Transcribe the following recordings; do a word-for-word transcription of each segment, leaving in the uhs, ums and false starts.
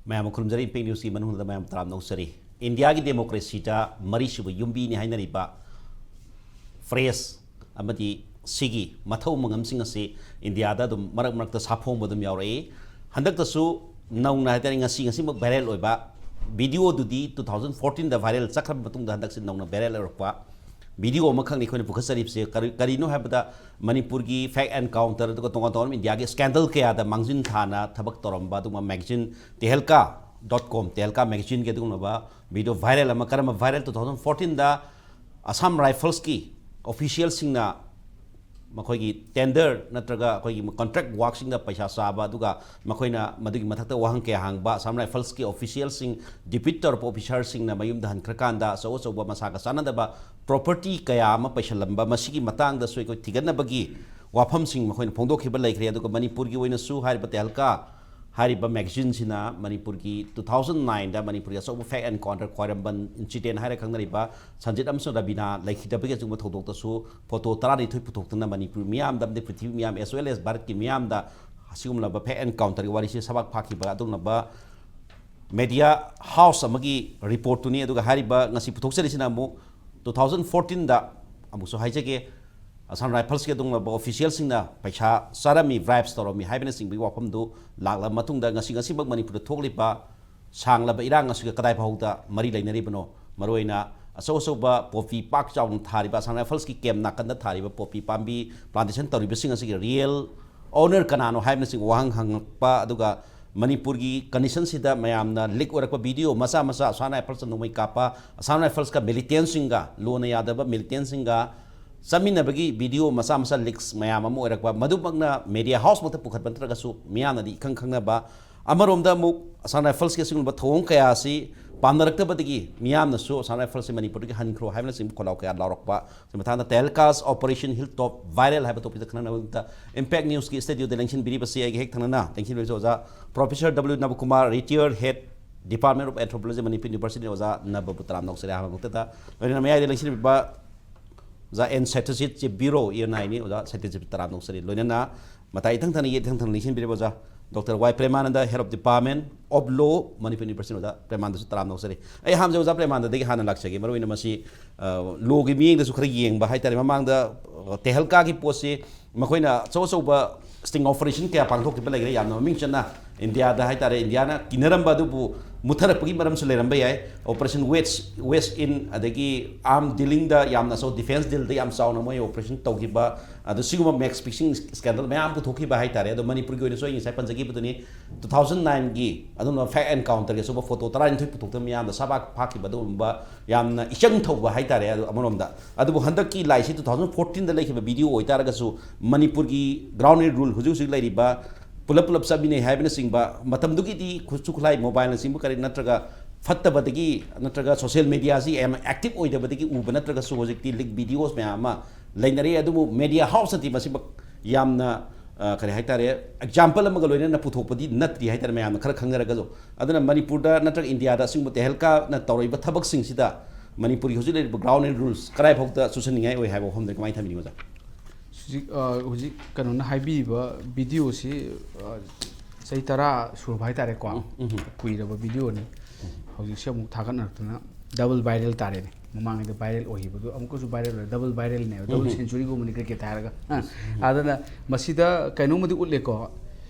ꯃꯌꯥꯝ ꯈꯨꯔꯨꯝꯖꯔꯤ꯫ ꯏꯝꯄꯦꯛ ꯅ꯭ꯌꯨꯁꯀꯤ ꯃꯅꯨꯡꯗ ꯃꯌꯥꯝ ꯇꯔꯥꯝꯅ ꯑꯣꯛꯆꯔꯤ꯫ ꯏꯟꯗꯤꯌꯥꯒꯤ ꯗꯦꯃꯣꯀ꯭ꯔꯦꯁꯤꯗ ꯃꯔꯤꯁꯨꯕ ꯌꯨꯝꯕꯤꯅꯤ ꯍꯥꯏꯅꯔꯤꯕ ꯐ꯭ꯔꯦꯁ ꯑꯃꯗꯤ ꯁꯤꯒꯤ ꯃꯊꯧ ꯃꯉꯝꯁꯤꯡ ꯑꯁꯤ ꯏꯟꯗꯤꯌꯥꯗ ꯑꯗꯨꯝ ꯃꯔꯛ ꯃꯔꯛꯇ ꯁꯥꯐꯣꯡꯕ ꯑꯗꯨꯝ ꯌꯥꯎꯔꯛꯏ꯫ ꯍꯟꯗꯛꯇꯁꯨ ꯅꯧꯅ ꯍꯥꯏꯇꯥꯔꯦ, ꯉꯁꯤ ꯉꯁꯤꯃꯛ ꯚꯥꯏꯔꯦꯜ ꯑꯣꯏꯕ ꯚꯤꯗꯤꯑꯣꯗꯨꯗꯤ ꯇꯨ ꯊꯥꯎꯖꯟ ꯐꯣꯔꯇꯤꯟꯗ ꯚꯥꯏꯔꯦꯜ ꯆꯠꯈ꯭ꯔꯕ ꯃꯇꯨꯡꯗ ꯍꯟꯗꯛꯁꯦ ꯅꯧꯅ ꯚꯥꯏꯔꯦꯜ ꯑꯣꯏꯔꯛꯄ ꯚꯤꯗꯤꯑꯣ ꯑꯃꯈꯛꯅꯤ ꯑꯩꯈꯣꯏꯅ ꯄꯨꯈꯠꯆꯔꯤꯕꯁꯦ꯫ ꯀꯔꯤ-, ꯀꯔꯤꯅꯣ ꯍꯥꯏꯕꯗ, ꯃꯅꯤꯄꯨꯔꯒꯤ ꯐꯦꯛ ꯑꯦꯟꯀꯥꯎꯟꯇꯔ ꯑꯗꯨꯒ ꯇꯣꯉꯥꯟ ꯇꯣꯉꯥꯟꯕ ꯏꯟꯗꯤꯌꯥꯒꯤ ꯁ꯭ꯀꯦꯟꯗꯜ ꯀꯌꯥꯗ ꯃꯥꯡꯖꯤꯟ ꯊꯥꯅ ꯊꯕꯛ ꯇꯧꯔꯝꯕ ꯑꯗꯨꯒꯨꯝꯕ ꯃꯦꯒꯥꯖꯤꯟ ꯇꯦꯍꯦꯜꯀꯥ ꯗꯣꯠ ꯀꯣꯝ, ꯇꯦꯍꯦꯜꯀꯥ ꯃꯦꯒꯥꯖꯤꯟꯒꯤ ꯑꯗꯨꯒꯨꯝꯂꯕ ꯚꯤꯗꯤꯑꯣ ꯚꯥꯏꯔꯦꯜ ꯑꯃ꯫ ꯀꯔꯝꯕ ꯚꯥꯏꯔꯦꯜ? ꯇꯨ ꯊꯥꯎꯖꯟ ꯐꯣꯔꯇꯤꯟꯗ ꯑꯁꯥꯝ ꯔꯥꯏꯐꯜꯁꯀꯤ ꯑꯣꯐꯤꯁꯤꯌꯦꯜꯁꯤꯡꯅ ꯃꯈꯣꯏꯒꯤ ꯇꯦꯟꯗꯔ ꯅꯠꯇ꯭ꯔꯒ ꯑꯩꯈꯣꯏꯒꯤ ꯀꯟꯇ꯭ꯔꯦꯛ ꯋꯥꯔꯛꯁꯤꯡꯗ ꯄꯩꯁꯥ ꯆꯥꯕ, ꯑꯗꯨꯒ ꯃꯈꯣꯏꯅ ꯃꯗꯨꯒꯤ ꯃꯊꯛꯇ ꯋꯥꯍꯪ ꯀꯌꯥ ꯍꯪꯕ, ꯑꯁꯥꯝ ꯔꯥꯏꯐꯜꯁꯀꯤ ꯑꯣꯐꯤꯁꯤꯌꯦꯜꯁꯤꯡ ꯗꯤꯄ꯭ꯌꯨꯠ ꯇꯧꯔꯛꯄ ꯑꯣꯐꯤꯁꯥꯔꯁꯤꯡꯅ ꯃꯌꯨꯝꯗ ꯍꯟꯈ꯭ꯔꯀꯥꯟꯗ ꯑꯆꯧ ꯑꯆꯧꯕ ꯃꯁꯥꯒ ꯆꯥꯟꯅꯗꯕ ꯄ꯭ꯔꯣꯄꯔꯇꯤ ꯀꯌꯥ ꯑꯃ ꯄꯩꯁꯜꯂꯝꯕ, ꯃꯁꯤꯒꯤ ꯃꯇꯥꯡꯗꯁꯨ ꯑꯩꯈꯣꯏ ꯊꯤꯒꯠꯅꯕꯒꯤ ꯋꯥꯐꯝꯁꯤꯡ ꯃꯈꯣꯏꯅ ꯐꯣꯡꯗꯣꯛꯈꯤꯕ ꯂꯩꯈ꯭ꯔꯦ꯫ ꯑꯗꯨꯒ ꯃꯅꯤꯄꯨꯔꯒꯤ ꯑꯣꯏꯅꯁꯨ ꯍꯥꯏꯔꯤꯕ ꯇꯦꯍꯜꯀꯥ ꯍꯥꯏꯔꯤꯕ ꯃꯦꯒꯥꯖꯤꯟꯁꯤꯅ ꯃꯅꯤꯄꯨꯔꯒꯤ ꯇꯨ ꯊꯥꯎꯖꯟ ꯅꯥꯏꯟꯗ ꯃꯅꯤꯄꯨꯔꯒꯤ ꯑꯆꯧꯕ ꯐꯦꯛ ꯑꯦꯟꯀꯥꯎꯟꯇꯔ ꯈ꯭ꯋꯥꯏꯔꯝꯕꯟ ꯏꯟꯁꯤꯗꯦꯟ ꯍꯥꯏꯔ ꯈꯪꯅꯔꯤꯕ ꯁꯟꯖꯤꯠ ꯑꯃꯁꯨꯡ ꯔꯕꯤꯅꯥ ꯂꯩꯈꯤꯗꯕꯒꯤ ꯑꯆꯨꯝꯕ ꯊꯧꯗꯣꯛꯇꯁꯨ ꯐꯣꯇꯣ ꯇꯔꯥꯅꯤꯊꯣꯏ ꯄꯨꯊꯣꯛꯇꯨꯅ ꯃꯅꯤꯄꯨꯔ ꯃꯤꯌꯥꯝꯗ ꯑꯃꯗꯤ ꯄ꯭ꯔꯤꯊꯤꯕꯤ ꯃꯤꯌꯥꯝ, ꯑꯦꯁ ꯋꯦꯜ ꯑꯦꯁ ꯚꯥꯔꯠꯀꯤ ꯃꯤꯌꯥꯝꯗ ꯑꯁꯤꯒꯨꯝꯂꯕ ꯐꯦꯛ ꯑꯦꯟꯀꯥꯎꯟꯇꯔꯒꯤ ꯋꯥꯔꯤꯁꯤ ꯁꯕꯥꯛ ꯐꯥꯈꯤꯕ ꯑꯗꯨꯒꯨꯝꯂꯕ ꯃꯦꯗꯤꯌꯥ ꯍꯥꯎꯁ ꯑꯃꯒꯤ ꯔꯤꯄꯣꯔꯠꯇꯨꯅꯤ꯫ ꯑꯗꯨꯒ ꯍꯥꯏꯔꯤꯕ ꯉꯁꯤ ꯄꯨꯊꯣꯛꯆꯔꯤꯁꯤꯅ ꯑꯃꯨꯛ ꯇꯨ ꯊꯥꯎꯖꯟ ꯐꯣꯔꯇꯤꯟꯗ, ꯑꯃꯨꯛꯁꯨ ꯍꯥꯏꯖꯒꯦ, ꯑꯁꯥꯝ ꯔꯥꯏꯐꯜꯁꯀꯤ ꯑꯗꯨꯒꯨꯝꯂꯕ ꯑꯣꯐꯤꯁꯤꯌꯦꯜꯁꯤꯡꯅ ꯄꯩꯁꯥ ꯆꯥꯔꯝꯃꯤ, ꯕ꯭ꯔꯥꯏꯕꯁ ꯇꯧꯔꯝꯃꯤ ꯍꯥꯏꯕꯅꯆꯤꯡꯕꯒꯤ ꯋꯥꯐꯝꯗꯨ ꯂꯥꯛꯂꯕ ꯃꯇꯨꯡꯗ ꯉꯁꯤ ꯉꯁꯤꯃꯛ ꯃꯅꯤꯄꯨꯔꯗ ꯊꯣꯛꯂꯤꯕ ꯁꯥꯡꯂꯕ ꯏꯔꯥꯡ ꯑꯁꯤꯒ ꯀꯗꯥꯏ ꯐꯥꯎꯗ ꯃꯔꯤ ꯂꯩꯅꯔꯤꯕꯅꯣ? ꯃꯔꯨꯑꯣꯏꯅ ꯑꯆꯧ ꯑꯆꯧꯕ ꯄꯣꯄꯤ ꯄꯥꯛ ꯆꯥꯎꯅ ꯊꯥꯔꯤꯕ, ꯑꯁꯥꯝ ꯔꯥꯏꯐꯜꯁꯀꯤ ꯀꯦꯝ ꯅꯥꯀꯟꯗ ꯊꯥꯔꯤꯕ ꯄꯣꯄꯤ ꯄꯥꯝꯕꯤ ꯄ꯭ꯂꯥꯟꯇꯦꯁꯟ ꯇꯧꯔꯤꯕꯁꯤꯡ ꯑꯁꯤꯒꯤ ꯔꯤꯌꯦꯜ ꯑꯣꯅꯔ ꯀꯅꯥꯅꯣ ꯍꯥꯏꯕꯅꯆꯤꯡꯕ ꯋꯥꯍꯪ ꯍꯪꯂꯛꯄ, ꯑꯗꯨꯒ ꯃꯅꯤꯄꯨꯔꯒꯤ ꯀꯟꯗꯤꯁꯟꯁꯤꯗ ꯃꯌꯥꯝꯅ ꯂꯤꯛ ꯑꯣꯏꯔꯛꯄ ꯚꯤꯗꯤꯑꯣ ꯃꯆꯥ ꯃꯆꯥ, ꯑꯁꯥꯝ ꯔꯥꯏꯐꯜꯁꯅ ꯅꯣꯡꯃꯩ ꯀꯥꯞꯄ, ꯑꯁꯥꯝ ꯔꯥꯏꯐꯜꯁꯀ ꯃꯤꯂꯤꯇꯦꯟꯁꯤꯡꯒ, ꯂꯣꯟꯅ ꯌꯥꯗꯕ ꯃꯤꯂꯤꯇꯦꯟꯁꯤꯡꯒ ꯆꯠꯃꯤꯟꯅꯕꯒꯤ ꯚꯤꯗꯤꯑꯣ ꯃꯆꯥ ꯃꯆꯥ ꯂꯤꯛꯁ ꯃꯌꯥꯝ ꯑꯃ ꯑꯣꯏꯔꯛꯄ, ꯃꯗꯨꯃꯛꯅ ꯃꯦꯗꯤꯌꯥ ꯍꯥꯎꯁꯃꯛꯇ ꯄꯨꯈꯠꯄ ꯅꯠꯇ꯭ꯔꯒꯁꯨ ꯃꯤꯌꯥꯝꯅꯗꯤ ꯏꯈꯪ ꯈꯪꯅꯕ꯫ ꯑꯃꯔꯣꯝꯗ ꯑꯃꯨꯛ ꯑꯁꯥꯝ ꯔꯥꯏꯐꯜꯁꯀꯤ ꯑꯁꯤꯒꯨꯝꯕ ꯊꯧꯑꯣꯡ ꯀꯌꯥ ꯑꯁꯤ ꯄꯥꯝꯅꯔꯛꯇꯕꯗꯒꯤ ꯃꯤꯌꯥꯝꯅꯁꯨ ꯑꯁꯥꯝ ꯔꯥꯏꯐꯜꯁꯤ ꯃꯅꯤꯄꯨꯔꯗꯒꯤ ꯍꯟꯈ꯭ꯔꯣ ꯍꯥꯏꯕꯅꯆꯤꯡꯕ ꯈꯣꯜꯂꯥꯎ ꯀꯌꯥ ꯂꯥꯎꯔꯛꯄ꯫ ꯁꯤ ꯃꯇꯥꯡꯗ ꯇꯦꯍꯜꯀꯥꯁ ꯑꯣꯄꯔꯦꯁꯟ ꯍꯤꯜ ꯇꯣꯞ ꯚꯥꯏꯔꯦꯜ ꯍꯥꯏꯕ ꯇꯣꯄꯤꯛꯇ ꯈꯪꯅꯅꯕꯒꯤꯗꯃꯛꯇ ꯏꯝꯄꯦꯛ ꯅ꯭ꯌꯨꯁꯀꯤ ꯁ꯭ꯇꯨꯗꯤꯑꯣꯗ ꯂꯦꯡꯁꯤꯟꯕꯤꯔꯤꯕꯁꯤ ꯑꯩꯒꯤ ꯍꯦꯛ ꯊꯪꯅꯅ ꯂꯦꯡꯁꯤꯟꯕꯤꯔꯤꯕꯁꯤ ꯑꯣꯖꯥ professor W Nabakumar, retired head department of anthropology, Manipur university. ꯑꯣꯖꯥ ꯅꯕꯕꯨ ꯇꯔꯥꯝꯅ ꯑꯣꯛꯆꯔꯤ ꯑꯍꯥꯟꯕ ꯃꯛꯇꯗ꯫ ꯂꯣꯏꯅꯅ ꯃꯌꯥꯏꯗ ꯂꯦꯡꯁꯤꯟꯕꯤꯕ ꯑꯣꯖꯥ ꯑꯦꯟ ꯁꯇ꯭ꯌꯖꯤꯠ, ꯆꯦ ꯕ꯭ꯌꯨꯔꯣ ꯏ ꯑꯦꯟ ꯑꯥꯏꯅꯤ꯫ ꯑꯣꯖꯥ ꯁꯇ꯭ꯌꯖꯤꯠ ꯇꯔꯥꯝꯅ ꯑꯣꯛꯆꯔꯤ꯫ ꯂꯣꯏꯅꯅ ꯃꯇꯥꯏ ꯏꯊꯪ ꯊꯪꯅ, ꯌꯦꯠ ꯏꯊꯪ ꯊꯪꯅ ꯂꯦꯡꯁꯤꯟꯕꯤꯔꯤꯕ ꯑꯣꯖꯥ Doctor Y Premananda, Head of Department of Law, Manipur University, ꯑꯣꯖꯥ ꯄ꯭ꯔꯦꯃꯥꯟꯗꯁꯨ ꯇꯔꯥꯝꯅ ꯑꯣꯛꯆꯔꯤ꯫ ꯑꯩ ꯑꯍꯥꯟꯕꯁꯦ ꯑꯣꯖꯥ ꯄ꯭ꯔꯦꯃꯥꯟꯗꯗꯒꯤ ꯍꯥꯟꯅ ꯂꯥꯛꯆꯒꯦ꯫ ꯃꯔꯨꯑꯣꯏꯅ ꯃꯁꯤ, ꯑ, ꯂꯣꯒꯤ ꯃꯤꯠꯌꯦꯡꯗꯁꯨ ꯈꯔ ꯌꯦꯡꯕ ꯍꯥꯏꯇꯥꯔꯦ꯫ ꯃꯃꯥꯡꯗ, ꯑ, ꯇꯦꯍꯜꯀꯥꯒꯤ ꯄꯣꯠꯁꯤ ꯃꯈꯣꯏꯅ ꯑꯆꯧ ꯑꯆꯧꯕ sting operation ꯀꯌꯥ ꯄꯥꯡꯊꯣꯛꯈꯤꯕ ꯂꯩꯈ꯭ꯔꯦ, ꯌꯥꯝꯅ ꯃꯃꯤꯡ ꯆꯠꯅ ꯏꯟꯗꯤꯌꯥꯗ ꯍꯥꯏꯇꯥꯔꯦ꯫ ꯏꯟꯗꯤꯌꯥꯅ ꯀꯤꯅꯔꯝꯕ ꯑꯗꯨꯕꯨ ꯃꯨꯠꯊꯔꯛꯄꯒꯤ ꯃꯔꯝꯁꯨ ꯂꯩꯔꯝꯕ ꯌꯥꯏ꯫ Operation West, West In, ꯑꯗꯒꯤ arm dealingꯗ ꯌꯥꯝꯅ ꯑꯆꯧ, defence dealꯗ ꯌꯥꯝ ꯆꯥꯎꯅ ꯃꯣꯏ operation ꯇꯧꯈꯤꯕ, ꯑꯗꯣ ꯁꯤꯒꯨꯝꯕ match fixing scandal ꯃꯌꯥꯝ ꯄꯨꯊꯣꯛꯈꯤꯕ ꯍꯥꯏꯇꯥꯔꯦ꯫ ꯑꯗꯣ ꯃꯅꯤꯄꯨꯔꯒꯤ ꯑꯣꯏꯅꯁꯨ ꯑꯩ ꯉꯁꯥꯏ ꯄꯟꯖꯈꯤꯕꯗꯨꯅꯤ, two thousand nineꯒꯤ ꯑꯗꯨꯝꯕ fake encounterꯒꯤ ꯑꯆꯧꯕ photo ꯇꯔꯥꯅꯤꯊꯣꯏ ꯄꯨꯊꯣꯛꯇꯅ ꯃꯤꯌꯥꯝꯗ ꯁꯕꯥꯛ ꯐꯥꯛꯈꯤꯕ, ꯑꯗꯨꯒꯨꯝꯕ ꯌꯥꯝꯅ ꯏꯆꯪ ꯊꯧꯕ ꯍꯥꯏꯇꯥꯔꯦ꯫ ꯑꯗꯣ ꯑꯃꯔꯣꯝꯗ, ꯑꯗꯨꯕꯨ ꯍꯟꯗꯛꯀꯤ ꯂꯥꯏꯁꯤ two thousand fourteenꯗ ꯂꯩꯈꯤꯕ video ꯑꯣꯏꯇꯥꯔꯒꯁꯨ, ꯃꯅꯤꯄꯨꯔꯒꯤ ground rule, ꯍꯧꯖꯤꯛ ꯍꯧꯖꯤꯛ ꯂꯩꯔꯤꯕ ꯄꯨꯂꯞ ꯄꯨꯂꯞ ꯆꯠꯃꯤꯟꯅꯩ ꯍꯥꯏꯕꯅꯆꯤꯡꯕ, ꯃꯇꯝꯗꯨꯒꯤꯗꯤ ꯈꯨꯠꯁꯨ ꯈꯨꯠꯂꯥꯏ, mobileꯅꯆꯤꯡꯕ ꯀꯔꯤ ꯅꯠꯇ꯭ꯔꯒ ꯐꯠꯇꯕꯗꯒꯤ ꯅꯠꯇ꯭ꯔꯒ social mediaꯁꯤ ꯌꯥꯝ active ꯑꯣꯏꯗꯕꯗꯒꯤ ꯎꯕ ꯅꯠꯇ꯭ꯔꯒꯁꯨ, ꯍꯧꯖꯤꯛꯇꯤ leak videos ꯃꯌꯥꯝ ꯑꯃ ꯂꯩꯅꯔꯤ꯫ ꯑꯗꯨꯕꯨ media houseꯅꯗꯤ ꯃꯁꯤꯃꯛ ꯌꯥꯝꯅ, ꯑ, ꯀꯔꯤ ꯍꯥꯏꯇꯥꯔꯦ, example ꯑꯃꯒ ꯂꯣꯏꯅꯅ ꯄꯨꯊꯣꯛꯄꯗꯤ ꯅꯠꯇ꯭ꯔꯤ ꯍꯥꯏꯇꯥꯔꯦ, ꯃꯌꯥꯝꯅ ꯈꯔ ꯈꯪꯅꯔꯒꯁꯨ꯫ ꯑꯗꯨꯅ ꯃꯅꯤꯄꯨꯔꯗ ꯅꯠꯇ꯭ꯔꯒ ꯏꯟꯗꯤꯌꯥꯗ ꯑꯁꯤꯒꯨꯝꯕ ꯇꯦꯍꯜꯀꯥꯅ ꯇꯧꯔꯛꯏꯕ ꯊꯕꯛꯁꯤꯡꯁꯤꯗ ꯃꯅꯤꯄꯨꯔꯒꯤ ꯍꯧꯖꯤꯛ ꯂꯩꯔꯤꯕ ground rules ꯀꯗꯥꯏꯐꯥꯎꯗ ꯆꯨꯁꯟꯅꯤꯡꯉꯥꯏ ꯑꯣꯏ ꯍꯥꯏꯕ ꯋꯥꯐꯝꯗ ꯀꯃꯥꯏꯅ ꯊꯝꯕꯤꯅꯤꯡꯉꯤ, ꯑꯣꯖꯥ? ꯍꯧꯖꯤꯛ, ꯑ, ꯍꯧꯖꯤꯛ ꯀꯩꯅꯣꯅ ꯍꯥꯏꯕꯤꯔꯤꯕ videoꯁꯤ, ꯑ, ꯆꯍꯤ ꯇꯔꯥ ꯁꯨꯔꯕ ꯍꯥꯏꯇꯥꯔꯦꯀꯣ꯫ ꯎꯝ, ꯎꯝ꯫ ꯀꯨꯏꯔꯕ videoꯅꯤ꯫ ꯍꯧꯖꯤꯛꯁꯦ ꯑꯃꯨꯛ ꯊꯥꯒꯠꯅꯔꯛꯇꯅ double viral ꯇꯥꯔꯦꯅꯦ꯫ ꯃꯃꯥꯡꯒꯤꯗ viral ꯑꯣꯏꯈꯤꯕꯗꯣ ꯑꯃꯨꯛꯀꯁꯨ viral ꯑꯣꯏꯔꯦ, double viralꯅꯦꯕ, double ꯎꯝ꯫ centuryꯒꯨꯝꯕꯅꯤ cricketꯇ ꯍꯥꯏꯔꯒ꯫ ꯑ, ꯑꯗꯨꯅ ꯃꯁꯤꯗ ꯀꯩꯅꯣꯝꯃꯗꯤ ꯎꯠꯂꯦꯀꯣ꯫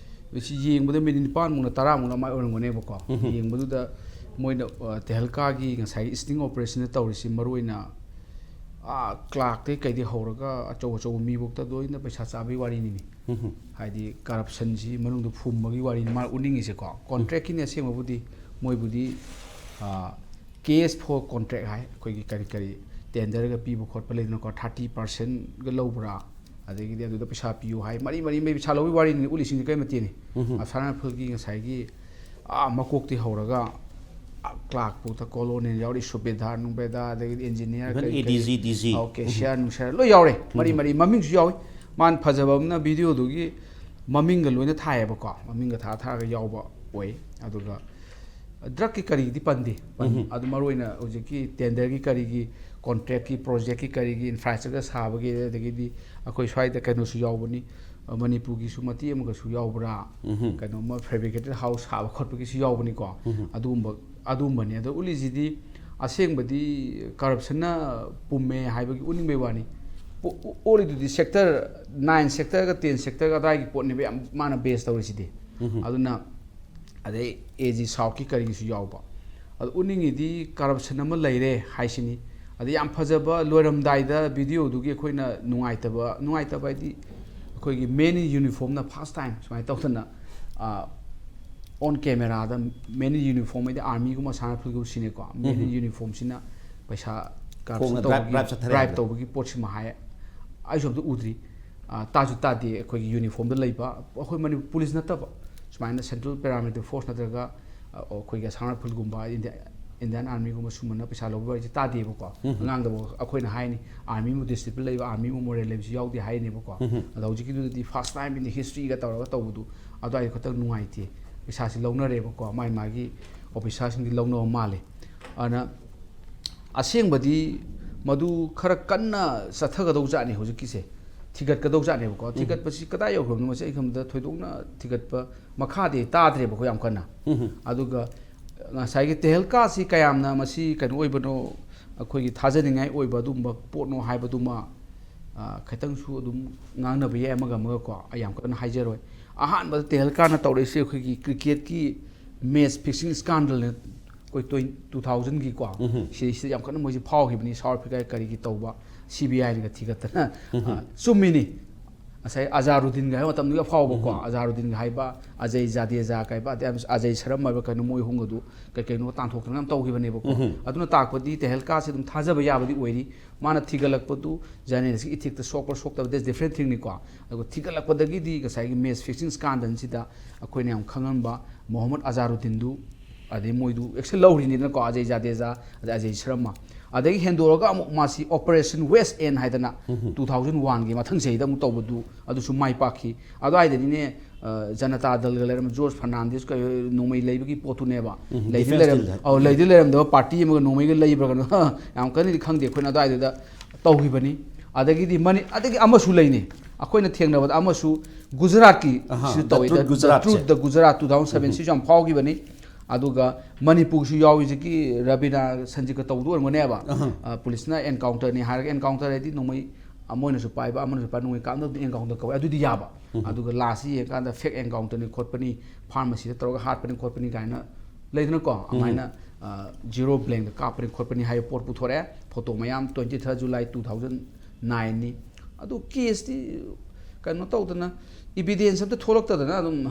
ꯁꯤ ꯌꯦꯡꯕꯗ ꯃꯤꯅꯤꯠ ꯅꯤꯄꯥꯟꯃꯨꯛꯅ ꯇꯔꯥꯃꯨꯛꯅ ꯃꯥꯏ ꯑꯣꯏꯔꯝꯒꯅꯦꯕꯀꯣ꯫ ꯎꯝ꯫ ꯌꯦꯡꯕꯗꯨꯗ ꯃꯣꯏꯅ, ꯑ, ꯇꯦꯍꯜꯀꯥꯒꯤ ꯉꯁꯥꯏꯒꯤ sting operationꯗ ꯇꯧꯔꯤꯁꯤ ꯃꯔꯨꯑꯣꯏꯅ, ꯑꯥ, clerkꯇꯩ ꯀꯩꯗꯩ ꯍꯧꯔꯒ ꯑꯆꯧ ꯑꯆꯧꯕ ꯃꯤꯐꯧꯇ ꯂꯣꯏꯅ ꯄꯩꯁꯥ ꯆꯥꯕꯒꯤ ꯋꯥꯔꯤꯅꯤꯅꯦ꯫ ꯎꯝ꯫ ꯍꯥꯏꯗꯤ corruptionꯁꯤ ꯃꯅꯨꯡꯗ ꯐꯨꯝꯕꯒꯤ ꯋꯥꯔꯤꯅꯤ ꯃꯥꯅ ꯎꯠꯅꯤꯡꯉꯤꯁꯦꯀꯣ꯫ Contractꯀꯤꯅꯤ ꯑꯁꯦꯡꯕꯕꯨꯗꯤ, ꯃꯣꯏꯕꯨꯗꯤ, ꯑꯥ, cash for contract ꯍꯥꯏ, ꯑꯩꯈꯣꯏꯒꯤ ꯀꯔꯤ ꯀꯔꯤ tenderꯒ ꯄꯤꯕ ꯈꯣꯠꯄ ꯂꯩꯗꯅꯀꯣ, thirty percentꯒ ꯂꯧꯕ꯭ꯔꯥ, ꯑꯗꯒꯤꯗꯤ ꯑꯗꯨꯗ ꯄꯩꯁꯥ ꯄꯤꯌꯨ ꯍꯥꯏ, ꯃꯔꯤ ꯃꯔꯤ ꯃꯩ ꯄꯩꯁꯥ ꯂꯧꯕꯒꯤ ꯋꯥꯔꯤꯅꯤ ꯎꯠꯂꯤꯁꯤꯡꯁꯦ ꯀꯔꯤ ꯃꯇꯦꯡꯅꯤ꯫ ꯎꯝ꯫ ꯑꯁꯥꯔ ꯔꯥꯏꯐꯜꯒꯤ ꯉꯁꯥꯏꯒꯤ, ꯑꯥ, ꯃꯀꯣꯛꯇꯤ ꯍꯧꯔꯒ, ꯑꯥ, clerkꯐꯥꯎꯗ, colonel ꯌꯥꯎꯔꯤ, subedar ꯅꯨꯡꯕꯦꯗꯥꯔ, ꯑꯗꯒꯤꯗꯤ engineer, Even ꯀꯔꯤ ADG, ꯀꯔꯤ, DG. ꯑꯣ, cashier ꯅꯨꯡꯁꯤꯌꯔ ꯂꯣꯏ ꯌꯥꯎꯔꯦ, ꯃꯔꯤ ꯃꯔꯤ ꯃꯃꯤꯡꯁꯨ ꯌꯥꯎꯏ꯫ ꯃꯥꯅ ꯐꯖꯕ ꯑꯃꯅ videoꯗꯨꯒꯤ ꯃꯃꯤꯡꯒ ꯂꯣꯏꯅ ꯊꯥꯏꯌꯦꯕꯀꯣ, ꯃꯃꯤꯡꯒ ꯊꯥ ꯊꯥꯔꯒ ꯌꯥꯎꯕ ꯑꯣꯏ꯫ ꯑꯗꯨꯒ drugꯀꯤ ꯀꯔꯤꯒꯤꯗꯤ ꯄꯟꯗꯦ, ꯄꯟ-, ꯎꯝ꯫ ꯑꯗꯨ ꯃꯔꯨꯑꯣꯏꯅ ꯍꯧꯖꯤꯛꯀꯤ tenderꯒꯤ ꯀꯔꯤꯒꯤ, contractꯀꯤ, projectꯀꯤ ꯀꯔꯤꯒꯤ, infrastructure ꯁꯥꯕꯒꯤ, ꯑꯗꯒꯤꯗꯤ ꯑꯩꯈꯣꯏ ꯁ꯭ꯋꯥꯏꯗ ꯀꯩꯅꯣꯁꯨ ꯌꯥꯎꯕꯅꯤ, ꯃꯅꯤꯄꯨꯔꯒꯤꯁꯨ ꯃꯇꯦꯛ ꯑꯃꯒꯁꯨ ꯌꯥꯎꯕ꯭ꯔꯥ, ꯀꯩꯅꯣꯝꯃ fabricated house ꯁꯥꯕ ꯈꯣꯠꯄꯒꯤꯁꯨ ꯌꯥꯎꯕꯅꯤꯀꯣ꯫ ꯑꯗꯨꯒꯨꯝꯕ ꯑꯗꯨꯒꯨꯝꯕꯅꯤ꯫ ꯑꯗꯣ ꯎꯠꯂꯤꯁꯤꯗꯤ ꯑꯁꯦꯡꯕꯗꯤ corruptionꯅ ꯄꯨꯝꯃꯦ ꯍꯥꯏꯕꯒꯤ ꯎꯠꯅꯤꯡꯕꯩ ꯋꯥꯅꯤ꯫ ꯄꯣ- ꯑꯣꯜꯂꯤꯗꯨꯗꯤ sector nine sectorꯒ ten sectorꯒ ꯑꯗꯥꯏꯒꯤ ꯄꯣꯠꯅꯦꯕ ꯌꯥꯝ ꯃꯥꯅ base ꯇꯧꯔꯤꯁꯤꯗꯤ꯫ ꯑꯗꯨꯅ ꯑꯗꯩ AG Southꯀꯤ ꯀꯔꯤꯒꯤꯁꯨ ꯌꯥꯎꯕ꯫ ꯑꯗꯨ ꯎꯠꯅꯤꯡꯉꯤꯗꯤ corruption ꯑꯃ ꯂꯩꯔꯦ ꯍꯥꯏꯁꯤꯅꯤ꯫ ꯑꯗꯩ ꯌꯥꯝ ꯐꯖꯕ ꯂꯣꯏꯔꯝꯗꯥꯏꯗ videoꯗꯨꯒꯤ ꯑꯩꯈꯣꯏꯅ ꯅꯨꯡꯉꯥꯏꯇꯕ, ꯅꯨꯡꯉꯥꯏꯇꯕ ꯍꯥꯏꯗꯤ ꯑꯩꯈꯣꯏꯒꯤ men in uniformꯅ first time ꯁꯨꯃꯥꯏꯅ ꯇꯧꯗꯅ, ꯑ, on cameraꯗ men in uniform ꯍꯥꯏꯗꯤ armyꯒꯨꯝꯕ ꯁꯥꯟꯅ ꯐꯨꯠꯒꯨꯝꯕ ꯁꯤꯅꯦꯀꯣ꯫ Men in uniformꯁꯤꯅ ꯄꯩꯁꯥ corruption ꯐꯣꯡꯅ drive, ꯇꯧꯕꯒꯤ, drive ꯆꯠꯊꯔꯦ drive ꯍꯥꯏꯕꯗꯣ꯫ ꯇꯧꯕꯒꯤ ꯄꯣꯠꯁꯤꯃ ꯍꯥꯏ꯫ ꯑꯩꯁꯨ ꯑꯝꯇ ꯎꯗ꯭ꯔꯤ꯫ ꯑ, ꯇꯥꯁꯨ ꯇꯥꯗꯦ ꯑꯩꯈꯣꯏꯒꯤ uniformꯗ ꯂꯩꯕ, ꯑꯩꯈꯣꯏ ꯃꯅꯤꯄꯨꯔ police ꯅꯠꯇꯕ, ꯁꯨꯃꯥꯏꯅ central paramilitary force ꯅꯠꯇ꯭ꯔꯒ, ꯑ, ꯑꯩꯈꯣꯏꯒꯤ Assam Riflesꯒꯨꯝꯕ, India-, Indian Armyꯒꯨꯝꯕ ꯁꯨꯝꯕꯅ ꯄꯩꯁꯥ ꯂꯧꯕ ꯋꯥꯔꯤꯁꯦ ꯇꯥꯗꯦꯕꯀꯣ꯫ ꯑꯉꯥꯡꯗꯕꯨ ꯑꯩꯈꯣꯏꯅ ꯍꯥꯏꯅꯤ, armyꯕꯨ discipline ꯂꯩꯕ, armyꯕꯨ moral ꯂꯩꯕꯁꯨ ꯌꯥꯎꯗꯦ ꯍꯥꯏꯅꯦꯕꯀꯣ꯫ ꯑꯗꯣ ꯍꯧꯖꯤꯛꯀꯤꯗꯨꯗꯗꯤ first time in the historyꯒ ꯇꯧꯔꯒ ꯇꯧꯕꯗꯨ ꯑꯗꯨꯋꯥꯏꯗ ꯈꯛꯇꯪ ꯅꯨꯡꯉꯥꯏꯇꯦ꯫ ꯄꯩꯁꯥꯁꯤ ꯂꯧꯅꯔꯦꯕꯀꯣ, ꯃꯥꯏ ꯃꯥꯒꯤ officerꯁꯤꯡꯗꯤ ꯂꯧꯅꯕ ꯃꯥꯜꯂꯦ꯫ ꯑꯗꯨꯅ ꯑꯁꯦꯡꯕꯗꯤ ꯃꯗꯨ ꯈꯔ ꯀꯟꯅ ꯆꯠꯊꯒꯗꯧ ꯖꯥꯠꯅꯤ ꯍꯧꯖꯤꯛꯀꯤꯁꯦ, ꯊꯤꯒꯠꯀꯗꯧ ꯖꯥꯠꯅꯦꯕꯀꯣ꯫ ꯊꯤꯒꯠꯄꯁꯤ ꯀꯗꯥꯏ ꯌꯧꯈ꯭ꯔꯕꯅꯣ ꯃꯁꯤ ꯑꯩ ꯈꯟꯕꯗ ꯊꯣꯏꯗꯣꯛꯅ ꯊꯤꯒꯠꯄ ꯃꯈꯥꯗꯤ ꯇꯥꯗ꯭ꯔꯦꯕꯀꯣ ꯌꯥꯝ ꯀꯟꯅ꯫ ꯑꯗꯨꯒ ꯉꯁꯥꯏꯒꯤ ꯇꯦꯍꯜꯀꯥꯁꯤ ꯀꯌꯥꯝꯅ ꯃꯁꯤ ꯀꯩꯅꯣ ꯑꯣꯏꯕꯅꯣ, ꯑꯩꯈꯣꯏꯒꯤ ꯊꯥꯖꯅꯤꯡꯉꯥꯏ ꯑꯣꯏꯕ ꯑꯗꯨꯒꯨꯝꯕ ꯄꯣꯠꯅꯣ ꯍꯥꯏꯕꯗꯨꯃ, ꯑ, ꯈꯤꯇꯪꯁꯨ ꯑꯗꯨꯝ ꯉꯥꯡꯅꯕ ꯌꯥꯏ ꯑꯃꯒ ꯑꯃꯒꯀꯣ꯫ ꯑꯩ ꯌꯥꯝ ꯀꯟꯅ ꯍꯥꯏꯖꯔꯣꯏ꯫ ꯑꯍꯥꯟꯕꯗ ꯇꯦꯍꯜꯀꯥꯅ ꯇꯧꯔꯛꯏꯁꯦ ꯑꯩꯈꯣꯏꯒꯤ cricketꯀꯤ match fixing scandalꯅꯦ꯫ ꯑꯩꯈꯣꯏ twenty, two thousandꯒꯤꯀꯣ꯫ ꯁꯤꯁꯤꯗ ꯌꯥꯝ ꯀꯟꯅ ꯃꯣꯏꯁꯦ ꯐꯥꯎꯈꯤꯕꯅꯤ, South Africa ꯀꯔꯤꯒꯤ ꯇꯧꯕ, CBIꯅꯒ ꯊꯤꯒꯠꯇꯅ꯫ ꯑ, ꯆꯨꯝꯃꯤꯅꯤ꯫ ꯉꯁꯥꯏ ꯑꯖꯥꯔꯨꯗꯤꯟꯒ ꯍꯥꯏꯕ ꯃꯇꯝꯗꯨꯒꯤ ꯑꯐꯥꯎꯕꯀꯣ, ꯑꯖꯥꯔꯨꯗꯤꯟꯒ ꯍꯥꯏꯕ, ꯑꯖꯩ ꯖꯥꯗꯦꯖꯥ ꯀꯥꯏꯕ, ꯑꯗꯩ ꯑꯖꯩ ꯁꯔꯝ ꯍꯥꯏꯕ ꯀꯩꯅꯣ, ꯃꯣꯏ ꯑꯍꯨꯝꯒꯗꯨ ꯀꯩ ꯀꯩꯅꯣ ꯇꯥꯟꯊꯣꯛꯇꯅ ꯌꯥꯝ ꯇꯧꯈꯤꯕꯅꯦꯕꯀꯣ꯫ ꯑꯗꯨꯅ ꯇꯥꯛꯄꯗꯤ ꯇꯦꯍꯜꯀꯥꯁꯤ ꯑꯗꯨꯝ ꯊꯥꯖꯕ ꯌꯥꯕꯗꯤ ꯑꯣꯏꯔꯤ꯫ ꯃꯥꯅ ꯊꯤꯒꯠꯂꯛꯄꯗꯨ journalistꯀꯤ ethicꯇ ꯁꯣꯛꯄ꯭ꯔꯥ ꯁꯣꯛꯇꯕ, that's different thingꯅꯤꯀꯣ꯫ ꯑꯗꯨꯒ ꯊꯤꯒꯠꯂꯛꯄꯗꯒꯤꯗꯤ ꯉꯁꯥꯏꯒꯤ match fixing scandalꯁꯤꯗ ꯑꯩꯈꯣꯏꯅ ꯌꯥꯝ ꯈꯪꯉꯝꯕ ꯃꯣꯍꯝꯃꯗ ꯑꯖꯥꯔꯨꯗꯤꯟꯗꯨ, ꯑꯗꯩ ꯃꯣꯏꯗꯨ action ꯂꯧꯔꯤꯅꯤꯗꯅꯀꯣ, ꯑꯖꯩ ꯖꯥꯗꯦꯖꯥ, ꯑꯗꯩ ꯑꯖꯩ ꯁꯔꯃ꯫ ꯑꯗꯒꯤ ꯍꯦꯟꯗꯣꯛꯑꯒ ꯑꯃꯨꯛ ꯃꯥꯁꯤ Operation West End ꯍꯥꯏꯗꯅ two thousand oneꯒꯤ ꯃꯊꯪ ꯆꯍꯤꯗ ꯑꯃꯨꯛ ꯇꯧꯕꯗꯨ ꯑꯗꯨꯁꯨ ꯃꯥꯏ ꯄꯥꯛꯈꯤ꯫ ꯑꯗꯨꯋꯥꯏꯗꯅꯤꯅꯦ, ꯑ, ꯖꯅꯇꯥ ꯗꯜꯒ ꯂꯩꯔꯝꯕ ꯖꯣꯔꯖ ꯐꯔꯅꯥꯟꯗꯤꯁ ꯀ-, ꯅꯣꯡꯃꯩ ꯂꯩꯕꯒꯤ ꯄꯣꯠꯇꯨꯅꯦꯕ꯫ ꯂꯩꯗꯤ defense ꯂꯩꯔꯝ-, deal ꯍꯥꯏ꯫ ꯑꯧ, ꯂꯩꯗꯤ ꯂꯩꯔꯝꯗꯕ party ꯑꯃꯒ ꯅꯣꯡꯃꯩꯒ ꯂꯩꯕ꯭ꯔꯥ ꯀꯩꯅꯣ, ꯌꯥꯝ ꯀꯟꯅꯗꯤ ꯈꯪꯗꯦ ꯑꯩꯈꯣꯏꯅ ꯑꯗꯨꯋꯥꯏꯗꯨꯗ ꯇꯧꯈꯤꯕꯅꯤ꯫ ꯑꯗꯒꯤꯗꯤ ꯃꯅꯤ-, ꯑꯗꯒꯤ ꯑꯃꯁꯨ ꯂꯩꯅꯤ꯫ ꯑꯩꯈꯣꯏꯅ ꯊꯦꯡꯅꯕꯗ ꯑꯃꯁꯨ ꯒꯨꯖꯔꯥꯠꯀꯤ ꯑꯍꯥ, ꯁꯤꯁꯨ The ꯇꯧꯋꯤ, Truth The Gujarat Truth say. The Gujarat two thousand seven ꯁꯤꯁꯨ ꯌꯥꯝ ꯐꯥꯎꯈꯤꯕꯅꯤ꯫ ꯑꯗꯨꯒ ꯃꯅꯤꯄꯨꯔꯒꯤꯁꯨ ꯌꯥꯎꯏ, ꯍꯧꯖꯤꯛꯀꯤ ꯔꯕꯤꯅꯥ ꯁꯟꯖꯤꯠꯀ ꯇꯧꯗꯣ ꯑꯣꯏꯔꯝꯒꯅꯦꯕ꯫ ꯑꯍꯥ꯫ ꯑ, ꯄꯨꯂꯤꯁꯅ ꯑꯦꯟꯀꯥꯎꯟꯇꯔꯅꯤ ꯍꯥꯏꯔꯒ, ꯑꯦꯟꯀꯥꯎꯟꯇꯔ ꯍꯥꯏꯗꯤ ꯅꯣꯡꯃꯩ ꯑꯃꯣꯏꯅꯁꯨ ꯄꯥꯏꯕ, ꯑꯃꯅꯁꯨ ꯄꯥꯏꯕ, ꯅꯣꯡꯃꯩ ꯀꯥꯞꯅꯕꯗꯤ ꯑꯦꯟꯀꯥꯎꯟꯇꯔ ꯀꯧꯋꯦ, ꯑꯗꯨꯗꯤ ꯌꯥꯕ꯫ ꯑꯗꯨꯒ ꯂꯥꯁꯁꯤ ꯌꯦꯡꯀꯥꯟꯗ ꯐꯦꯛ ꯑꯦꯟꯀꯥꯎꯟꯇꯔꯅꯤ ꯈꯣꯠꯄꯅꯤ, ꯐꯥꯔꯃꯥꯁꯤꯗ ꯇꯧꯔꯒ ꯍꯥꯠꯄꯅꯤ ꯈꯣꯠꯄꯅꯤ ꯀꯥꯏꯅ ꯂꯩꯗꯅꯀꯣ, ꯑꯗꯨꯃꯥꯏꯅ ꯖꯤꯔꯣ ꯕ꯭ꯂꯦꯡꯗ ꯀꯥꯞꯄꯅꯤ ꯈꯣꯠꯄꯅꯤ ꯍꯥꯏꯕ ꯄꯣꯠ ꯄꯨꯊꯣꯔꯛꯑꯦ꯫ ꯐꯣꯇꯣ ꯃꯌꯥꯝ, twenty third July two thousand nineꯅꯤ꯫ ꯑꯗꯨ ꯀꯦꯁꯇꯤ ꯀꯩꯅꯣ ꯇꯧꯗꯅ, ꯏꯕꯤꯗꯦꯟꯁ ꯑꯝꯇ ꯊꯣꯛꯂꯛꯇꯗꯅ ꯑꯗꯨꯝ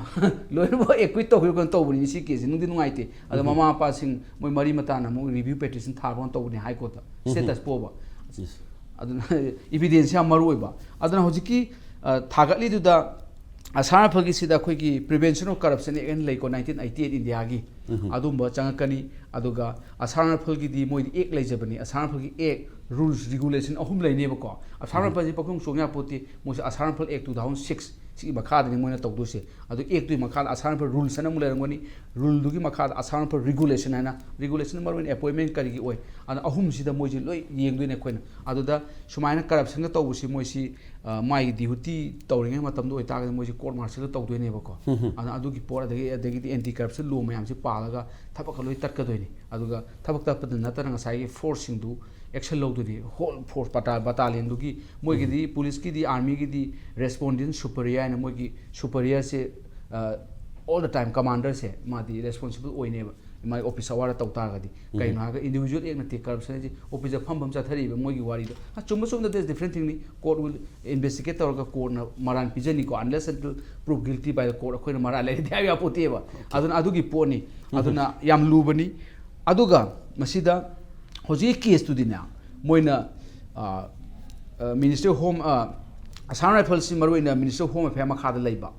ꯂꯣꯏꯅꯃꯛ ꯑꯦꯀ꯭ꯋꯤꯠ ꯇꯧꯈꯤꯕ ꯀꯩꯅꯣ ꯇꯧꯕꯅꯤ ꯁꯤ ꯀꯦꯁꯁꯤ꯫ ꯅꯨꯡꯗꯤ ꯅꯨꯡꯉꯥꯏꯇꯦ꯫ ꯑꯗꯣ ꯃꯃꯥ ꯃꯄꯥꯁꯤꯡ ꯃꯣꯏ ꯃꯔꯤ ꯃꯇꯥꯅ ꯑꯃꯨꯛ ꯔꯤꯚ꯭ꯌꯨ ꯄꯦꯇꯤꯁꯟ ꯊꯥꯕ ꯇꯧꯕꯅꯤ ꯍꯥꯏ ꯀꯣꯔꯠꯇ, ꯁ꯭ꯇꯦꯇꯁ ꯄꯣꯕ꯫ ꯑꯗꯨꯅ ꯏꯕꯤꯗꯦꯟꯁ ꯌꯥꯝ ꯃꯔꯨ ꯑꯣꯏꯕ꯫ ꯑꯗꯨꯅ ꯍꯧꯖꯤꯛꯀꯤ, ꯑ, ꯊꯥꯒꯠꯂꯤꯗꯨꯗ, ꯑꯁꯥꯝ ꯔꯥꯏꯐꯜꯒꯤꯁꯤꯗ ꯑꯩꯈꯣꯏꯒꯤ Prevention of Corruption Act ꯑꯅ ꯂꯩꯀꯣ, nineteen eighty eight ꯏꯟꯗꯤꯌꯥꯒꯤ꯫ ꯑꯗꯨꯝꯕ ꯆꯪꯉꯛꯀꯅꯤ꯫ ꯑꯗꯨꯒ ꯑꯁꯥꯝ ꯔꯥꯏꯐꯜꯒꯤꯗꯤ ꯃꯣꯏꯗꯤ ꯑꯦꯛ ꯂꯩꯖꯕꯅꯤ꯫ ꯑꯁꯥꯝ ꯔꯥꯏꯐꯜꯒꯤ ꯑꯦꯛ, ꯔꯨꯜꯁ, ꯔꯤꯒꯨꯂꯦꯁꯟ ꯑꯍꯨꯝ ꯂꯩꯅꯦꯕꯀꯣ꯫ ꯑꯁꯥꯝ ꯔꯥꯏꯐꯜꯁꯤ ꯄꯪꯆꯣꯡ ꯆꯣꯡ ꯌꯥꯄꯣꯠꯇꯦ꯫ ꯃꯣꯏꯁꯦ ꯑꯁꯥꯝ ꯔꯥꯏꯐꯜ ꯑꯦꯛ two thousand six ꯁꯤꯒꯤ ꯃꯈꯥꯗꯅꯤ ꯃꯣꯏꯅ ꯇꯧꯗꯣꯏꯁꯦ꯫ ꯑꯗꯨ ꯑꯦꯛꯇꯨꯒꯤ ꯃꯈꯥꯗ ꯑꯁꯥꯝ ꯔꯥꯏꯐꯜ ꯔꯨꯜꯁ ꯍꯥꯏꯅ ꯑꯃꯨꯛ ꯂꯩꯔꯝꯒꯅꯤ꯫ ꯔꯨꯜꯗꯨꯒꯤ ꯃꯈꯥꯗ ꯑꯁꯥꯝ ꯔꯥꯏꯐꯜ ꯔꯤꯒꯨꯂꯦꯁꯟ ꯍꯥꯏꯅ, ꯔꯤꯒꯨꯂꯦꯁꯟ ꯃꯔꯨꯑꯣꯏꯅ ꯑꯦꯄꯣꯏꯟꯃꯦꯟ ꯀꯔꯤꯒꯤ ꯑꯣꯏ꯫ ꯑꯗꯨꯅ ꯑꯍꯨꯝꯁꯤꯗ ꯃꯣꯏꯁꯦ ꯂꯣꯏ ꯌꯦꯡꯗꯣꯏꯅꯦ ꯑꯩꯈꯣꯏꯅ꯫ ꯑꯗꯨꯗ ꯁꯨꯃꯥꯏꯅ ꯀꯔꯞꯁꯟꯒ ꯇꯧꯕꯁꯤ ꯃꯣꯏꯁꯤ, ꯑ, ꯃꯥꯒꯤ ꯗ꯭ꯌꯨꯇꯤ ꯇꯧꯔꯤꯉꯩ ꯃꯇꯝꯗ ꯑꯣꯏꯇꯥꯔꯒꯗꯤ ꯃꯣꯏꯁꯤ ꯀꯣꯔꯠ ꯃꯥꯔꯁꯦꯜꯗ ꯇꯧꯗꯣꯏꯅꯦꯕꯀꯣ꯫ ꯑꯗꯨꯅ ꯑꯗꯨꯒꯤ ꯄꯣꯠ, ꯑꯗꯒꯤ, ꯑꯗꯒꯤꯗꯤ ꯑꯦꯟꯇꯤ ꯀꯔꯞꯁꯟ ꯂꯣ ꯃꯌꯥꯝꯁꯤ ꯄꯥꯜꯂꯒ ꯊꯕꯛꯀ ꯂꯣꯏ ꯇꯠꯀꯗꯣꯏꯅꯤ꯫ ꯑꯗꯨꯒ ꯊꯕꯛ ꯇꯠꯄꯗ ꯅꯠꯇꯅ ꯉꯁꯥꯏꯒꯤ ꯐꯣꯔꯁꯁꯤꯡꯗꯨ ꯑꯦꯛꯁꯟ ꯂꯧꯗꯣꯏꯅꯤ꯫ ꯍꯣꯜ ꯐꯣꯔꯁ ꯕꯇꯥ-, ꯕꯇꯥꯂꯤꯌꯟꯗꯨꯒꯤ, ꯃꯣꯏꯒꯤꯗꯤ, ꯄꯨꯂꯤꯁꯀꯤꯗꯤ, ꯑꯥꯔꯃꯤꯒꯤꯗꯤ ꯔꯦꯁꯄꯣꯟꯗꯦꯟ ꯁꯨꯄꯔꯤꯌꯔ ꯍꯥꯏꯅ ꯃꯣꯏꯒꯤ ꯁꯨꯄꯔꯤꯌꯔꯁꯦ, ꯑ, all the time ꯀꯃꯥꯟꯗꯔꯁꯦ ꯃꯥꯗꯤ ꯔꯦꯁꯄꯣꯟꯁꯤꯕꯜ ꯑꯣꯏꯅꯦꯕ꯫ ꯃꯥꯒꯤ ꯑꯣꯐꯤꯁ ꯑꯋꯥꯔꯗ ꯇꯧ ꯇꯥꯔꯒꯗꯤ꯫ ꯀꯩꯅꯣ ꯍꯥꯏꯔꯒ, ꯏꯟꯗꯤꯕꯤꯖꯨꯋꯦꯜ ꯑꯦꯛ ꯅꯠꯇꯦ, ꯀꯔꯞꯁꯟ ꯍꯥꯏꯁꯦ ꯑꯣꯐꯤꯁꯇ ꯐꯝ ꯐꯝ ꯆꯠꯊꯔꯤꯕ ꯃꯣꯏꯒꯤ ꯋꯥꯔꯤꯗꯣ꯫ ꯑ, ꯆꯨꯝꯕ ꯆꯨꯝꯗꯕ, that's different thingꯅꯤ꯫ Court will investigate ꯇꯧꯔꯒ ꯀꯣꯔꯠꯅ ꯃꯔꯥꯜ ꯄꯤꯖꯅꯤꯀꯣ, unless until prove guilty by the court ꯑꯩꯈꯣꯏꯅ ꯃꯔꯥꯜ ꯂꯩꯔꯗꯤ ꯍꯥꯏꯕ ꯌꯥꯄꯣꯠꯇꯦꯕ꯫ ꯑꯗꯨꯅ ꯑꯗꯨꯒꯤ ꯄꯣꯠꯅꯤ꯫ ꯑꯗꯨꯅ ꯌꯥꯝ ꯂꯨꯕꯅꯤ꯫ ꯑꯗꯨꯒ ꯃꯁꯤꯗ ꯍꯧꯖꯤꯛꯀꯤ ꯀꯦꯁꯇꯨꯗꯤꯅꯦ, ꯃꯣꯏꯅ, ꯑ, ꯑ, Ministry of Home, ꯑ, ꯑꯁꯥꯝ ꯔꯥꯏꯐꯜꯁꯤ ꯃꯔꯨꯑꯣꯏꯅ Ministry of Home Affairs ꯃꯈꯥꯗ ꯂꯩꯕ,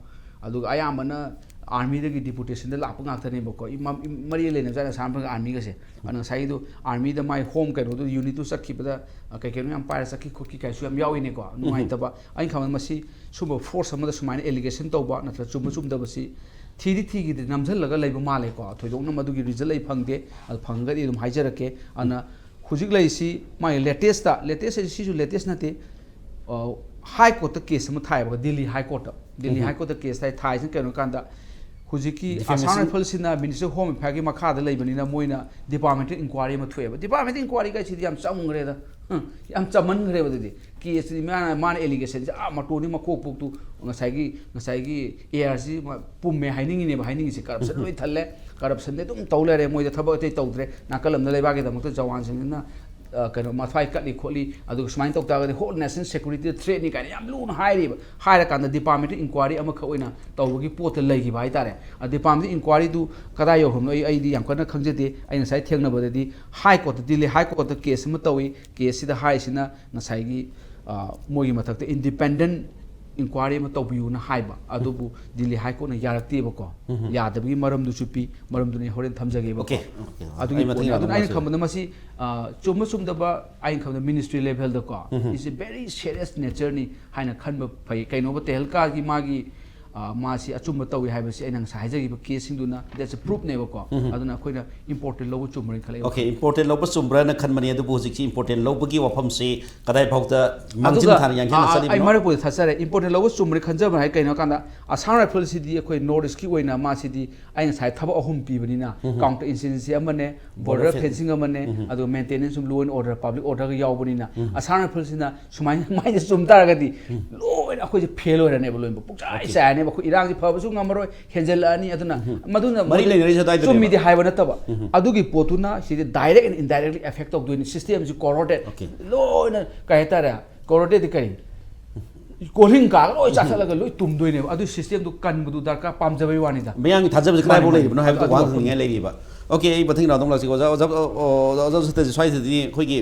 ꯑꯗꯨꯒ ꯑꯌꯥꯝꯕꯅ ꯑꯥꯔꯃꯤꯗꯒꯤ ꯗꯤꯄꯨꯇꯦꯁꯟꯗ ꯂꯥꯛꯄ ꯉꯥꯛꯇꯅꯦꯕꯀꯣ꯫ ꯏ-, ꯃ-, ꯏ-, ꯃꯔꯤ ꯂꯩꯅꯕꯖꯥꯠꯅꯤ ꯑꯁꯥꯝ ꯔꯥꯏꯐꯜꯒ ꯑꯥꯔꯃꯤꯒꯁꯦ꯫ ꯑꯗꯨꯅ ꯉꯁꯥꯏꯒꯤꯗꯣ ꯑꯥꯔꯃꯤꯗ ꯃꯥꯏ ꯍꯣꯝ ꯀꯩꯅꯣꯗꯣ, ꯌꯨꯅꯤꯠꯇꯨ ꯆꯠꯈꯤꯕꯗ, ꯑ, ꯀꯩ ꯀꯩꯅꯣ ꯌꯥꯝ ꯄꯥꯏꯔ ꯆꯠꯈꯤ ꯈꯣꯠꯈꯤ ꯀꯥꯏꯁꯨ ꯌꯥꯝ ꯌꯥꯎꯏꯅꯦꯀꯣ꯫ ꯅꯨꯡꯉꯥꯏꯇꯕ꯫ ꯑꯩꯅ ꯈꯟꯕꯗ ꯃꯁꯤ ꯁꯨꯝꯕ ꯐꯣꯔꯁ ꯑꯃꯗ ꯁꯨꯃꯥꯏꯅ ꯑꯦꯂꯤꯒꯦꯁꯟ ꯇꯧꯕ ꯅꯠꯇ꯭ꯔꯒ ꯆꯨꯝꯕ ꯆꯨꯝꯗꯕꯁꯤ ꯊꯤꯗꯤ ꯊꯤꯈꯤꯗ꯭ꯔꯦ, ꯅꯝꯁꯤꯜꯂꯒ ꯂꯩꯕ ꯃꯥꯜꯂꯦꯀꯣ꯫ ꯊꯣꯏꯗꯣꯛꯅ ꯃꯗꯨꯒꯤ ꯔꯤꯖꯜ ꯑꯩ ꯐꯪꯗꯦ꯫ ꯑꯗꯨ ꯐꯪꯉꯒꯗꯤ ꯑꯗꯨꯝ ꯍꯥꯏꯖꯔꯛꯀꯦ꯫ ꯑꯗꯨꯅ ꯍꯧꯖꯤꯛ ꯂꯩꯔꯤꯁꯤ ꯃꯥꯒꯤ latestꯇ, latest ꯍꯥꯏꯁꯤ ꯁꯤꯁꯨ latest ꯅꯠꯇꯦ꯫ ꯑ, ꯍꯥꯏ ꯀꯣꯔꯠꯇ ꯀꯦꯁ ꯑꯃ ꯊꯥꯏꯌꯦꯕ, ꯗꯤꯜꯂꯤ ꯍꯥꯏ ꯀꯣꯔꯠꯇ꯫ ꯗꯤꯜꯂꯤ ꯎꯝ꯫ ꯍꯥꯏ ꯀꯣꯔꯠꯇ ꯀꯦꯁ ꯊꯥꯏ, ꯊꯥꯏꯁꯤꯅ ꯀꯩꯅꯣ ꯀꯥꯟꯗ, ꯍꯧꯖꯤꯛꯀꯤ Defamation? ꯑꯁꯥꯝ ꯔꯥꯏꯐꯜꯁꯤꯅ ꯃꯤꯅꯤꯁꯇꯔ ꯑꯣꯐ ꯍꯣꯝ ꯑꯦꯐꯤꯌꯔꯒꯤ ꯃꯈꯥꯗ ꯂꯩꯕꯅꯤꯅ, ꯃꯣꯏꯅ ꯗꯤꯄꯥꯔꯠꯃꯦꯟꯇꯦꯜ ꯏꯟꯀ꯭ꯋꯥꯏꯔꯤ ꯑꯃ ꯊꯣꯛꯑꯦꯕ꯫ ꯗꯤꯄꯥꯔꯠꯃꯦꯟꯇꯦꯜ ꯏꯟꯀ꯭ꯋꯥꯏꯔꯤ ꯀꯥꯏꯁꯤꯗꯤ ꯌꯥꯝ ꯆꯝꯈ꯭ꯔꯦꯗ꯫ ꯍꯝ, ꯌꯥꯝ ꯆꯝꯃꯟꯈ꯭ꯔꯦꯕ ꯑꯗꯨꯗꯤ꯫ ꯀꯦꯁꯇꯨꯗꯤ ꯃꯥꯅ, ꯃꯥꯅ ꯑꯦꯂꯤꯒꯦꯁꯟꯁꯦ, ꯑꯥ, ꯃꯇꯣꯟꯗꯤ ꯃꯀꯣꯛ ꯄꯣꯛꯇꯨ ꯉꯁꯥꯏꯒꯤ, ꯉꯁꯥꯏꯒꯤ ꯑꯦ ꯑꯥꯔꯁꯤ ꯄꯨꯝꯃꯦ ꯍꯥꯏꯅꯤꯡꯉꯤꯅꯦꯕ, ꯍꯥꯏꯅꯤꯡꯉꯤꯁꯦ꯫ ꯀꯔꯞꯁꯟ ꯂꯣꯏ ꯊꯜꯂꯦ, ꯀꯔꯞꯁꯟꯗꯤ ꯑꯗꯨꯝ ꯇꯧ ꯂꯩꯔꯦ, ꯃꯣꯏꯗ ꯊꯕꯛ ꯑꯇꯩ ꯇꯧꯗ꯭ꯔꯦ꯫ ꯅꯥꯀꯜ ꯑꯃꯗ ꯂꯩꯕꯥꯛꯀꯤꯗꯃꯛꯇ ꯖꯋꯥꯟꯁꯤꯡꯁꯤꯅ, ꯑ, ꯀꯩꯅꯣ, ꯃꯊ꯭ꯋꯥꯏ ꯀꯠꯂꯤ ꯈꯣꯠꯂꯤ, ꯑꯗꯨꯒ ꯁꯨꯃꯥꯏꯅ ꯇꯧ ꯇꯥꯔꯒꯗꯤ ꯍꯣꯜ ꯅꯦꯁꯅꯦꯜ ꯁꯦꯀ꯭ꯌꯨꯔꯤꯇꯤꯗ ꯊ꯭ꯔꯦꯠꯅꯤ ꯀꯥꯏꯅ ꯌꯥꯝ ꯂꯨꯅ ꯍꯥꯏꯔꯤꯕ꯫ ꯍꯥꯏꯔꯀꯥꯟꯗ ꯗꯤꯄꯥꯔꯠꯃꯦꯟꯇꯦꯜ ꯏꯟꯀ꯭ꯋꯥꯏꯔꯤ ꯑꯃꯈꯛ ꯑꯣꯏꯅ ꯇꯧꯕꯒꯤ ꯄꯣꯠꯇ ꯂꯩꯈꯤꯕ ꯍꯥꯏꯇꯥꯔꯦ꯫ ꯑ, ꯗꯤꯄꯥꯔꯠꯃꯦꯟꯇꯦꯜ ꯏꯟꯀ꯭ꯋꯥꯏꯔꯤꯗꯨ ꯀꯗꯥꯏ ꯌꯧꯈ꯭ꯔꯕꯅꯣ ꯑꯩ, ꯑꯩꯗꯤ ꯌꯥꯝ ꯀꯟꯅ ꯈꯪꯖꯗꯦ꯫ ꯑꯩ ꯉꯁꯥꯏ ꯊꯦꯡꯅꯕꯗꯗꯤ ꯍꯥꯏ ꯀꯣꯔꯠꯇ, ꯗꯤꯜꯂꯤ ꯍꯥꯏ ꯀꯣꯔꯠꯇ ꯀꯦꯁ ꯑꯃ ꯇꯧꯏ꯫ ꯀꯦꯁꯁꯤꯗ ꯍꯥꯏꯔꯤꯁꯤꯅ ꯉꯁꯥꯏꯒꯤ, ꯑ, ꯃꯣꯏꯒꯤ ꯃꯊꯛꯇ ꯏꯟꯗꯤꯄꯦꯟꯗꯦꯟ ꯏꯟꯀ꯭ꯋꯥꯏꯔꯤ ꯑꯃ ꯇꯧꯕꯤꯌꯨꯅ ꯍꯥꯏꯕ, ꯑꯗꯨꯕꯨ ꯗꯤꯜꯂꯤ ꯍꯥꯏ ꯀꯣꯔꯠꯅ ꯌꯥꯔꯛꯇꯦꯕꯀꯣ꯫ ꯎꯝ꯫ ꯌꯥꯗꯕꯒꯤ ꯃꯔꯝꯗꯨꯁꯨ ꯄꯤ, ꯃꯔꯝꯗꯨꯅ ꯑꯩ ꯍꯣꯔꯦꯟ ꯊꯝꯖꯒꯦꯕꯀꯣ꯫ Okay, okay. ꯑꯗꯨꯒꯤ ꯑꯩ ꯃꯊꯪ ꯄꯣꯠꯅꯤ꯫ ꯌꯥꯗꯧ ꯑꯗꯨꯅ ꯑꯩꯅ ꯃꯥꯜꯂꯦ꯫ ꯈꯟꯕꯗ ꯃꯁꯤ, ꯑ, ꯆꯨꯝꯕ ꯆꯨꯝꯗꯕ ꯑꯩꯅ ꯈꯟꯕꯗ ꯃꯤꯅꯤꯁꯇ꯭ꯔꯤ ꯂꯦꯚꯦꯜꯗꯀꯣ, um. It's a very serious nature ꯅꯤ ꯍꯥꯏꯅ ꯈꯟꯕ ꯐꯩ꯫ ꯀꯩꯅꯣꯕ, ꯇꯦꯍꯜꯀꯥꯒꯤ ꯃꯥꯒꯤ, ꯑ, ꯃꯥꯁꯤ ꯑꯆꯨꯝꯕ ꯇꯧꯏ ꯍꯥꯏꯕꯁꯤ ꯑꯩꯅ ꯉꯁꯥꯏ ꯍꯥꯏꯖꯈꯤꯕ ꯀꯦꯁꯁꯤꯡꯗꯨꯅ that's a proof ꯅꯦꯕꯀꯣ꯫ ꯎꯝ꯫ ꯑꯗꯨꯅ ꯑꯩꯈꯣꯏꯅ ꯏꯝꯄꯣꯔꯇꯦꯟ ꯂꯧꯕ ꯆꯨꯝꯕ꯭ꯔꯅ ꯈꯜꯂꯦ꯫ ꯑꯣꯀꯦ, ꯏꯝꯄꯣꯔꯇꯦꯟ ꯂꯧꯕ ꯆꯨꯝꯕ꯭ꯔꯅ ꯈꯟꯕꯅꯤ, ꯑꯗꯨꯕꯨ ꯍꯧꯖꯤꯛꯁꯤ ꯏꯝꯄꯣꯔꯇꯦꯟ ꯂꯧꯕꯒꯤ ꯋꯥꯐꯝꯁꯤ ꯀꯗꯥꯏ ꯐꯥꯎꯗ ꯃꯥꯡꯖꯤꯟ ꯑꯗꯨꯒ, ꯊꯥꯅ ꯌꯥꯡꯁꯤꯟꯅ ꯑ, ꯑ, ꯑꯩ ꯆꯠꯂꯤꯕꯅꯣ? ꯃꯔꯛ ꯄꯨꯗ ꯊꯠꯆꯔꯦ꯫ ꯏꯝꯄꯣꯔꯇꯦꯟ ꯂꯧꯕ ꯆꯨꯝꯕ꯭ꯔꯅ ꯈꯟꯖꯕ ꯍꯥꯏ ꯀꯩꯅꯣ ꯍꯥꯏ ꯀꯥꯟꯗ, ꯑꯁꯥꯝ ꯔꯥꯏꯐꯜꯁꯤꯗꯤ ꯑꯩꯈꯣꯏ ꯅꯣꯔꯠ ꯏꯁꯀꯤ ꯑꯣꯏꯅ ꯃꯥꯁꯤꯗꯤ ꯑꯩ ꯉꯁꯥꯏ ꯊꯕꯛ ꯑꯍꯨꯝ ꯄꯤꯕꯅꯤꯅ, ꯎꯝ꯫ ꯀꯥꯎꯟꯇꯔ ꯏꯟꯁꯔꯖꯦꯟꯁꯤ ꯑꯃꯅꯦ, ꯕꯣꯔꯗꯔ ꯕꯣꯔꯗꯔ ꯐꯦꯟ-, ꯐꯦꯟꯁꯤꯡ ꯑꯃꯅꯦ, ꯎꯝ꯫ ꯑꯗꯨꯒ maintenance of law and order, public ꯑꯣꯔꯗꯔꯒ ꯌꯥꯎꯕꯅꯤꯅ, ꯎꯝ꯫ ꯑꯁꯥꯝ ꯔꯥꯏꯐꯜꯁꯤꯅ ꯁꯨꯃꯥꯏꯅ, ꯁꯨꯃꯥꯏꯅ ꯆꯨꯝ ꯇꯥꯔꯒꯗꯤ, ꯎꯝ꯫ ꯂꯣꯏꯅ ꯑꯩꯈꯣꯏꯁꯦ ꯐꯦꯜ ꯑꯣꯏꯔꯅꯦꯕ, ꯂꯣꯏꯅꯃꯛ ꯄꯨꯡꯆꯥꯏ ꯑꯣꯀꯦ꯫ ꯆꯥꯏꯔꯅꯦꯕ꯫ ꯑꯩꯈꯣꯏ ꯏꯔꯥꯡꯁꯤ ꯐꯕꯁꯨ ꯉꯝꯃꯔꯣꯏ, ꯍꯦꯟꯖꯜꯂꯛꯑꯅꯤ꯫ ꯑꯗꯨꯅ ꯎꯝ꯫ ꯃꯗꯨꯅ ꯃꯔꯤ ꯃꯗꯨ ꯂꯩꯅꯔꯤꯁꯦ ꯑꯗꯨꯋꯥꯏꯗꯅꯦꯕ꯫ ꯆꯨꯝꯃꯤꯗꯤ ꯍꯥꯏꯕ ꯅꯠꯇꯕ, ꯎꯝ꯫ ꯑꯗꯨꯒꯤ ꯄꯣꯠꯇꯨꯅ ꯁꯤꯗꯤ direct and indirectly affect ꯇꯧꯗꯣꯏꯅꯤ꯫ ꯁꯤꯁꯇꯦꯝꯁꯤ ꯀꯣꯔꯣꯗꯦꯠ, ꯑꯣꯀꯦ꯫ ꯂꯣꯏꯅ ꯀꯩ ꯍꯥꯏꯇꯥꯔꯦ, ꯀꯣꯔꯣꯗꯦꯠꯇꯤ ꯀꯔꯤ? ꯀꯣꯜꯍꯤꯡ ꯀꯥꯒ ꯂꯣꯏ ꯆꯥꯊꯠꯂꯒ ꯂꯣꯏ ꯇꯨꯝꯗꯣꯏꯅꯦꯕ꯫ ꯑꯗꯨ ꯁꯤꯁꯇꯦꯝꯗꯨ ꯀꯟꯕꯗꯨ ꯗꯔꯀꯥꯔ, ꯄꯥꯝꯖꯕꯩ ꯋꯥꯅꯤꯗ꯫ ꯃꯌꯥꯝꯒꯤ ꯊꯥꯖꯕꯁꯤ ꯀꯗꯥꯏꯐꯥꯎ ꯃꯥꯅꯤ, ꯃꯥꯅꯤ꯫ ꯂꯩꯔꯤꯕꯅꯣ ꯍꯥꯏꯕꯗꯨ ꯑꯗꯨ ꯋꯥꯍꯪ ꯋꯥꯐꯝ ꯍꯪꯅꯤꯡꯉꯥꯏ ꯂꯩꯔꯤꯕ꯫ ꯑꯣꯀꯦ, ꯑꯩ ꯃꯊꯪꯒꯤ ꯔꯥꯎꯟꯗ ꯑꯃꯨꯛ ꯂꯥꯛꯁꯤꯀꯣ꯫ ꯑꯣꯖꯥ, ꯑꯣꯖꯥ, ꯑꯣ, ꯑꯣꯖꯥ ꯁꯇꯦꯟꯖꯤꯠ, ꯁ꯭ꯋꯥꯏꯁꯤꯗꯗꯤ ꯑꯩꯈꯣꯏꯒꯤ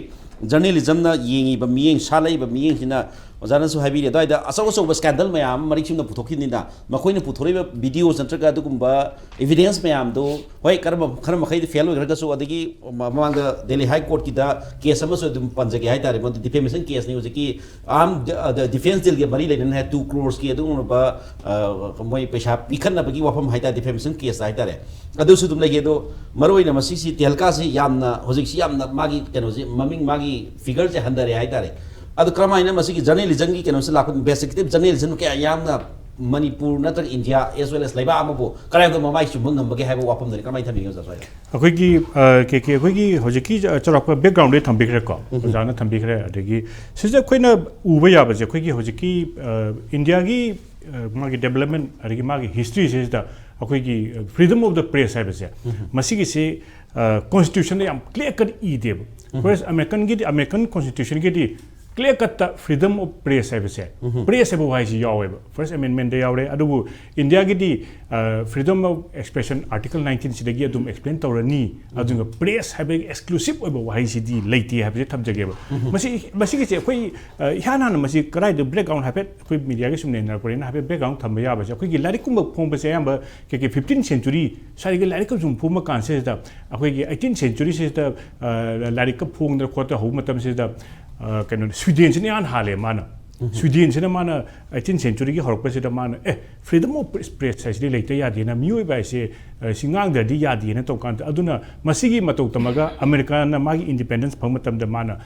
ꯖꯔꯅꯦꯂꯤꯖꯝꯅ ꯌꯦꯡꯉꯤꯕ ꯃꯤꯠꯌꯦꯡ, ꯁꯥꯠꯂꯛꯏꯕ ꯃꯤꯠꯌꯦꯡꯁꯤꯅ ꯑꯣꯖꯥꯅꯁꯨ ꯍꯥꯏꯕꯤꯔꯤ ꯑꯗꯨꯋꯥꯏꯗ ꯑꯆꯧ ꯑꯆꯧꯕ ꯁ꯭ꯀꯦꯟꯗꯜ ꯃꯌꯥꯝ ꯑꯃ ꯃꯔꯤꯛ ꯆꯨꯝꯅ ꯄꯨꯊꯣꯛꯈꯤꯕꯅꯤꯅ, ꯃꯈꯣꯏꯅ ꯄꯨꯊꯣꯔꯛꯏꯕ ꯚꯤꯗꯤꯑꯣꯁ ꯅꯠꯇ꯭ꯔꯒ ꯑꯗꯨꯒꯨꯝꯕ ꯏꯚꯤꯗꯦꯟꯁ ꯃꯌꯥꯝꯗꯨ, ꯍꯣꯏ, ꯀꯔꯝꯕ, ꯈꯔ ꯃꯈꯩꯗꯤ ꯐꯦꯜ ꯑꯣꯏꯈ꯭ꯔꯒꯁꯨ, ꯑꯗꯒꯤ ꯃꯃꯥꯡꯗ ꯗꯦꯜꯂꯤ ꯍꯥꯏ ꯀꯣꯔꯠꯀꯤꯗ ꯀꯦꯁ ꯑꯃꯁꯨ ꯑꯗꯨꯝ ꯄꯟꯖꯒꯦ ꯍꯥꯏꯇꯥꯔꯦ, ꯃꯗꯨ ꯗꯤꯐꯦꯃꯦꯁꯟ ꯀꯦꯁꯅꯤ꯫ ꯍꯧꯖꯤꯛꯀꯤ ꯑꯥꯔꯝ ꯗ-, ꯗ-, ꯗꯤꯐꯦꯟꯁ ꯗꯤꯜꯒꯤ ꯃꯔꯤ ꯂꯩꯅꯅ ꯍꯥꯏ, ꯇꯨ ꯀ꯭ꯔꯣꯔꯁꯀꯤ ꯑꯗꯨꯒꯨꯝꯂꯕ, ꯑ, ꯃꯣꯏ ꯄꯩꯁꯥ ꯄꯤꯈꯠꯅꯕꯒꯤ ꯋꯥꯐꯝ ꯍꯥꯏꯇꯥꯔꯦ, ꯗꯤꯐꯦꯃꯦꯁꯟ ꯀꯦꯁꯇ ꯍꯥꯏꯇꯥꯔꯦ꯫ ꯑꯗꯨꯁꯨ ꯑꯗꯨꯝ ꯂꯩꯈꯤ꯫ ꯑꯗꯣ ꯃꯔꯨꯑꯣꯏꯅ ꯃꯁꯤꯁꯤ ꯇꯦꯍꯜꯀꯥꯁꯤ ꯌꯥꯝꯅ, ꯍꯧꯖꯤꯛꯁꯤ ꯌꯥꯝꯅ ꯃꯥꯒꯤ ꯀꯩꯅꯣꯁꯤ, ꯃꯃꯤꯡ, ꯃꯥꯒꯤ ꯐꯤꯒꯔꯁꯦ ꯍꯟꯊꯔꯦ ꯍꯥꯏꯇꯥꯔꯦ꯫ ꯑꯗꯨ ꯀꯔꯝꯍꯥꯏꯅ ꯃꯁꯤꯒꯤ ꯖꯔꯅꯦꯂꯤꯖꯝꯒꯤ ꯀꯩꯅꯣꯁꯦ ꯂꯥꯛꯄ, ꯏꯟꯚꯦꯁꯇꯤꯒꯦꯇꯤꯚ ꯖꯔꯅꯦꯂꯤꯖꯝ ꯀꯌꯥ ꯌꯥꯝꯅ ꯃꯅꯤꯄꯨꯔ ꯅꯠꯇ꯭ꯔꯒ ꯏꯟꯗꯤꯌꯥ, as well as ꯂꯩꯕꯥꯛ ꯑꯃꯕꯨ ꯀꯔꯥꯏꯗ ꯃꯃꯥꯏ ꯆꯨꯝꯕ ꯉꯝꯕꯒꯦ ꯍꯥꯏꯕ ꯋꯥꯐꯝꯗꯨꯅꯤ ꯀꯔꯝꯍꯥꯏꯅ ꯊꯝꯕꯤꯒꯦ, ꯑꯣꯖꯥ ꯁ꯭ꯋꯥꯏꯗ? ꯑꯩꯈꯣꯏꯒꯤ, ꯑ, ꯀꯦ ꯀꯦ, ꯑꯩꯈꯣꯏꯒꯤ ꯍꯧꯖꯤꯛꯀꯤ ꯆ-, ꯆꯥꯎꯔꯥꯛꯄ ꯕꯦꯛꯒ꯭ꯔꯥꯎꯟꯗꯩ ꯊꯝꯕꯤꯈ꯭ꯔꯦꯀꯣ, ꯎꯝ꯫ ꯑꯣꯖꯥꯅ ꯊꯝꯕꯤꯈ꯭ꯔꯦ꯫ ꯑꯗꯒꯤ ꯁꯤꯁꯦ ꯑꯩꯈꯣꯏꯅ ꯎꯕ ꯌꯥꯕꯁꯦ, ꯑꯩꯈꯣꯏꯒꯤ ꯍꯧꯖꯤꯛꯀꯤ, ꯑ, ꯏꯟꯗꯤꯌꯥꯒꯤ, ꯑ, ꯃꯥꯒꯤ ꯗꯦꯕꯂꯞꯃꯦꯟ ꯑꯗꯒꯤ ꯃꯥꯒꯤ ꯍꯤꯁꯇ꯭ꯔꯤꯁꯤꯗ ꯑꯩꯈꯣꯏꯒꯤ, ꯑ, freedom of the press ꯍꯥꯏꯕꯁꯦ, ꯎꯝ꯫ ꯃꯁꯤꯒꯤꯁꯤ, ꯑ, ꯀꯣꯟꯁꯇꯤꯇ꯭ꯌꯨꯁꯟꯗ ꯌꯥꯝ ꯀ꯭ꯂꯤꯌꯔ ꯀꯠ ꯏꯗꯦꯕ꯫ ꯎꯝ꯫ Whereas ꯑꯃꯦꯔꯤꯀꯟꯒꯤꯗꯤ, ꯑꯃꯦꯔꯤꯀꯟ ꯀꯣꯟꯁꯇꯤꯇ꯭ꯌꯨꯁꯟꯒꯤꯗꯤ ꯀ꯭ꯂꯤꯌꯔ ꯀꯠꯇ freedom of press ꯍꯥꯏꯕꯁꯦ, ꯎꯝ꯫ Press ꯍꯥꯏꯕ ꯋꯥꯍꯩꯁꯤ ꯌꯥꯎꯋꯦꯕ, ꯐꯥꯔꯁ ꯑꯃꯦꯟꯃꯦꯟꯗ ꯌꯥꯎꯔꯦ꯫ ꯑꯗꯨꯕꯨ ꯏꯟꯗꯤꯌꯥꯒꯤꯗꯤ, ꯑ, freedom of expression, Article nineteen ꯁꯤꯗꯒꯤ ꯑꯗꯨꯝ explain ꯇꯧꯔꯅꯤ꯫ ꯎꯝ꯫ ꯑꯗꯨꯒ press ꯍꯥꯏꯕꯒꯤ exclusive ꯑꯣꯏꯕ ꯋꯥꯍꯩꯁꯤꯗꯤ ꯂꯩꯇꯦ ꯍꯥꯏꯕꯁꯦ ꯊꯝꯖꯒꯦꯕ꯫ ꯎꯝ꯫ ꯃꯁꯤ, ꯃꯁꯤꯒꯤꯁꯦ ꯑꯩꯈꯣꯏ, ꯑ, ꯏꯍꯥꯟ ꯍꯥꯟꯅ ꯃꯁꯤ ꯀꯗꯥꯏꯗ, ꯕꯦꯛꯒ꯭ꯔꯥꯎꯟ ꯍꯥꯏꯐꯦꯠ ꯑꯩꯈꯣꯏ ꯃꯤꯗꯤꯌꯥꯒꯤ ꯁꯨꯝ ꯅꯩꯅꯔꯛꯄꯅꯤꯅ ꯍꯥꯏꯐꯦꯠ ꯕꯦꯛꯒ꯭ꯔꯥꯎꯟ ꯊꯝꯕ ꯌꯥꯕꯁꯦ, ꯑꯩꯈꯣꯏꯒꯤ ꯂꯥꯏꯔꯤꯛꯀꯨꯝꯕ ꯐꯣꯡꯕꯁꯦ ꯑꯌꯥꯝꯕ ꯀꯦ ꯀꯦ fifteen century ꯁ꯭ꯋꯥꯏꯒꯤ ꯂꯥꯏꯔꯤꯛꯀ ꯁꯨꯝ ꯐꯣꯡꯕ ꯀꯥꯟꯁꯤꯗ, ꯑꯩꯈꯣꯏꯒꯤ eighteen century ꯁꯤꯗ, ꯑ, ꯂꯥꯏꯔꯤꯛꯀ ꯐꯣꯡꯗꯅ ꯈꯣꯠꯇꯅ ꯍꯧꯕ ꯃꯇꯝꯁꯤꯗ, ꯑ, ꯀꯩꯅꯣ, ꯁ꯭ꯋꯤꯗꯦꯟꯁꯤꯅ ꯏꯍꯥꯟ ꯍꯥꯜꯂꯦ ꯃꯥꯅ꯫ ꯎꯝ꯫ ꯁ꯭ꯋꯤꯗꯦꯟꯁꯤꯅ ꯃꯥꯅ eighteen century ꯒꯤ ꯍꯧꯔꯛꯄꯁꯤꯗ ꯃꯥꯅ, "ꯑꯦ, freedom of press ꯍꯥꯏꯁꯤꯗꯤ ꯂꯩꯇ ꯌꯥꯗꯦꯅ, ꯃꯤꯑꯣꯏꯕ ꯍꯥꯏꯁꯦ, ꯑ, ꯁꯤ ꯉꯥꯡꯗ꯭ꯔꯗꯤ ꯌꯥꯗꯦꯅ" ꯇꯧ ꯀꯥꯟꯗ, ꯑꯗꯨꯅ ꯃꯁꯤꯒꯤ ꯃꯇꯧ ꯇꯝꯃꯒ ꯑꯃꯦꯔꯤꯀꯥꯅ ꯃꯥꯒꯤ independence ꯐꯪꯕ ꯃꯇꯝꯗ ꯃꯥꯅ,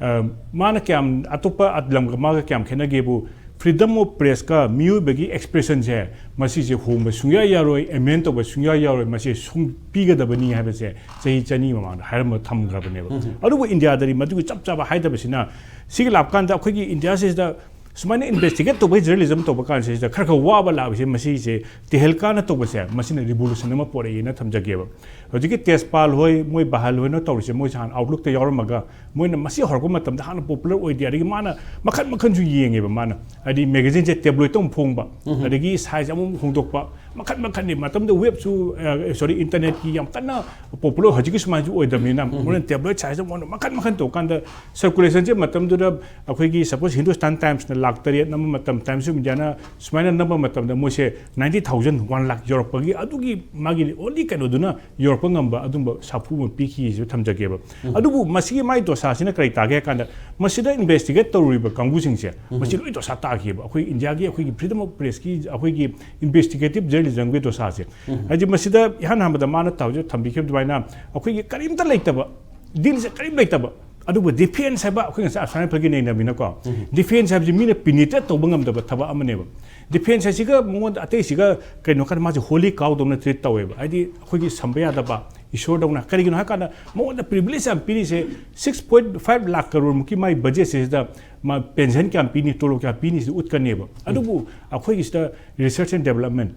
ꯑ, ꯃꯥꯅ ꯀꯌꯥꯝ ꯑꯇꯣꯞꯄ ꯂꯝꯒ ꯃꯥꯒ ꯀꯌꯥꯝ ꯈꯦꯠꯅꯒꯦꯕꯨ, freedom of press ꯀ ꯃꯤꯑꯣꯏꯕꯒꯤ expression ꯁꯦ, ꯃꯁꯤꯁꯦ ꯍꯣꯡꯕ ꯁꯨꯡꯌꯥ ꯌꯥꯔꯣꯏ, amend ꯇꯧꯕ ꯁꯨꯡꯌꯥ ꯌꯥꯔꯣꯏ, ꯃꯁꯤ ꯁꯨꯡ ꯄꯤꯒꯗꯕꯅꯤ ꯍꯥꯏꯕꯁꯦ ꯆꯍꯤ ꯆꯅꯤ ꯃꯃꯥꯡꯗ ꯍꯥꯏꯔꯝꯕ ꯊꯝꯈ꯭ꯔꯕꯅꯦꯕ꯫ ꯎꯝ꯫ ꯑꯗꯨꯕꯨ ꯏꯟꯗꯤꯌꯥꯗꯗꯤ ꯃꯗꯨꯒꯤ ꯆꯞ ꯆꯥꯕ ꯍꯥꯏꯗꯕꯁꯤꯅ, ꯁꯤꯒꯤ ꯂꯥꯛꯄ ꯀꯥꯟꯗ ꯑꯩꯈꯣꯏꯒꯤ ꯏꯟꯗꯤꯌꯥꯁꯤꯗ ꯁꯨꯃꯥꯏꯅ investigate ꯇꯧꯕꯒꯤ journalism ꯇꯧꯕ ꯀꯥꯟꯁꯤꯗ ꯈꯔ ꯈꯔ ꯋꯥꯕ ꯂꯥꯛꯄꯁꯦ, ꯃꯁꯤꯁꯦ ꯇꯦꯍꯦꯜꯀꯥꯅ ꯇꯧꯕꯁꯦ, ꯃꯁꯤꯅ revolution ꯑꯃ ꯄꯣꯔꯛꯑꯦꯅ ꯊꯝꯖꯒꯦꯕ꯫ ꯍꯧꯖꯤꯛꯀꯤ ꯇꯦꯖꯄꯥꯜ ꯍꯣꯏ, ꯃꯣꯏ ꯕꯍꯜ ꯍꯣꯏꯅ ꯇꯧꯔꯤꯁꯦ, ꯃꯣꯏꯁꯦ ꯍꯥꯟꯅ Outlook ꯇ ꯌꯥꯎꯔꯝꯃꯒ, ꯃꯣꯏꯅ ꯃꯁꯤ ꯍꯧꯔꯛꯄ ꯃꯇꯝꯗ ꯍꯥꯟꯅ popular ꯑꯣꯏꯗꯦ, ꯑꯗꯒꯤ ꯃꯥꯅ ꯃꯈꯟ ꯃꯈꯟꯁꯨ ꯌꯦꯡꯉꯦꯕ ꯃꯥꯅ, ꯍꯥꯏꯗꯤ magazine ꯁꯦ tabloid ꯇꯧꯅ ꯐꯣꯡꯕ, ꯎꯝ꯫ ꯑꯗꯒꯤ size ꯑꯃꯨꯛ ꯍꯣꯡꯗꯣꯛꯄ, ꯃꯈꯟ ꯃꯈꯟꯅꯤ꯫ ꯃꯇꯝꯗ web ꯁꯨ, ꯑ, sorry, internet ꯀꯤ ꯌꯥꯝ ꯀꯟꯅ popular ꯍꯧꯖꯤꯛꯀꯤ ꯁꯨꯃꯥꯏꯅꯁꯨ ꯑꯣꯏꯗꯕꯅꯤꯅ, ꯎꯝ꯫ ꯃꯣꯏꯅ tabloid size ꯑꯃꯨꯛ ꯍꯣꯡꯗꯣꯛ-, ꯃꯈꯟ ꯃꯈꯟ ꯇꯧꯀꯥꯟꯗ circulation ꯁꯦ ꯃꯇꯝꯗꯨꯗ ꯑꯩꯈꯣꯏꯒꯤ, suppose, Hindustan Times ꯅ ꯂꯥꯛ ꯇꯔꯦꯠ ꯅꯝꯕ ꯃꯇꯝ, Times of India ꯅ ꯁꯨꯃꯥꯏꯅ ꯅꯝꯕ ꯃꯇꯝꯗ ꯃꯣꯏꯁꯦ ninety thousand, one lakh ꯌꯧꯔꯛꯄꯒꯤ, ꯑꯗꯨꯒꯤ ꯃꯥꯒꯤ only ꯀꯩꯅꯣꯗꯨꯅ ꯌꯧꯔꯛꯄ ꯉꯝꯕ ꯑꯗꯨꯝꯕ ꯁꯥꯐꯨ ꯑꯃ ꯄꯤꯈꯤꯁꯤꯁꯨ ꯊꯝꯖꯒꯦꯕ꯫ ꯎꯝ꯫ ꯑꯗꯨꯕꯨ ꯃꯁꯤꯒꯤ ꯃꯥꯏ ꯗꯣꯁꯥꯁꯤꯅ ꯀꯔꯤ ꯇꯥꯒꯦ ꯍꯥꯏ ꯀꯥꯟꯗ, ꯃꯁꯤꯗ investigate ꯇꯧꯔꯤꯕ ꯀꯥꯡꯕꯨꯁꯤꯡꯁꯦ, ꯎꯝ꯫ ꯃꯁꯤ ꯂꯣꯏ ꯗꯣꯁꯥ ꯇꯥꯈꯤꯕ꯫ ꯑꯩꯈꯣꯏ ꯏꯟꯗꯤꯌꯥꯒꯤ ꯑꯩꯈꯣꯏꯒꯤ freedom of press ꯀꯤ ꯑꯩꯈꯣꯏꯒꯤ investigative journalism ꯒꯤ ꯗꯣꯁꯥꯁꯦ꯫ ꯎꯝ꯫ ꯍꯥꯏꯗꯤ ꯃꯁꯤꯗ ꯏꯍꯥꯟ ꯍꯥꯟꯕꯗ ꯃꯥꯅ ꯇꯧꯖ-, ꯊꯝꯕꯤꯈꯤꯕ ꯑꯗꯨꯃꯥꯏꯅ ꯑꯩꯈꯣꯏꯒꯤ ꯀꯔꯤꯝꯇ ꯂꯩꯇꯕ, ꯗꯤꯜꯁꯦ ꯀꯔꯤꯝ ꯂꯩꯇꯕ, ꯑꯗꯨꯕꯨ ꯗꯤꯐꯦꯟꯁ ꯍꯥꯏꯕ ꯑꯩꯈꯣꯏ ꯉꯁꯥꯏ ꯑꯁꯥꯝ ꯔꯥꯏꯐꯜꯒꯤ ꯅꯩꯅꯕꯅꯤꯅꯀꯣ, ꯗꯤꯐꯦꯟꯁ ꯍꯥꯏꯕꯁꯤ ꯃꯤꯅ ꯄꯤꯅꯤꯇꯦꯠ ꯇꯧꯕ ꯉꯝꯗꯕ ꯊꯕꯛ ꯑꯃꯅꯦꯕ꯫ ꯗꯤꯐꯦꯟꯁ ꯍꯥꯏꯁꯤꯒ ꯃꯉꯣꯟꯗ ꯑꯇꯩꯁꯤꯒ ꯀꯩꯅꯣ ꯈꯔ ꯃꯥꯁꯦ ꯍꯣꯂꯤ ꯀꯥꯎꯗꯧꯅ ꯇ꯭ꯔꯤꯠ ꯇꯧꯋꯦꯕ꯫ ꯍꯥꯏꯗꯤ ꯑꯩꯈꯣꯏꯒꯤ ꯁꯝꯕ ꯌꯥꯗꯕ ꯏꯁꯣꯔꯗꯧꯅ꯫ ꯀꯔꯤꯒꯤꯅꯣ ꯍꯥꯏ ꯀꯥꯟꯗ ꯃꯉꯣꯟꯗ ꯄ꯭ꯔꯤꯚꯤꯂꯦꯖ ꯌꯥꯝ ꯄꯤꯔꯤꯁꯦ, ꯁꯤꯛꯁ ꯄꯣꯏꯟ ꯐꯥꯏꯚ ꯂꯥꯛ ꯀꯔꯣꯔꯃꯨꯛꯀꯤ ꯃꯥꯒꯤ ꯕꯖꯦꯠꯁꯤꯗ ꯃꯥ ꯄꯦꯟꯁꯟ ꯀꯌꯥꯝ ꯄꯤꯅꯤ, ꯇꯣꯂꯣꯞ ꯀꯌꯥꯝ ꯄꯤꯅꯤ ꯁꯤ ꯎꯠꯀꯅꯦꯕ꯫ ꯑꯗꯨꯕꯨ ꯑꯩꯈꯣꯏꯒꯤꯁꯤꯗ research and development,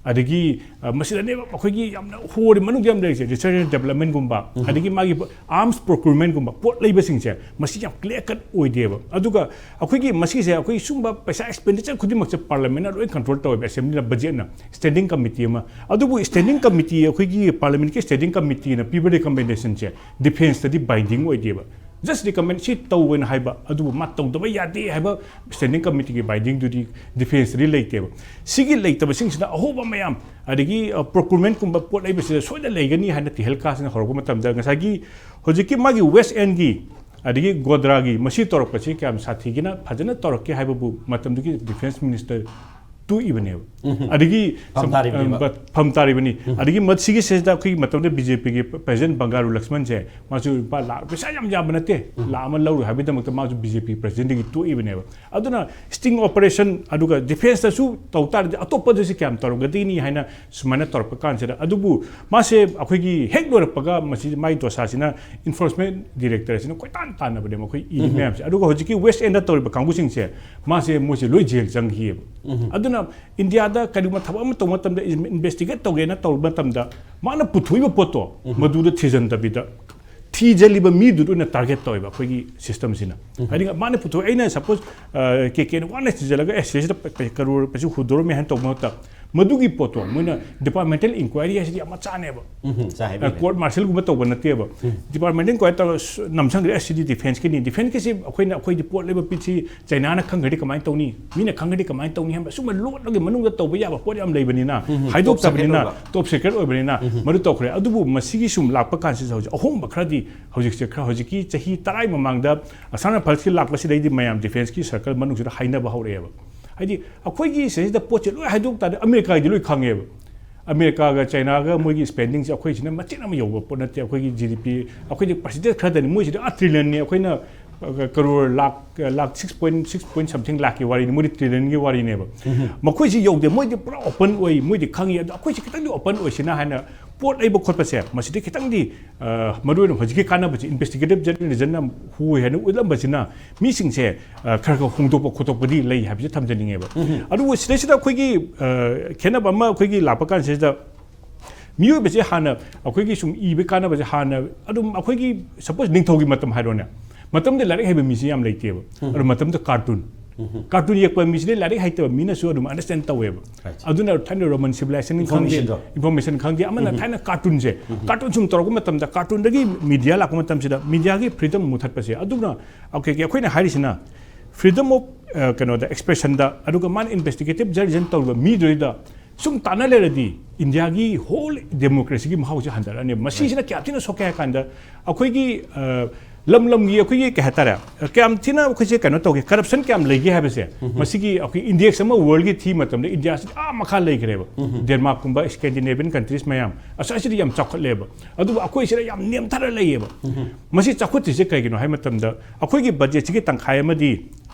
ꯑꯗꯒꯤ ꯑ, ꯃꯁꯤꯗꯅꯦꯕ ꯑꯩꯈꯣꯏꯒꯤ ꯌꯥꯝꯅ ꯍꯣꯔꯤ ꯃꯅꯨꯡꯗ ꯌꯥꯝ ꯂꯩꯔꯤꯁꯦ, research and development ꯒꯨꯝꯕ, ꯑꯗꯒꯤ ꯃꯥꯒꯤ arms procurement ꯒꯨꯝꯕ ꯄꯣꯠ ꯂꯩꯕꯁꯤꯡꯁꯦ, ꯃꯁꯤ ꯌꯥꯝ clear cut ꯑꯣꯏꯗꯦꯕ꯫ ꯑꯗꯨꯒ ꯑꯩꯈꯣꯏꯒꯤ ꯃꯁꯤꯁꯦ ꯑꯩꯈꯣꯏ ꯁꯨꯝꯕ ꯄꯩꯁꯥ expenditure ꯈꯨꯗꯤꯡꯃꯛꯁꯦ parliament ꯅ ꯂꯣꯏ control ꯇꯧꯋꯦꯕ, assembly ꯅ, budget ꯅ꯫ Standing committee ꯑꯃ, ꯑꯗꯨꯕꯨ standing committee, ꯑꯩꯈꯣꯏꯒꯤ parliament ꯀꯤ standing committee ꯅ ꯄꯤꯕ recommendation ꯁꯦ defence ꯇꯗꯤ binding ꯑꯣꯏꯗꯦꯕ꯫ Just recommend, ꯁꯤ ꯇꯧꯑꯣꯅ ꯍꯥꯏꯕ, ꯑꯗꯨꯕꯨ ꯃꯥ ꯇꯧꯗꯕ ꯌꯥꯗꯦ ꯍꯥꯏꯕ standing committee ꯒꯤ binding ꯗꯨꯗꯤ defence ꯇꯗꯤ ꯂꯩꯇꯦꯕ꯫ ꯁꯤꯒꯤ ꯂꯩꯇꯕꯁꯤꯡꯁꯤꯅ ꯑꯍꯣꯕ ꯃꯌꯥꯝ, ꯑꯗꯒꯤ, ꯑ, procurement ꯀꯨꯝꯕ ꯄꯣꯠ ꯂꯩꯕꯁꯤꯗ ꯁꯣꯏꯗꯅ ꯂꯩꯒꯅꯤ ꯍꯥꯏꯅ ꯇꯦꯍꯦꯜꯀꯥꯁꯤꯅ ꯍꯧꯔꯛꯄ ꯃꯇꯝꯗ, ꯉꯁꯥꯏꯒꯤ ꯍꯧꯖꯤꯛꯀꯤ ꯃꯥꯒꯤ West End ꯒꯤ, ꯑꯗꯒꯤ ꯒꯣꯗ꯭ꯔꯥꯒꯤ ꯃꯁꯤ ꯇꯧꯔꯛꯄꯁꯤ ꯀꯌꯥꯝ ꯁꯥꯊꯤꯒꯦꯅ ꯐꯖꯅ ꯇꯧꯔꯛꯀꯦ ꯍꯥꯏꯕꯕꯨ ꯃꯇꯝꯗꯨꯒꯤ defence minister ꯇꯣꯛꯏꯕꯅꯦꯕ꯫ ꯑꯗꯒꯤ ꯐꯝ ꯇꯥꯔꯤꯕꯅꯦꯕ꯫ ꯑ, ꯐꯝ ꯇꯥꯔꯤꯕꯅꯤ꯫ ꯑꯗꯒꯤ ꯃꯁꯤꯒꯤ ꯁꯤꯗ ꯑꯩꯈꯣꯏꯒꯤ ꯃꯇꯝꯗ BJP ꯒꯤ president ꯕꯪꯒꯥꯔꯨ ꯂꯛꯁꯃꯟꯁꯦ, ꯃꯥꯁꯨ ꯂꯨꯄꯥ ꯂꯥꯛ, ꯄꯩꯁꯥ ꯌꯥꯝ ꯌꯥꯝꯕ ꯅꯠꯇꯦ, ꯂꯥꯛ ꯑꯃ ꯂꯧꯔꯣꯏ ꯍꯥꯏꯕꯒꯤꯗꯃꯛꯇ ꯃꯥꯁꯨ BJP president ꯗꯒꯤ ꯇꯣꯛꯏꯕꯅꯦꯕ꯫ ꯑꯗꯨꯅ sting operation, ꯑꯗꯨꯒ defence ꯇꯁꯨ ꯇꯧ ꯇꯥꯔꯗꯤ ꯑꯇꯣꯞꯄꯗꯁꯨ ꯀꯌꯥꯝ ꯇꯧꯔꯝꯒꯗꯣꯏꯅꯤ ꯍꯥꯏꯅ ꯁꯨꯃꯥꯏꯅ ꯇꯧꯔꯛꯄ ꯀꯥꯟꯁꯤꯗ, ꯑꯗꯨꯕꯨ ꯃꯥꯁꯦ ꯑꯩꯈꯣꯏꯒꯤ ꯍꯦꯛ ꯂꯣꯏꯔꯛꯄꯒ ꯃꯁꯤ ꯃꯥꯒꯤ ꯗꯣꯁꯥꯁꯤꯅ enforcement director ꯁꯤꯅ ꯀꯣꯏꯇꯥꯟ ꯇꯥꯟꯅꯕꯅꯦ ꯃꯈꯣꯏ ꯏꯔꯤ ꯃꯌꯥꯝꯁꯦ꯫ ꯑꯗꯨꯒ ꯍꯧꯖꯤꯛꯀꯤ West End ꯗ ꯇꯧꯔꯤꯕ ꯀꯥꯡꯕꯨꯁꯤꯡꯁꯦ, ꯃꯥꯁꯦ, ꯃꯣꯏꯁꯦ ꯂꯣꯏ ꯖꯦꯜ ꯆꯪꯈꯤꯑꯕ꯫ ꯑꯗꯨꯅ ꯏꯟꯗꯤꯌꯥꯗ ꯀꯔꯤꯒꯨꯝꯕ ꯊꯕꯛ ꯑꯃ ꯇꯧꯕ ꯃꯇꯝꯗ, investigate ꯇꯧꯒꯦꯅ ꯇꯧꯕ ꯃꯇꯝꯗ, ꯃꯥꯅ ꯄꯨꯊꯣꯛꯏꯕ ꯄꯣꯠꯇꯣ ꯃꯗꯨꯗ ꯊꯤꯖꯤꯟꯗꯕꯤꯗ, ꯊꯤꯖꯤꯜꯂꯤꯕ ꯃꯤꯗꯨꯗ ꯑꯣꯏꯅ target ꯇꯧꯋꯦꯕ ꯑꯩꯈꯣꯏꯒꯤ system ꯁꯤꯅ꯫ ꯍꯥꯏꯗꯤ ꯃꯥꯅ ꯄꯨꯊꯣꯛ, ꯑꯩꯅ suppose, ꯑ, ꯀꯦ ꯀꯦꯅ ꯋꯥꯅ ꯊꯤꯖꯤꯜꯂꯒ, "ꯑꯦ, ꯁꯤꯁꯤꯗ ꯄ-, ꯄ-, ꯀꯔꯣꯔ ꯄꯩꯁꯥ ꯍꯨꯟꯗꯣꯔꯝꯃꯦ" ꯍꯥꯏꯅ ꯇꯧꯕ ꯃꯍꯨꯠꯇ, ꯃꯗꯨꯒꯤ ꯄꯣꯠꯇꯣ ꯃꯣꯏꯅ departmental inquiry ꯍꯥꯏꯁꯤꯗꯤ ꯌꯥꯝ ꯃꯆꯥꯅꯦꯕ꯫ ꯎꯝ, ꯉꯁꯥꯏ ꯍꯥꯏꯕꯤꯔꯦ꯫ Court martial ꯒꯨꯝꯕ ꯇꯧꯕ ꯅꯠꯇꯦꯕ꯫ Departmental inquiry ꯇꯧꯔꯒ ꯁ-, ꯅꯝꯁꯟꯈ꯭ꯔꯦ, "ꯑꯦ, ꯁꯤꯗꯤ defence ꯀꯤꯅꯤ꯫ Defence ꯀꯤꯁꯤ ꯑꯩꯈꯣꯏꯅ, ꯑꯩꯈꯣꯏꯗꯤ ꯄꯣꯠ ꯂꯩꯕ ꯄꯤꯠꯁꯤ ꯆꯩꯅꯥꯅ ꯈꯪꯈ꯭ꯔꯗꯤ ꯀꯃꯥꯏꯅ ꯇꯧꯅꯤ? ꯃꯤꯅ ꯈꯪꯈ꯭ꯔꯗꯤ ꯀꯃꯥꯏꯅ ꯇꯧꯅꯤ?" ꯍꯥꯏꯕ ꯁꯨꯝꯕ ꯂꯣꯠꯂꯒ ꯃꯅꯨꯡꯗ ꯇꯧꯕ ꯌꯥꯕ ꯄꯣꯠ ꯌꯥꯝ ꯂꯩꯕꯅꯤꯅ, ꯎꯝ, ꯍꯥꯏꯗꯣꯛꯇꯕꯅꯤꯅ, top secret ꯑꯣꯏꯕ꯫ Top secret ꯑꯣꯏꯕꯅꯤꯅ ꯃꯗꯨ ꯇꯧꯈ꯭ꯔꯦ꯫ ꯑꯗꯨꯕꯨ ꯃꯁꯤꯒꯤ ꯁꯨꯝ ꯂꯥꯛꯄ ꯀꯥꯟꯁꯤꯗ ꯍꯧꯖꯤꯛ ꯑꯍꯣꯡꯕ ꯈꯔꯗꯤ ꯍꯧꯖꯤꯛꯁꯦ ꯈꯔ, ꯍꯧꯖꯤꯛꯀꯤ ꯆꯍꯤ ꯇꯔꯥꯒꯤ ꯃꯃꯥꯡꯗ ꯑꯁꯥꯝ ꯔꯥꯏꯐꯜꯁꯀꯤ ꯂꯥꯛꯄꯁꯤꯗꯩꯗꯤ ꯃꯌꯥꯝ defence ꯀꯤ circle ꯃꯅꯨꯡꯁꯤꯗ ꯍꯥꯏꯅꯕ ꯍꯧꯔꯛꯑꯦꯕ꯫ ꯍꯥꯏꯗꯤ ꯑꯩꯈꯣꯏꯒꯤ ꯁꯤꯗꯩꯁꯤꯗ ꯄꯣꯠꯁꯦ ꯂꯣꯏ ꯍꯥꯏꯗꯣꯛ ꯇꯥꯔꯗꯤ ꯑꯃꯦꯔꯤꯀꯥꯒꯤꯗꯤ ꯂꯣꯏ ꯈꯪꯉꯦꯕ꯫ ꯑꯃꯦꯔꯤꯀꯥꯒ ꯆꯥꯏꯅꯥꯒ ꯃꯣꯏꯒꯤ ꯁ꯭ꯄꯦꯟꯗꯤꯡꯁꯦ ꯑꯩꯈꯣꯏꯁꯤꯅ ꯃꯆꯦꯠ ꯑꯃ ꯌꯧꯕ ꯄꯣꯠ ꯅꯠꯇꯦ꯫ ꯑꯩꯈꯣꯏꯒꯤ ꯖꯤ ꯗꯤ ꯄꯤ, ꯑꯩꯈꯣꯏꯗꯤ ꯄꯥꯔꯁꯦꯟꯇꯦꯖ ꯈꯔꯗꯅꯤ, ꯃꯣꯏꯁꯤꯗꯤ ꯑꯥ ꯇ꯭ꯔꯤꯂꯤꯌꯟꯅꯤ꯫ ꯑꯩꯈꯣꯏꯅ ꯀꯔꯣꯔ ꯂꯥꯛ, ꯂꯥꯛ six point six point something ꯂꯥꯛꯀꯤ ꯋꯥꯔꯤꯅꯤ, ꯃꯣꯏꯗꯤ ꯇ꯭ꯔꯤꯂꯤꯌꯟꯒꯤ ꯋꯥꯔꯤꯅꯦꯕ꯫ ꯃꯈꯣꯏꯁꯤ ꯌꯧꯗꯦ, ꯃꯣꯏꯗꯤ ꯄꯨꯔꯥ ꯑꯣꯄꯟ ꯑꯣꯏ, ꯃꯣꯏꯗꯤ ꯈꯪꯉꯤ꯫ ꯑꯗꯣ ꯑꯩꯈꯣꯏꯁꯤ ꯈꯤꯇꯪꯗꯤ ꯑꯣꯄꯟ ꯑꯣꯏꯁꯤꯅ ꯍꯥꯏꯅ ꯄꯣꯠ ꯂꯩꯕ ꯈꯣꯠꯄꯁꯦ, ꯃꯁꯤꯗꯤ ꯈꯤꯇꯪꯗꯤ, ꯑ, ꯃꯔꯨ ꯑꯣꯏꯅ ꯍꯧꯖꯤꯛꯀꯤ ꯀꯥꯟꯅꯕꯁꯦ, ꯏꯟꯚꯦꯁꯇꯤꯒꯦꯇꯤꯚ ꯖꯔꯅꯦꯂꯤꯖꯝꯅ ꯍꯨ ꯍꯥꯏꯅ ꯎꯠꯂꯝꯕꯁꯤꯅ ꯃꯤꯁꯤꯡꯁꯦ, ꯑ, ꯈꯔ ꯈꯔ ꯍꯣꯡꯗꯣꯛꯄ ꯈꯣꯠꯇꯣꯛꯄꯗꯤ ꯂꯩ ꯍꯥꯏꯕꯁꯦ ꯊꯝꯖꯅꯤꯡꯉꯦꯕ꯫ ꯑꯗꯨꯕꯨ ꯁꯤꯗꯩꯁꯤꯗ ꯑꯩꯈꯣꯏꯒꯤ, ꯑ, ꯈꯦꯠꯅꯕ ꯑꯃ ꯑꯩꯈꯣꯏꯒꯤ ꯂꯥꯛꯄ ꯀꯥꯟꯁꯤꯗ ꯃꯤꯑꯣꯏꯕꯁꯦ ꯍꯥꯟꯅ ꯑꯩꯈꯣꯏꯒꯤ ꯁꯨꯝ ꯏꯕ ꯀꯥꯟꯅꯕꯁꯦ ꯍꯥꯟꯅ ꯑꯗꯨꯝ ꯑꯩꯈꯣꯏꯒꯤ ꯁꯄꯣꯁ ꯅꯤꯡꯊꯧꯒꯤ ꯃꯇꯝ ꯍꯥꯏꯔꯣꯅꯦ, ꯃꯇꯝꯗ ꯂꯥꯏꯔꯤꯛ ꯍꯩꯕ ꯃꯤꯁꯦ ꯌꯥꯝ ꯂꯩꯇꯦꯕ꯫ ꯑꯗꯣ ꯃꯇꯝꯗ ꯀꯥꯔꯇꯨꯟ, ꯀꯥꯔꯇꯨꯟ ꯌꯦꯛꯄ ꯃꯤꯁꯤꯗꯤ ꯂꯥꯏꯔꯤꯛ ꯍꯩꯇꯕ ꯃꯤꯅꯁꯨ ꯑꯗꯨꯝ ꯑꯟꯗꯔꯁ꯭ꯇꯦꯟ ꯇꯧꯋꯦꯕ꯫ ꯑꯗꯨꯅ ꯊꯥꯏꯅ ꯔꯣꯃꯟ ꯁꯤꯚꯤꯂꯥꯏꯖꯦꯁꯟ ꯈꯪꯗꯦ, ꯏꯟꯐꯣꯔꯃꯦꯁꯟꯗꯣ, ꯏꯟꯐꯣꯔꯃꯦꯁꯟ ꯈꯪꯗꯦ, ꯑꯃꯅ ꯊꯥꯏꯅ ꯀꯥꯔꯇꯨꯟꯁꯦ, ꯀꯥꯔꯇꯨꯟ ꯁꯨꯝ ꯇꯧꯔꯛꯄ ꯃꯇꯝꯗ, ꯀꯥꯔꯇꯨꯟꯗꯒꯤ ꯃꯤꯗꯤꯌꯥ ꯂꯥꯛꯄ ꯃꯇꯝꯁꯤꯗ ꯃꯤꯗꯤꯌꯥꯒꯤ ꯐ꯭ꯔꯤꯗꯝ ꯃꯨꯊꯠꯄꯁꯦ, ꯑꯗꯨꯅ ꯑꯩꯈꯣꯏꯒꯤ, ꯑꯩꯈꯣꯏꯅ ꯍꯥꯏꯔꯤꯁꯤꯅ ꯐ꯭ꯔꯤꯗꯝ ꯑꯣꯐ, ꯑ, ꯀꯩꯅꯣꯗ, ꯑꯦꯛꯁꯄ꯭ꯔꯦꯁꯟꯗ, ꯑꯗꯨꯒ ꯃꯥꯅ ꯏꯟꯚꯦꯁꯇꯤꯒꯦꯇꯤꯚ ꯖꯔꯅꯦꯂꯤꯖꯝ ꯇꯧꯔꯤꯕ ꯃꯤꯗꯨꯗ ꯁꯨꯝ ꯇꯥꯟꯅ ꯂꯩꯔꯗꯤ ꯏꯟꯗꯤꯌꯥꯒꯤ ꯍꯣꯜ ꯗꯦꯃꯣꯀ꯭ꯔꯦꯁꯤꯒꯤ ꯃꯍꯥꯎꯁꯦ ꯍꯟꯊꯔꯛꯑꯅꯦꯕ꯫ ꯃꯁꯤꯁꯤꯅ ꯀꯌꯥ ꯊꯤꯅ ꯁꯣꯛꯀꯦ ꯍꯥꯏ ꯀꯥꯟꯗ, ꯑꯩꯈꯣꯏꯒꯤ, ꯑ, ꯂꯝ ꯂꯝꯒꯤ ꯑꯩꯈꯣꯏꯒꯤ, ꯀꯩ ꯍꯥꯏꯇꯥꯔꯦ, ꯀꯌꯥꯝ ꯊꯤꯅ ꯑꯩꯈꯣꯏꯁꯦ ꯀꯩꯅꯣ ꯇꯧꯒꯦ, ꯀꯔꯞꯁꯟ ꯀꯌꯥꯝ ꯂꯩꯒꯦ ꯍꯥꯏꯕꯁꯦ, ꯃꯁꯤꯒꯤ ꯑꯩꯈꯣꯏ ꯏꯟꯗꯦꯛꯁ ꯑꯃ ꯋꯥꯔꯜꯒꯤ ꯊꯤ ꯃꯇꯝꯗ ꯏꯟꯗꯤꯌꯥꯁꯤꯗꯤ ꯑꯥ ꯃꯈꯥ ꯂꯩꯈ꯭ꯔꯦꯕ꯫ ꯗꯦꯟꯃꯥꯔꯛꯀꯨꯝꯕ, ꯏꯁꯀꯦꯟꯗꯤꯅꯦꯕꯤꯌꯟ ꯀꯟꯇ꯭ꯔꯤꯁ ꯃꯌꯥꯝ ꯑꯁ꯭ꯋꯥꯏꯁꯤꯗꯤ ꯌꯥꯝ ꯆꯥꯎꯈꯠꯂꯦꯕ꯫ ꯑꯗꯨꯕꯨ ꯑꯩꯈꯣꯏꯁꯤꯗ ꯌꯥꯝ ꯅꯦꯝꯊꯔ ꯂꯩꯌꯦꯕ꯫ ꯃꯁꯤ ꯆꯥꯎꯈꯠꯇ꯭ꯔꯤꯁꯦ ꯀꯩꯒꯤꯅꯣ ꯍꯥꯏ ꯃꯇꯝꯗ, ꯑꯩꯈꯣꯏꯒꯤ ꯕꯖꯦꯠꯁꯤꯒꯤ ꯇꯪꯈꯥꯏ ꯑꯃꯗꯤ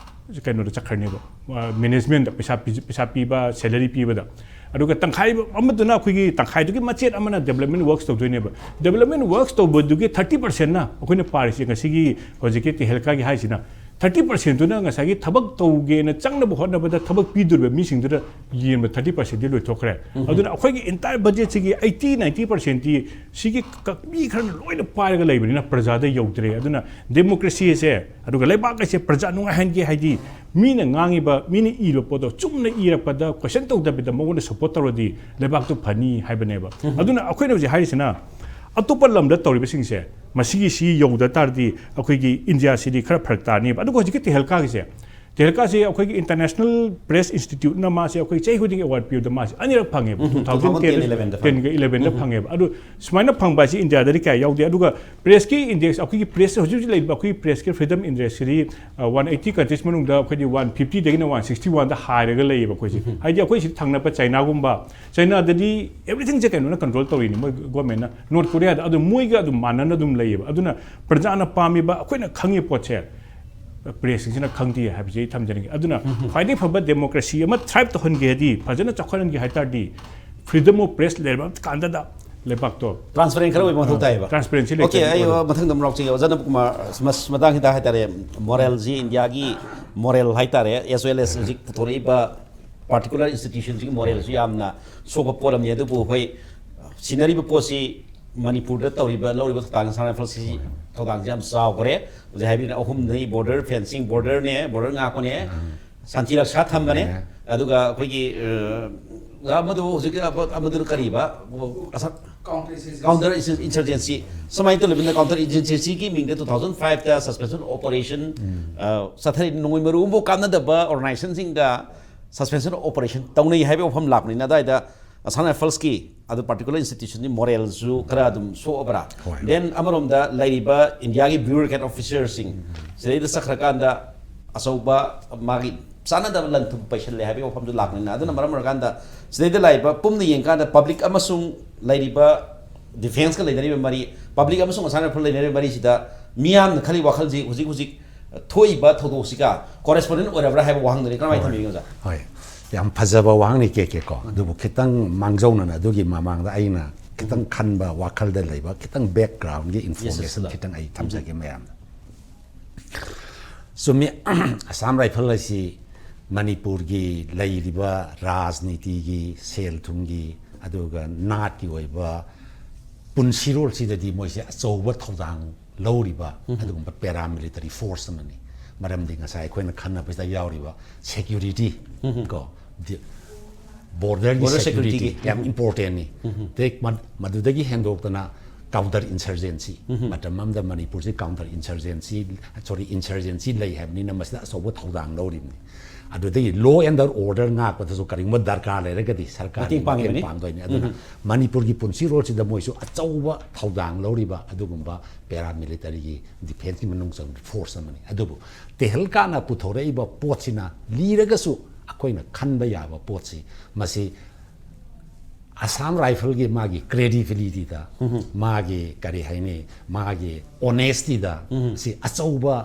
ꯀꯩꯅꯣꯗ ꯆꯠꯈ꯭ꯔꯅꯦꯕ, ꯑ, ꯃꯦꯅꯦꯖꯃꯦꯟꯗ ꯄꯩꯁꯥ ꯄꯤ-, ꯄꯩꯁꯥ ꯄꯤꯕ, ꯁꯦꯂꯔꯤ ꯄꯤꯕꯗ꯫ ꯑꯗꯨꯒ ꯇꯪꯈꯥꯏ ꯑꯃꯗꯨꯅ, ꯑꯩꯈꯣꯏꯒꯤ ꯇꯪꯈꯥꯏꯗꯨꯒꯤ ꯃꯆꯦꯠ ꯑꯃꯅ ꯗꯦꯕꯂꯞꯃꯦꯟ ꯋꯔꯛꯁ ꯇꯧꯗꯣꯏꯅꯦꯕ꯫ ꯗꯦꯕꯂꯞꯃꯦꯟ ꯋꯔꯛꯁ ꯇꯧꯕꯗꯨꯒꯤ ꯊꯥꯔꯇꯤ ꯄꯥꯔꯁꯦꯟꯅ ꯑꯩꯈꯣꯏꯅ ꯄꯥꯔꯤꯁꯤ, ꯉꯁꯤꯒꯤ ꯍꯧꯖꯤꯛꯀꯤ ꯇꯦꯍꯦꯜꯀꯥꯒꯤ ꯍꯥꯏꯁꯤꯅ, ꯊꯥꯔꯇꯤ ꯄꯥꯔꯁꯦꯟꯗꯨꯅ ꯉꯁꯥꯏꯒꯤ ꯊꯕꯛ ꯇꯧꯒꯦꯅ ꯆꯪꯅꯕ ꯍꯣꯠꯅꯕꯗ ꯊꯕꯛ ꯄꯤꯗꯣꯔꯤꯕ ꯃꯤꯁꯤꯡꯗꯨꯗ ꯌꯦꯟꯕ ꯊꯥꯔꯇꯤ ꯄꯥꯔꯁꯦꯟꯗꯤ ꯂꯣꯏꯊꯣꯛꯈ꯭ꯔꯦ꯫ ꯑꯗꯨꯅ ꯑꯩꯈꯣꯏꯒꯤ ꯏꯟꯇꯥꯌꯔ ꯕꯖꯦꯠꯁꯤꯒꯤ ꯑꯩꯠꯇꯤ ꯅꯥꯏꯟꯇꯤ ꯄꯥꯔꯁꯦꯟꯇꯤ ꯁꯤꯒꯤ ꯀ-, ꯃꯤ ꯈꯔꯅ ꯂꯣꯏꯅ ꯄꯥꯏꯔꯒ ꯂꯩꯕꯅꯤꯅ ꯄ꯭ꯔꯖꯥꯗ ꯌꯧꯗ꯭ꯔꯦ꯫ ꯑꯗꯨꯅ ꯗꯦꯃꯣꯀ꯭ꯔꯦꯁꯤ ꯑꯁꯦ, ꯑꯗꯨꯒ ꯂꯩꯕꯥꯛ ꯑꯁꯦ ꯄ꯭ꯔꯖꯥ ꯅꯨꯡꯉꯥꯏꯍꯟꯒꯦ ꯍꯥꯏꯗꯤ, ꯃꯤꯅ ꯉꯥꯡꯉꯤꯕ, ꯃꯤꯅ ꯏꯔꯤꯕ ꯄꯣꯠꯇꯣ ꯆꯨꯝꯅ ꯏꯔꯛꯄꯗ ꯀꯣꯏꯁꯟ ꯇꯧꯗꯕꯤꯗ ꯃꯉꯣꯟꯗ ꯁꯄꯣꯔꯠ ꯇꯧꯔꯗꯤ ꯂꯩꯕꯥꯛꯇꯨ ꯐꯅꯤ ꯍꯥꯏꯕꯅꯦꯕ꯫ ꯑꯗꯨꯅ ꯑꯩꯈꯣꯏꯅ ꯍꯧꯖꯤꯛ ꯍꯥꯏꯔꯤꯁꯤꯅ, ꯑꯇꯣꯞꯄ ꯂꯝꯗ ꯇꯧꯔꯤꯕꯁꯤꯡꯁꯦ ꯃꯁꯤꯒꯤ ꯁꯤ ꯌꯧꯗ ꯇꯥꯔꯗꯤ ꯑꯩꯈꯣꯏꯒꯤ ꯏꯟꯗꯤꯌꯥꯁꯤꯗꯤ ꯈꯔ ꯐꯔꯛ ꯇꯥꯅꯤꯕ꯫ ꯑꯗꯨꯒ ꯍꯧꯖꯤꯛꯀꯤ ꯇꯦꯍꯦꯜꯀꯥꯒꯤꯁꯦ, ꯇꯦꯂꯀꯥꯁꯦ ꯑꯩꯈꯣꯏꯒꯤ ꯏꯟꯇꯔꯅꯦꯁꯅꯦꯜ ꯄ꯭ꯔꯦꯁ ꯏꯟꯁꯇꯤꯇ꯭ꯌꯨꯠꯅ ꯃꯥꯁꯦ ꯑꯩꯈꯣꯏ ꯆꯍꯤ ꯈꯨꯗꯤꯡꯒꯤ ꯑꯦꯋꯥꯔꯗ ꯄꯤꯕꯗ ꯃꯥꯁꯦ ꯑꯅꯤꯔꯛ ꯐꯪꯉꯦꯕ, um, two thousand two thousand ten eleven ꯗ ꯐꯪꯉꯦ꯫ ꯇꯦꯟꯒ ꯏꯂꯦꯚꯦꯟꯗ ꯐꯪꯉꯦꯕ꯫ ꯑꯗꯨ ꯁꯨꯃꯥꯏꯅ ꯐꯪꯕ ꯍꯥꯏꯁꯤ ꯏꯟꯗꯤꯌꯥꯗꯗꯤ ꯀꯌꯥ ꯌꯥꯎꯗꯦ꯫ ꯑꯗꯨꯒ ꯄ꯭ꯔꯦꯁꯀꯤ ꯏꯟꯗꯦꯛꯁ, ꯑꯩꯈꯣꯏꯒꯤ ꯄ꯭ꯔꯦꯁ ꯍꯧꯖꯤꯛ ꯍꯧꯖꯤꯛ ꯂꯩꯔꯤꯕ ꯑꯩꯈꯣꯏꯒꯤ ꯄ꯭ꯔꯦꯁꯀꯤ ꯐ꯭ꯔꯤꯗꯝ ꯏꯟꯗꯦꯛꯁꯁꯤꯗꯤ ꯋꯥꯟ ꯑꯩꯠꯇꯤ ꯀꯟꯇ꯭ꯔꯤꯁ ꯃꯅꯨꯡꯗ ꯑꯩꯈꯣꯏꯗꯤ ꯋꯥꯟ ꯐꯤꯐꯇꯤꯗꯒꯤꯅ ꯋꯥꯟ ꯁꯤꯛꯁꯇꯤ ꯋꯥꯟꯗ ꯍꯥꯏꯔꯒ ꯂꯩꯌꯦꯕ ꯑꯩꯈꯣꯏꯁꯦ꯫ ꯍꯥꯏꯗꯤ ꯑꯩꯈꯣꯏ ꯁꯤ ꯊꯪꯅꯕ ꯆꯩꯅꯥꯒꯨꯝꯕ, ꯆꯩꯅꯥꯗꯗꯤ ꯑꯦꯕ꯭ꯔꯤꯊꯤꯡꯁꯦ ꯀꯩꯅꯣꯅ ꯀꯟꯇ꯭ꯔꯣꯜ ꯇꯧꯔꯤꯅꯤ, ꯃꯣꯏ ꯒꯣꯔꯃꯦꯟꯅ꯫ ꯅꯣꯔꯠ ꯀꯣꯔꯤꯌꯥꯗ ꯑꯗꯨ ꯃꯣꯏꯒ ꯑꯗꯨꯝ ꯃꯥꯟꯅꯅ ꯑꯗꯨꯝ ꯂꯩꯌꯦꯕ꯫ ꯑꯗꯨꯅ ꯄ꯭ꯔꯖꯥꯅ ꯄꯥꯝꯃꯤꯕ, ꯑꯩꯈꯣꯏꯅ ꯈꯪꯉꯤ ꯄꯣꯠꯁꯦ ꯄ꯭ꯔꯦꯁꯁꯤꯡꯁꯤꯅ ꯈꯪꯗꯦ ꯍꯥꯏꯕꯁꯤ ꯑꯩ ꯊꯝꯖꯅꯤꯡꯉꯤ꯫ ꯑꯗꯨꯅ ꯈ꯭ꯋꯥꯏꯗꯒꯤ ꯐꯕ ꯗꯦꯃꯣꯀ꯭ꯔꯦꯁꯤ ꯑꯃ ꯊ꯭ꯔꯥꯏꯕ ꯇꯧꯍꯟꯒꯦ ꯍꯥꯏꯗꯤ, ꯐꯖꯅ ꯆꯥꯎꯈꯠꯍꯟꯒꯦ ꯍꯥꯏ ꯇꯥꯔꯗꯤ, ꯐ꯭ꯔꯤꯗꯝ ꯑꯣꯐ ꯄ꯭ꯔꯦꯁ ꯂꯩꯔꯕ ꯀꯥꯟꯗꯗ ꯂꯩꯕꯥꯛꯇꯣ ꯇ꯭ꯔꯥꯟꯁꯄꯔꯦꯟ ꯈꯔ ꯑꯣꯏꯕ ꯃꯊꯧ ꯇꯥꯏꯌꯦꯕ꯫ ꯇ꯭ꯔꯥꯟꯁꯄꯔꯦꯟꯁꯤ ꯂꯩꯇꯕ ꯑꯣꯀꯦ, ꯑꯩ ꯄꯣꯠ꯫ ꯃꯊꯪꯗ ꯑꯃꯨꯛ ꯂꯥꯛꯆꯒꯦ ꯑꯣꯖꯥ ꯅꯕꯀꯨꯃꯥꯔ, ꯃꯁ- ꯃꯇꯥꯡꯁꯤꯗ ꯍꯥꯏꯇꯥꯔꯦ, ꯃꯣꯔꯦꯜꯁꯤ, ꯏꯟꯗꯤꯌꯥꯒꯤ ꯃꯣꯔꯦꯜ ꯍꯥꯏꯇꯥꯔꯦ, ꯑꯦꯁ ꯋꯦꯜ ꯑꯦꯁ ꯍꯧꯖꯤꯛ ꯄꯨꯊꯣꯔꯛꯏꯕ ꯄꯥꯔꯇꯤꯀꯨꯂꯔ ꯏꯟꯁꯇꯤꯇ꯭ꯌꯨꯁꯟꯁꯤꯒꯤ ꯃꯣꯔꯦꯜꯁꯨ ꯌꯥꯝꯅ ꯁꯣꯛꯄ ꯄꯣꯠ ꯑꯃꯅꯤ꯫ ꯑꯗꯨꯕꯨ ꯑꯩꯈꯣꯏ ꯁꯤꯟꯅꯔꯤꯕ ꯄꯣꯠꯁꯤ ꯃꯅꯤꯄꯨꯔꯗ ꯇꯧꯔꯤꯕ, ꯂꯧꯔꯤꯕ ꯊꯧꯗꯥꯡ, ꯁꯉꯥꯏ ꯔꯥꯏꯐꯜꯁꯤ ꯊꯧꯗꯥꯡꯁꯤ ꯌꯥꯝ ꯆꯥꯎꯈ꯭ꯔꯦ꯫ ꯍꯧꯖꯤꯛ ꯍꯥꯏꯕꯤꯅ ꯑꯍꯨꯝꯅꯤ: ꯕꯣꯔꯗꯔ ꯐꯦꯟꯁꯤꯡ, ꯕꯣꯔꯗꯔꯅꯦ, ꯕꯣꯔꯗꯔ ꯉꯥꯛꯄꯅꯦ, ꯁꯥꯟꯇꯤ ꯔꯛꯁꯥ ꯊꯝꯕꯅꯦ, ꯑꯗꯨꯒ ꯑꯩꯈꯣꯏꯒꯤ, ꯑ, ꯑꯃꯗꯨ ꯍꯧꯖꯤꯛ ꯑꯃꯗꯨꯅ ꯀꯔꯤꯕ? ꯑꯁ- ꯀꯥꯎꯟꯇꯔ ꯏꯟꯁꯔꯖꯦꯟꯁꯤ꯫ Counter insurgency. ꯁꯨꯃꯥꯏꯅ ꯇꯧꯔꯤꯕꯅꯤꯅ ꯀꯥꯎꯟꯇꯔ ꯏꯟꯁꯔꯖꯦꯟꯁꯤꯒꯤ ꯃꯤꯡꯗ ꯇꯨ ꯊꯥꯎꯖꯟ ꯐꯥꯏꯚꯇ ꯁꯁꯄꯦꯟꯁꯟ ꯑꯣꯄꯔꯦꯁꯟ ꯆꯠꯊꯔꯤ꯫ ꯅꯣꯡꯃꯩ ꯃꯔꯨ ꯑꯃꯐꯥꯎ ꯀꯥꯞꯅꯗꯕ ꯑꯣꯔꯒꯅꯥꯏꯖꯦꯁꯟꯁꯤꯡꯒ ꯁꯁꯄꯦꯟꯁꯟ ꯑꯣꯄꯔꯦꯁꯟ ꯇꯧꯅꯩ ꯍꯥꯏꯕ ꯋꯥꯐꯝ ꯂꯥꯛꯄꯅꯤꯅ, ꯑꯗꯨꯋꯥꯏꯗ ꯑꯁꯥꯝ ꯔꯥꯏꯐꯜꯁꯀꯤ ꯑꯗꯨ ꯄꯥꯔꯇꯤꯀꯨꯂꯔ ꯏꯟꯁꯇꯤꯇ꯭ꯌꯨꯁꯟꯒꯤ ꯃꯣꯔꯦꯜꯁꯨ ꯈꯔ ꯑꯗꯨꯝ ꯁꯣꯛꯑꯕ꯭ꯔꯥ? ꯍꯣꯏ꯫ ꯗꯦꯟ ꯑꯃꯔꯣꯝꯗ ꯂꯩꯔꯤꯕ ꯏꯟꯗꯤꯌꯥꯒꯤ ꯕ꯭ꯌꯨꯔꯣꯀ꯭ꯔꯦꯠ ꯑꯣꯐꯤꯁꯔꯁꯤꯡ ꯁꯤꯗꯩꯗ ꯆꯠꯈ꯭ꯔꯀꯥꯟꯗ ꯑꯆꯧꯕ ꯃꯥꯒꯤ ꯆꯥꯟꯅꯗꯕ ꯂꯟ ꯊꯨꯝ ꯄꯩꯁꯜꯂꯦ ꯍꯥꯏꯕꯒꯤ ꯋꯥꯐꯝꯗꯨ ꯂꯥꯛꯄꯅꯤꯅ, ꯑꯗꯨꯅ ꯃꯔꯝ ꯑꯣꯏꯔꯀꯥꯟꯗ ꯁꯤꯗꯩꯗ ꯂꯥꯛꯏꯕ ꯄꯨꯝꯅ ꯌꯦꯡꯀꯥꯟꯗ ꯄꯕ꯭ꯂꯤꯛ ꯑꯃꯁꯨꯡ ꯂꯩꯔꯤꯕ ꯗꯤꯐꯦꯟꯁꯀ ꯂꯩꯅꯔꯤꯕ ꯃꯔꯤ, ꯄꯕ꯭ꯂꯤꯛ ꯑꯃꯁꯨꯡ ꯑꯁꯥꯝ ꯔꯥꯏꯐꯜ ꯂꯩꯅꯔꯤꯕ ꯃꯔꯤꯁꯤꯗ ꯃꯤꯌꯥꯝꯅ ꯈꯜꯂꯤ ꯋꯥꯈꯜꯁꯤ ꯍꯧꯖꯤꯛ ꯍꯧꯖꯤꯛ ꯊꯣꯛꯏꯕ ꯊꯧꯗꯣꯛꯁꯤꯒ ꯀꯣꯔꯦꯁꯄꯣꯟꯗꯦꯟ ꯑꯣꯏꯔꯕ꯭ꯔꯥ ꯍꯥꯏꯕ ꯋꯥꯍꯪꯗꯨꯅꯤ꯫ ꯀꯔꯝꯍꯥꯏꯅ ꯊꯝꯕꯤꯒꯦ ꯑꯣꯖꯥ? ꯍꯣꯏ, ꯌꯥꯝ ꯐꯖꯕ ꯋꯥꯍꯪꯅꯤ, ꯀꯦ ꯀꯦ ꯀꯣ꯫ ꯑꯗꯨꯕꯨ ꯈꯤꯇꯪ ꯃꯥꯡꯖꯧꯅꯅ ꯑꯗꯨꯒꯤ ꯃꯃꯥꯡꯗ ꯑꯩꯅ ꯈꯤꯇꯪ ꯈꯟꯕ, ꯋꯥꯈꯜꯗ ꯂꯩꯕ ꯈꯤꯇꯪ ꯕꯦꯛꯒ꯭ꯔꯥꯎꯟꯒꯤ ꯏꯟꯐꯣꯔꯃꯦꯁꯟ sir. ꯈꯤꯇꯪ ꯑꯩ ꯊꯝꯖꯒꯦ ꯃꯌꯥꯝꯗ꯫ ꯆꯨꯝꯃꯤ, ꯑꯁꯥꯝ ꯔꯥꯏꯐꯜ ꯑꯁꯤ ꯃꯅꯤꯄꯨꯔꯒꯤ ꯂꯩꯔꯤꯕ ꯔꯥꯖꯅꯤꯇꯤꯒꯤ, ꯁꯦꯜ ꯊꯨꯝꯒꯤ, ꯑꯗꯨꯒ ꯅꯥꯠꯀꯤ ꯑꯣꯏꯕ ꯄꯨꯟꯁꯤꯔꯣꯜꯁꯤꯗꯗꯤ ꯃꯣꯏꯁꯦ ꯑꯆꯧꯕ ꯊꯧꯗꯥꯡ ꯂꯧꯔꯤꯕ ꯑꯗꯨꯒꯨꯝꯕ ꯄꯦꯔꯥꯃꯤꯂꯤꯇꯔꯤ ꯐꯣꯔꯁ ꯑꯃꯅꯤ꯫ ꯃꯔꯝꯗꯤ ꯉꯁꯥꯏ ꯑꯩꯈꯣꯏꯅ ꯈꯟꯅꯕꯁꯤꯗ ꯌꯥꯎꯔꯤꯕ ꯁꯦꯀ꯭ꯌꯨꯔꯤꯇꯤ ꯀꯣ, ꯗꯤ- ꯕꯣꯔꯗꯔꯒꯤ Border ꯁꯦꯀ꯭ꯌꯨꯔꯤꯇꯤ security-ꯒꯤ꯫ ꯌꯥꯝ ꯏꯝꯄꯣꯔꯇꯦꯟꯅꯤ꯫ ꯑꯗꯩ ꯃ- ꯃꯗꯨꯗꯒꯤ ꯍꯦꯟꯗꯣꯛꯇꯅ ꯀꯥꯎꯟꯇꯔ ꯏꯟꯁꯔꯖꯦꯟꯁꯤ, ꯃꯇꯝ ꯑꯃꯗ ꯃꯅꯤꯄꯨꯔꯁꯤ ꯀꯥꯎꯟꯇꯔ ꯏꯟꯁꯔꯖꯦꯟꯁꯤ, ꯁꯣꯔꯤ, ꯏꯟꯁꯔꯖꯦꯟꯁꯤ ꯂꯩ ꯍꯥꯏꯕꯅꯤꯅ ꯃꯁꯤꯗ ꯑꯆꯧꯕ ꯊꯧꯗꯥꯡ ꯂꯧꯔꯤꯕꯅꯤ꯫ ꯑꯗꯨꯗꯒꯤ law and order ꯉꯥꯛꯄꯗꯁꯨ ꯀꯔꯤꯒꯨꯝꯕ ꯗꯔꯀꯥꯔ ꯂꯩꯔꯒꯗꯤ ꯁꯔꯀꯥꯔꯅ ꯃꯇꯦꯡ ꯄꯥꯡꯉꯤꯕꯅꯤ꯫ ꯃꯇꯦꯡ ꯄꯥꯡꯗꯣꯏꯅꯤ꯫ ꯑꯗꯨꯅ ꯃꯅꯤꯄꯨꯔꯒꯤ ꯄꯨꯟꯁꯤꯔꯣꯜꯁꯤꯗ ꯃꯣꯏꯁꯨ ꯑꯆꯧꯕ ꯊꯧꯗꯥꯡ ꯂꯧꯔꯤꯕ ꯑꯗꯨꯒꯨꯝꯕ ꯄꯦꯔꯥꯃꯤꯂꯤꯇꯔꯤꯒꯤ ꯗꯤꯐꯦꯟꯁꯀꯤ ꯃꯅꯨꯡ ꯆꯟꯕ ꯐꯣꯔꯁ ꯑꯃꯅꯤ꯫ ꯑꯗꯨꯕꯨ ꯇꯦꯍꯜꯀꯥꯅ ꯄꯨꯊꯣꯔꯛꯏꯕ ꯄꯣꯠꯁꯤꯅ ꯂꯤꯔꯒꯁꯨ ꯑꯩꯈꯣꯏꯅ ꯈꯟꯕ ꯌꯥꯕ ꯄꯣꯠꯁꯤ, ꯃꯁꯤ ꯑꯁꯥꯝ ꯔꯥꯏꯐꯜꯒꯤ ꯃꯥꯒꯤ ꯀ꯭ꯔꯦꯗꯤꯕꯤꯂꯤꯇꯤꯗ, ꯃꯥꯒꯤ ꯀꯔꯤ ꯍꯥꯏꯅꯤ, ꯃꯥꯒꯤ ꯑꯣꯅꯦꯁꯇꯤꯗ ꯁꯤ ꯑꯆꯧꯕ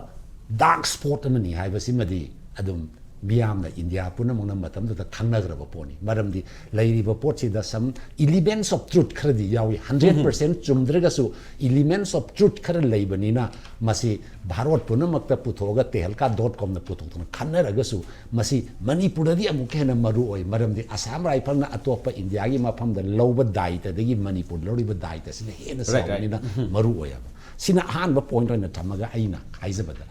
ꯗꯥꯔꯛ ꯁ꯭ꯄꯣꯠ ꯑꯃꯅꯤ ꯍꯥꯏꯕꯁꯤꯃꯗꯤ ꯑꯗꯨꯝ ꯃꯤꯌꯥꯝꯅ, ꯏꯟꯗꯤꯌꯥ ꯄꯨꯝꯅꯃꯛꯅ ꯃꯇꯝꯗꯨꯗ ꯈꯪꯅꯈ꯭ꯔꯕ ꯄꯣꯠꯅꯤ꯫ ꯃꯔꯝꯗꯤ ꯂꯩꯔꯤꯕ ꯄꯣꯠꯁꯤꯗ some elements of truth ꯈꯔꯗꯤ ꯌꯥꯎꯏ꯫ ꯍꯟꯗ꯭ꯔꯦꯠ ꯄꯔꯁꯦꯟ ꯆꯨꯝꯗ꯭ꯔꯒꯁꯨ elements of truth ꯈꯔ ꯂꯩꯕꯅꯤꯅ ꯃꯁꯤ ꯚꯥꯔꯠ ꯄꯨꯝꯅꯃꯛꯇ ꯄꯨꯊꯣꯛꯑꯒ ꯇꯦꯍꯜꯀꯥ ꯗꯣꯠ ꯀꯣꯝꯗ ꯄꯨꯊꯣꯛꯇꯨꯅ ꯈꯟꯅꯔꯒꯁꯨ ꯃꯁꯤ ꯃꯅꯤꯄꯨꯔꯗꯗꯤ ꯑꯃꯨꯛꯀ ꯍꯦꯟꯅ ꯃꯔꯨ ꯑꯣꯏ꯫ ꯃꯔꯝꯗꯤ ꯑꯁꯥꯝ ꯔꯥꯏꯐꯜꯅ ꯑꯇꯣꯞꯄ ꯏꯟꯗꯤꯌꯥꯒꯤ ꯃꯐꯝꯗ ꯂꯧꯕ ꯗꯥꯏꯇꯗꯒꯤ ꯃꯅꯤꯄꯨꯔ ꯂꯧꯔꯤꯕ ꯗꯥꯏꯇꯁꯤꯅ ꯍꯦꯟꯅ ꯆꯥꯎꯕꯅꯤꯅ ꯃꯔꯨ ꯑꯣꯏꯌꯦꯕ꯫ ꯁꯤꯅ ꯑꯍꯥꯟꯕ ꯄꯣꯏꯟꯠ ꯑꯣꯏꯅ ꯊꯝꯃꯒ ꯑꯩꯅ ꯍꯥꯏꯖꯕꯗ,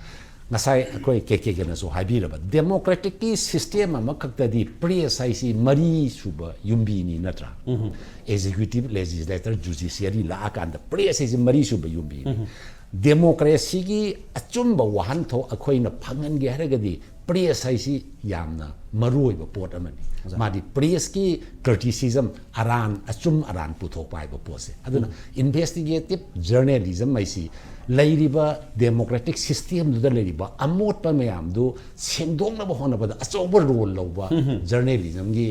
ꯉꯁꯥꯏ ꯑꯩꯈꯣꯏ ꯀꯦ ꯀꯦ ꯀꯦꯅꯁꯨ ꯍꯥꯏꯕꯤꯔꯕ, ꯗꯦꯃꯣꯀ꯭ꯔꯦꯇꯤꯛꯀꯤ ꯁꯤꯁꯇꯦꯝ ꯑꯃꯈꯛꯇꯗꯤ ꯄ꯭ꯔꯦꯁ ꯍꯥꯏꯁꯤ ꯃꯔꯤ ꯁꯨꯕ ꯌꯨꯝꯕꯤꯅꯤ ꯅꯠꯇ꯭ꯔꯥ? ꯑꯦꯛꯖꯤꯀ꯭ꯌꯨꯇꯤꯚ, ꯂꯦꯖꯤꯁꯂꯦꯇꯔ, ꯖꯨꯗꯤꯁꯤꯌꯔꯤ ꯂꯥꯛꯑꯀꯥꯟꯗ ꯄ꯭ꯔꯦꯁ ꯍꯥꯏꯁꯤ ꯃꯔꯤ ꯁꯨꯕ ꯌꯨꯝꯕꯤꯅꯤ꯫ ꯗꯦꯃꯣꯀ꯭ꯔꯦꯁꯤꯒꯤ ꯑꯆꯨꯝꯕ ꯋꯥꯍꯟꯊꯣꯛ ꯑꯩꯈꯣꯏꯅ ꯐꯪꯍꯟꯒꯦ ꯍꯥꯏꯔꯒꯗꯤ ꯄ꯭ꯔꯦꯁ ꯍꯥꯏꯁꯤ ꯌꯥꯝꯅ ꯃꯔꯨ ꯑꯣꯏꯕ ꯄꯣꯠ ꯑꯃꯅꯤ꯫ ꯃꯥꯗꯤ ꯄ꯭ꯔꯦꯁꯀꯤ ꯀ꯭ꯔꯤꯇꯤꯁꯤꯖꯝ, ꯑꯔꯥꯟ ꯑꯆꯨꯝ ꯑꯔꯥꯟ ꯄꯨꯊꯣꯛꯄ ꯍꯥꯏꯕ ꯄꯣꯠꯁꯦ꯫ ꯑꯗꯨꯅ ꯏꯟꯚꯦꯁꯇꯤꯒꯦꯇꯤꯚ ꯖꯔꯅꯦꯂꯤꯖꯝ ꯍꯥꯏꯁꯤ ꯂꯩꯔꯤꯕ ꯗꯦꯃꯣꯀ꯭ꯔꯦꯇꯤꯛ ꯁꯤꯁꯇꯦꯝꯗꯨꯗ ꯂꯩꯔꯤꯕ ꯑꯃꯣꯠꯄ ꯃꯌꯥꯝꯗꯨ ꯁꯦꯡꯗꯣꯛꯅꯕ ꯍꯣꯠꯅꯕꯗ ꯑꯆꯧꯕ ꯔꯣꯜ ꯂꯧꯕ ꯖꯔꯅꯦꯂꯤꯖꯝꯒꯤ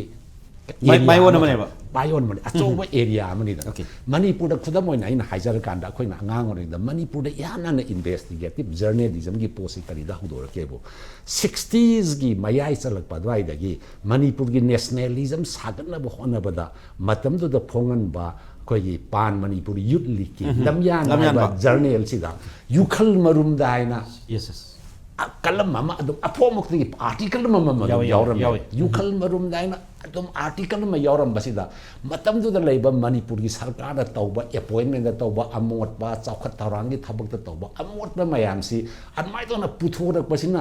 ꯃꯥꯏ-, area ꯃꯥꯏꯑꯣꯟ ꯑꯃ-, ꯑꯃꯅꯦꯕ꯫ ꯃꯥꯏꯑꯣꯟ ꯑꯃꯅꯤ, ꯑꯆꯧꯕ area ꯑꯃꯅꯤꯗꯅ꯫ Okay. ꯃꯅꯤꯄꯨꯔꯗ ꯈꯨꯗꯝ ꯑꯣꯏꯅ ꯑꯩꯅ ꯍꯥꯏꯖꯔꯀꯥꯟꯗ, ꯑꯩꯈꯣꯏꯅ ꯑꯉꯥꯡ ꯑꯣꯏꯔꯤꯉꯩꯗ ꯃꯅꯤꯄꯨꯔꯗ ꯏꯍꯥꯟ ꯍꯥꯟꯅ ꯏꯟꯚꯦꯁꯇꯤꯒꯦꯇꯤꯚ ꯖꯔꯅꯦꯂꯤꯖꯝꯒꯤ ꯄꯣꯠꯁꯤ ꯀꯔꯤꯗ ꯍꯧꯗꯣꯔꯛꯀꯦꯕꯨ, ꯁꯤꯛꯁꯇꯤꯁꯀꯤ ꯃꯌꯥꯏ ꯆꯜꯂꯛꯄ ꯑꯗꯨꯋꯥꯏꯗꯒꯤ ꯃꯅꯤꯄꯨꯔꯒꯤ ꯅꯦꯁꯅꯦꯂꯤꯖꯝ ꯁꯥꯒꯠꯅꯕ ꯍꯣꯠꯅꯕꯗ ꯃꯇꯝꯗꯨꯗ ꯐꯣꯡꯍꯟꯕ ꯑꯩꯈꯣꯏꯒꯤ ꯄꯥꯟ ꯃꯅꯤꯄꯨꯔ ꯌꯨꯠ ꯂꯤꯒꯀꯤ ꯂꯝꯌꯥꯟ ꯍꯥꯏꯕ ꯖꯔꯅꯦꯜꯁꯤꯗ ꯌꯨꯈꯜ ꯃꯔꯨꯝꯗ ꯍꯥꯏꯅ Yes, yes. ꯀꯂꯝ ꯑꯃ ꯑꯗꯨꯝ ꯑꯐꯣꯡꯃꯛꯇꯒꯤ ꯑꯥꯔꯇꯤꯀꯜ ꯑꯃꯃꯝ ꯑꯗꯨꯝ ꯌꯥꯎꯋꯦ, ꯌꯥꯎꯋꯦ, ꯌꯥꯎꯔꯝꯃꯦ꯫ ꯌꯥꯎꯋꯦ꯫ ꯌꯨꯈꯜ ꯃꯔꯨꯝꯗ ꯍꯥꯏꯅ ꯑꯗꯨꯝ ꯑꯥꯔꯇꯤꯀꯜ ꯑꯃ ꯌꯥꯎꯔꯝꯕꯁꯤꯗ, ꯃꯇꯝꯗꯨꯗ ꯂꯩꯕ ꯃꯅꯤꯄꯨꯔꯒꯤ ꯁꯔꯀꯥꯔꯅ ꯇꯧꯕ, ꯑꯦꯄꯣꯏꯟꯃꯦꯟꯗ ꯇꯧꯕ, ꯑꯃꯣꯠꯄ, ꯆꯥꯎꯈꯠ ꯊꯧꯔꯥꯡꯒꯤ ꯊꯕꯛꯇ ꯇꯧꯕ ꯑꯃꯣꯠꯄ ꯃꯌꯥꯝꯁꯤ ꯑꯗꯨꯃꯥꯏꯅ ꯇꯧꯅ ꯄꯨꯊꯣꯔꯛꯄꯁꯤꯅ,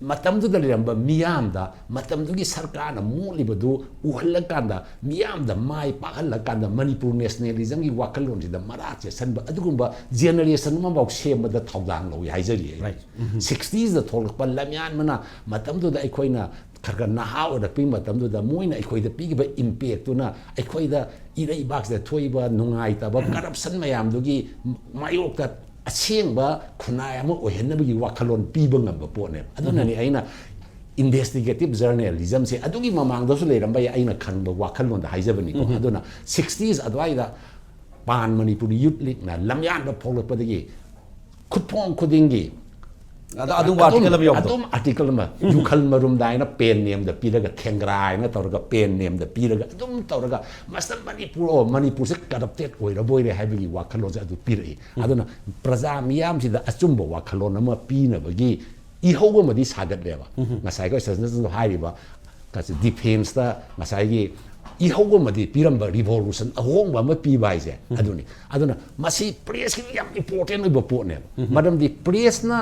ꯃꯇꯝꯗꯨꯗ ꯂꯩꯔꯝꯕ ꯃꯤꯌꯥꯝꯗ ꯃꯇꯝꯗꯨꯒꯤ ꯁꯔꯀꯥꯔꯅ ꯃꯣꯠꯂꯤꯕꯗꯨ ꯎꯍꯜꯂꯀꯥꯟꯗ, ꯃꯤꯌꯥꯝꯗ ꯃꯥꯏ ꯄꯥꯛꯍꯜꯂꯀꯥꯟꯗ, ꯃꯅꯤꯄꯨꯔ ꯅꯦꯁꯅꯦꯂꯤꯖꯝꯒꯤ ꯋꯥꯈꯜꯂꯣꯟꯁꯤꯗ ꯃꯔꯥ ꯆꯦꯠꯁꯟꯕ ꯑꯗꯨꯒꯨꯝꯕ ꯖꯦꯅꯔꯦꯁꯟ ꯑꯃꯐꯥꯎ ꯁꯦꯝꯕꯗ ꯊꯧꯗꯥꯡ ꯂꯧꯏ ꯍꯥꯏꯖꯔꯤ ꯑꯩ꯫ ꯁꯤꯛꯁꯇꯤꯁꯇ ꯊꯣꯛꯂꯛꯄ ꯂꯝꯌꯥꯟꯕꯅ, ꯃꯇꯝꯗꯨꯗ ꯑꯩꯈꯣꯏꯅ ꯈꯔ ꯈꯔ ꯅꯍꯥ ꯑꯣꯏꯔꯛꯄꯒꯤ ꯃꯇꯝꯗꯨꯗ ꯃꯣꯏꯅ ꯑꯩꯈꯣꯏꯗ ꯄꯤꯈꯤꯕ ꯏꯝꯄꯦꯛꯇꯨꯅ ꯑꯩꯈꯣꯏꯗ ꯏꯔꯩꯕꯥꯛꯁꯤꯗ ꯊꯣꯛꯏꯕ ꯅꯨꯡꯉꯥꯏꯇꯕ, ꯀꯔꯞꯁꯟ ꯃꯌꯥꯝꯗꯨꯒꯤ ꯃꯥꯌꯣꯛꯇ ꯑꯁꯦꯡꯕ ꯈꯨꯟꯅꯥꯏ ꯑꯃ ꯑꯣꯏꯍꯟꯅꯕꯒꯤ ꯋꯥꯈꯜꯂꯣꯟ ꯄꯤꯕ ꯉꯝꯕ ꯄꯣꯠꯅꯦꯕ꯫ ꯑꯗꯨꯅꯅꯤ ꯑꯩꯅ ꯏꯟꯚꯦꯁꯇꯤꯒꯦꯇꯤꯞ ꯖꯔꯅꯦꯂꯤꯖꯝꯁꯦ ꯑꯗꯨꯒꯤ ꯃꯃꯥꯡꯗꯁꯨ ꯂꯩꯔꯝꯕ ꯌꯥꯏ, ꯑꯩꯅ ꯈꯪꯕ ꯋꯥꯈꯜꯂꯣꯟꯗ ꯍꯥꯏꯖꯕꯅꯤꯀꯣ꯫ ꯑꯗꯨꯅ ꯁꯤꯛꯁꯇꯤꯁ ꯑꯗꯨꯋꯥꯏꯗ ꯄꯥꯟ ꯃꯅꯤꯄꯨꯔꯤ ꯌꯨꯠ ꯂꯤꯛꯅ ꯂꯝꯌꯥꯟꯕ ꯐꯥꯎꯂꯛꯄꯗꯒꯤ ꯈꯨꯠꯐꯣꯡ ꯈꯨꯗꯤꯡꯒꯤ ꯑꯗ ꯑꯗꯨꯝ ꯑꯥꯔꯇꯤꯀꯜ ꯑꯃ ꯌꯥꯎꯕꯗꯣ꯫ ꯑꯗꯨꯝ ꯑꯥꯔꯇꯤꯀꯜ ꯑꯃ, ꯌꯨꯈꯜ ꯃꯔꯨꯝꯗ ꯍꯥꯏꯅ ꯄꯦꯟ ꯅꯦꯝꯗ ꯄꯤꯔꯒ, ꯈꯦꯡꯒ꯭ꯔꯥ ꯍꯥꯏꯅ ꯇꯧꯔꯒ ꯄꯦꯟ ꯅꯦꯝꯗ ꯄꯤꯔꯒ, ꯑꯗꯨꯝ ꯇꯧꯔꯒ ꯃꯁꯤꯗ ꯃꯅꯤꯄꯨꯔ, ꯑꯣ, ꯃꯅꯤꯄꯨꯔꯁꯦ ꯀꯔꯞꯇꯦꯠ ꯑꯣꯏꯔꯕꯣꯏꯔꯦ ꯍꯥꯏꯕꯒꯤ ꯋꯥꯈꯜꯂꯣꯟꯁꯦ ꯑꯗꯨ ꯄꯤꯔꯛꯏ꯫ ꯑꯗꯨꯅ ꯄ꯭ꯔꯖꯥ ꯃꯤꯌꯥꯝꯁꯤꯗ ꯑꯆꯨꯝꯕ ꯋꯥꯈꯜꯂꯣꯟ ꯑꯃ ꯄꯤꯅꯕꯒꯤ ꯏꯍꯧ ꯑꯃꯗꯤ ꯁꯥꯒꯠꯂꯦꯕ꯫ ꯉꯁꯥꯏ ꯑꯩꯈꯣꯏ ꯁꯖꯅꯁꯨ ꯍꯥꯏꯔꯤꯕ ꯗꯤꯐꯦꯟꯁꯇ ꯉꯁꯥꯏꯒꯤ ꯏꯍꯧ ꯑꯃꯗꯤ ꯄꯤꯔꯝꯕ, ꯔꯤꯚꯣꯂꯨꯁꯟ ꯑꯍꯣꯡꯕ ꯑꯃ ꯄꯤꯕ ꯍꯥꯏꯁꯦ ꯑꯗꯨꯅꯤ꯫ ꯑꯗꯨꯅ ꯃꯁꯤ ꯄ꯭ꯔꯦꯁꯀꯤꯗꯤ ꯌꯥꯝ ꯏꯝꯄꯣꯔꯇꯦꯟ ꯑꯣꯏꯕ ꯄꯣꯠꯅꯦꯕ꯫ ꯃꯔꯝꯗꯤ ꯄ꯭ꯔꯦꯁꯅ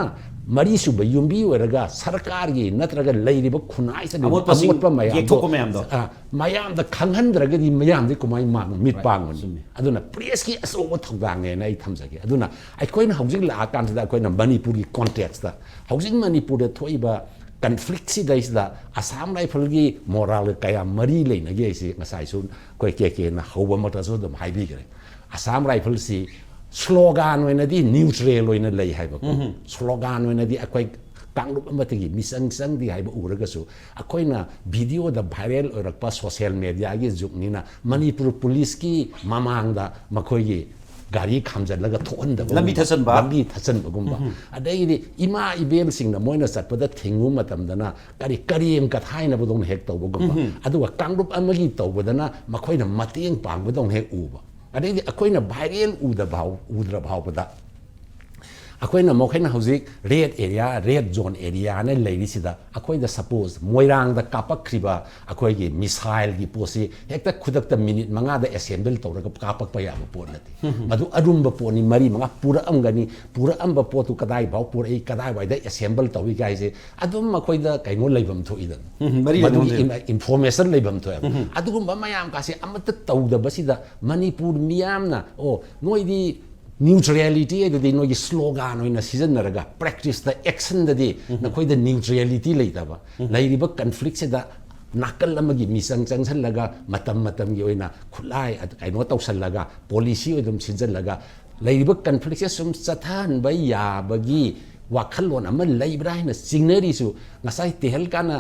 ꯃꯔꯤꯁꯨꯕ ꯌꯨꯝꯕꯤ ꯑꯣꯏꯔꯒ ꯁꯔꯀꯥꯔꯒꯤ ꯅꯠꯇ꯭ꯔꯒ ꯂꯩꯔꯤꯕ ꯈꯨꯟꯅꯥꯏꯁꯤꯗ ꯂꯩꯕ ꯑꯃꯣꯠꯄꯁꯤꯡ ꯑꯃꯣꯠꯄ ꯃꯌꯥꯝꯗꯣ, ꯌꯦꯛꯊꯣꯛꯄ ꯃꯌꯥꯝꯗꯣ꯫ ꯑ, ꯃꯌꯥꯝꯗ ꯈꯪꯍꯟꯗ꯭ꯔꯒꯗꯤ ꯃꯌꯥꯝꯗꯤ ꯀꯃꯥꯏꯅ ꯃꯥꯡ-, ꯃꯤꯠ ꯄꯥꯡꯒꯅꯤ? ꯆꯨꯝꯃꯤ꯫ ꯑꯗꯨꯅ ꯄ꯭ꯔꯦꯁꯀꯤ ꯑꯆꯧꯕ ꯊꯧꯗꯥꯡꯅꯦꯅ ꯑꯩ ꯊꯝꯖꯒꯦ꯫ ꯑꯗꯨꯅ ꯑꯩꯈꯣꯏꯅ ꯍꯧꯖꯤꯛ ꯂꯥꯛꯑꯀꯥꯟꯁꯤꯗ ꯑꯩꯈꯣꯏꯅ ꯃꯅꯤꯄꯨꯔꯒꯤ ꯀꯣꯟꯇꯦꯛꯁꯇ ꯍꯧꯖꯤꯛ ꯃꯅꯤꯄꯨꯔꯗ ꯊꯣꯛꯏꯕ ꯀꯟꯐ꯭ꯂꯤꯛꯁꯤꯗꯩꯁꯤꯗ ꯑꯁꯥꯝ ꯔꯥꯏꯐꯜꯒꯤ ꯃꯣꯔꯥꯜꯒ ꯀꯌꯥ ꯃꯔꯤ ꯂꯩꯅꯒꯦ ꯍꯥꯏꯁꯤ ꯉꯁꯥꯏꯁꯨ ꯑꯩꯈꯣꯏ ꯀꯦ ꯀꯦꯅ ꯍꯧꯕꯃꯛꯇꯁꯨ ꯑꯗꯨꯝ ꯍꯥꯏꯕꯤꯈ꯭ꯔꯦ꯫ ꯑꯁꯥꯝ ꯔꯥꯏꯐꯜꯁꯤ ꯁ꯭ꯂꯣꯒꯥꯟ ꯑꯣꯏꯅꯗꯤ ꯅ꯭ꯌꯨꯇ꯭ꯔꯦꯜ ꯑꯣꯏꯅ ꯂꯩ ꯍꯥꯏꯕꯀꯣ꯫ ꯁ꯭ꯂꯣꯒꯥꯟ ꯑꯣꯏꯅꯗꯤ ꯑꯩꯈꯣꯏ ꯀꯥꯡꯂꯨꯞ ꯑꯃꯠꯇꯒꯤ ꯃꯤꯆꯪ ꯆꯪꯗꯦ ꯍꯥꯏꯕ ꯎꯔꯒꯁꯨ, ꯑꯩꯈꯣꯏꯅ ꯚꯤꯗꯤꯑꯣꯗ ꯚꯥꯏꯔꯦꯜ ꯑꯣꯏꯔꯛꯄ ꯁꯣꯁꯤꯌꯦꯜ ꯃꯦꯗꯤꯌꯥꯒꯤ ꯖꯨꯒꯅꯤꯅ ꯃꯅꯤꯄꯨꯔ ꯄꯨꯂꯤꯁꯀꯤ ꯃꯃꯥꯡꯗ ꯃꯈꯣꯏꯒꯤ ꯒꯥꯔꯤ ꯈꯥꯝꯖꯤꯜꯂꯒ ꯊꯣꯛꯍꯟꯗꯕ, ꯂꯝꯕꯤ ꯊꯠꯆꯟꯕ꯫ ꯂꯝꯕꯤ ꯊꯠꯆꯟꯕꯒꯨꯝꯕ꯫ ꯑꯗꯩꯗꯤ ꯏꯃꯥ ꯏꯕꯦꯜꯁꯤꯡꯅ ꯃꯣꯏꯅ ꯆꯠꯄꯗ ꯊꯤꯡꯕ ꯃꯇꯝꯗꯅ ꯀꯔꯤ ꯀꯔꯦꯝ ꯀꯊꯥꯏꯅꯕꯗꯧꯅ ꯍꯦꯛ ꯇꯧꯕꯒꯨꯝꯕ꯫ ꯑꯗꯨꯒ ꯀꯥꯡꯂꯨꯞ ꯑꯃꯒꯤ ꯇꯧꯕꯗꯅ ꯃꯈꯣꯏꯅ ꯃꯇꯦꯡ ꯄꯥꯡꯕꯗꯧꯅ ꯍꯦꯛ ꯎꯕ꯫ ꯑꯗꯩꯗꯤ ꯑꯩꯈꯣꯏꯅ ꯚꯥꯏꯔꯦꯜ ꯎꯗ ꯐꯥꯎ-, ꯎꯗ꯭ꯔ ꯐꯥꯎꯕꯗ ꯑꯩꯈꯣꯏꯅ ꯃꯈꯣꯏꯅ ꯍꯧꯖꯤꯛ ꯔꯦꯗ ꯑꯦꯔꯤꯌꯥ, ꯔꯦꯗ ꯖꯣꯟ ꯑꯦꯔꯤꯌꯥꯅ ꯂꯩꯔꯤꯁꯤꯗ, ꯑꯩꯈꯣꯏꯗ ꯁꯄꯣꯁ ꯃꯣꯏꯔꯥꯡꯗ ꯀꯥꯞꯄꯛꯈ꯭ꯔꯤꯕ ꯑꯩꯈꯣꯏꯒꯤ ꯃꯤꯁꯥꯏꯜꯒꯤ ꯄꯣꯠꯁꯤ ꯍꯦꯛꯇ ꯈꯨꯗꯛꯇ ꯃꯤꯅꯤꯠ ꯃꯉꯥꯗ ꯑꯦꯁꯦꯝꯕꯜ ꯇꯧꯔꯒ ꯀꯥꯞꯄꯛꯄ ꯌꯥꯕ ꯄꯣꯠ ꯅꯠꯇꯦ꯫ ꯃꯗꯨ ꯑꯔꯨꯝꯕ ꯄꯣꯠꯅꯤ, ꯃꯔꯤ ꯃꯉꯥ ꯄꯨꯔꯛꯑꯝꯒꯅꯤ꯫ ꯄꯨꯔꯛꯑꯝꯕ ꯄꯣꯠꯇꯨ ꯀꯗꯥꯏꯐꯥꯎ ꯄꯨꯔꯛꯏ, ꯀꯗꯥꯏꯋꯥꯏꯗ ꯑꯦꯁꯦꯝꯕꯜ ꯇꯧꯏ ꯀꯥꯏꯁꯦ ꯑꯗꯨꯝ ꯑꯩꯈꯣꯏꯗ ꯀꯩꯅꯣ ꯂꯩꯐꯝ ꯊꯣꯛꯏꯗꯅ꯫ ꯎꯝ, ꯃꯔꯤ ꯃꯗꯨꯒꯤ ꯂꯩꯅꯕ ꯏꯟ-, ꯏꯟꯐꯣꯔꯃꯦꯁꯟ ꯂꯩꯐꯝ ꯊꯣꯛꯑꯦꯕ꯫ ꯑꯗꯨꯒꯨꯝꯕ ꯃꯌꯥꯝ ꯀꯥꯁꯦ ꯑꯃꯠꯇ ꯇꯧꯗꯕꯁꯤꯗ ꯃꯅꯤꯄꯨꯔ ꯃꯤꯌꯥꯝꯅ, "ꯑꯣ, ꯅꯣꯏꯗꯤ ꯅ꯭ꯌꯨꯇ꯭ꯔꯦꯂꯤꯇꯤ ꯍꯥꯏꯗꯨꯗꯤ ꯅꯣꯏꯒꯤ ꯁ꯭ꯂꯣꯒꯥꯟ ꯑꯣꯏꯅ ꯁꯤꯖꯤꯟꯅꯔꯒ ꯄ꯭ꯔꯦꯛꯇꯤꯁꯇ, ꯑꯦꯛꯁꯟꯗꯗꯤ ꯅꯈꯣꯏꯗ ꯅ꯭ꯌꯨꯇ꯭ꯔꯦꯂꯤꯇꯤ ꯂꯩꯇꯕ, ꯂꯩꯔꯤꯕ ꯀꯟꯐ꯭ꯂꯤꯛꯁꯤꯗ ꯅꯥꯀꯜ ꯑꯃꯒꯤ ꯃꯤꯆꯪ ꯆꯪꯁꯜꯂꯒ ꯃꯇꯝ ꯃꯇꯝꯒꯤ ꯑꯣꯏꯅ ꯈꯨꯠꯂꯥꯏ ꯑꯗ ꯀꯩꯅꯣ ꯇꯧꯁꯜꯂꯒ, ꯄꯣꯂꯤꯁꯤ ꯑꯣꯏꯅ ꯑꯗꯨꯝ ꯁꯤꯟꯖꯜꯂꯒ ꯂꯩꯔꯤꯕ ꯀꯟꯐ꯭ꯂꯤꯛꯁꯦ ꯁꯨꯝ ꯆꯠꯊꯍꯟꯕ ꯌꯥꯕꯒꯤ ꯋꯥꯈꯜꯂꯣꯟ ꯑꯃ ꯂꯩꯕ꯭ꯔꯥ ꯍꯥꯏꯅ ꯆꯤꯡꯅꯔꯤꯁꯨ, ꯉꯁꯥꯏ ꯇꯦꯍꯜꯀꯥꯅ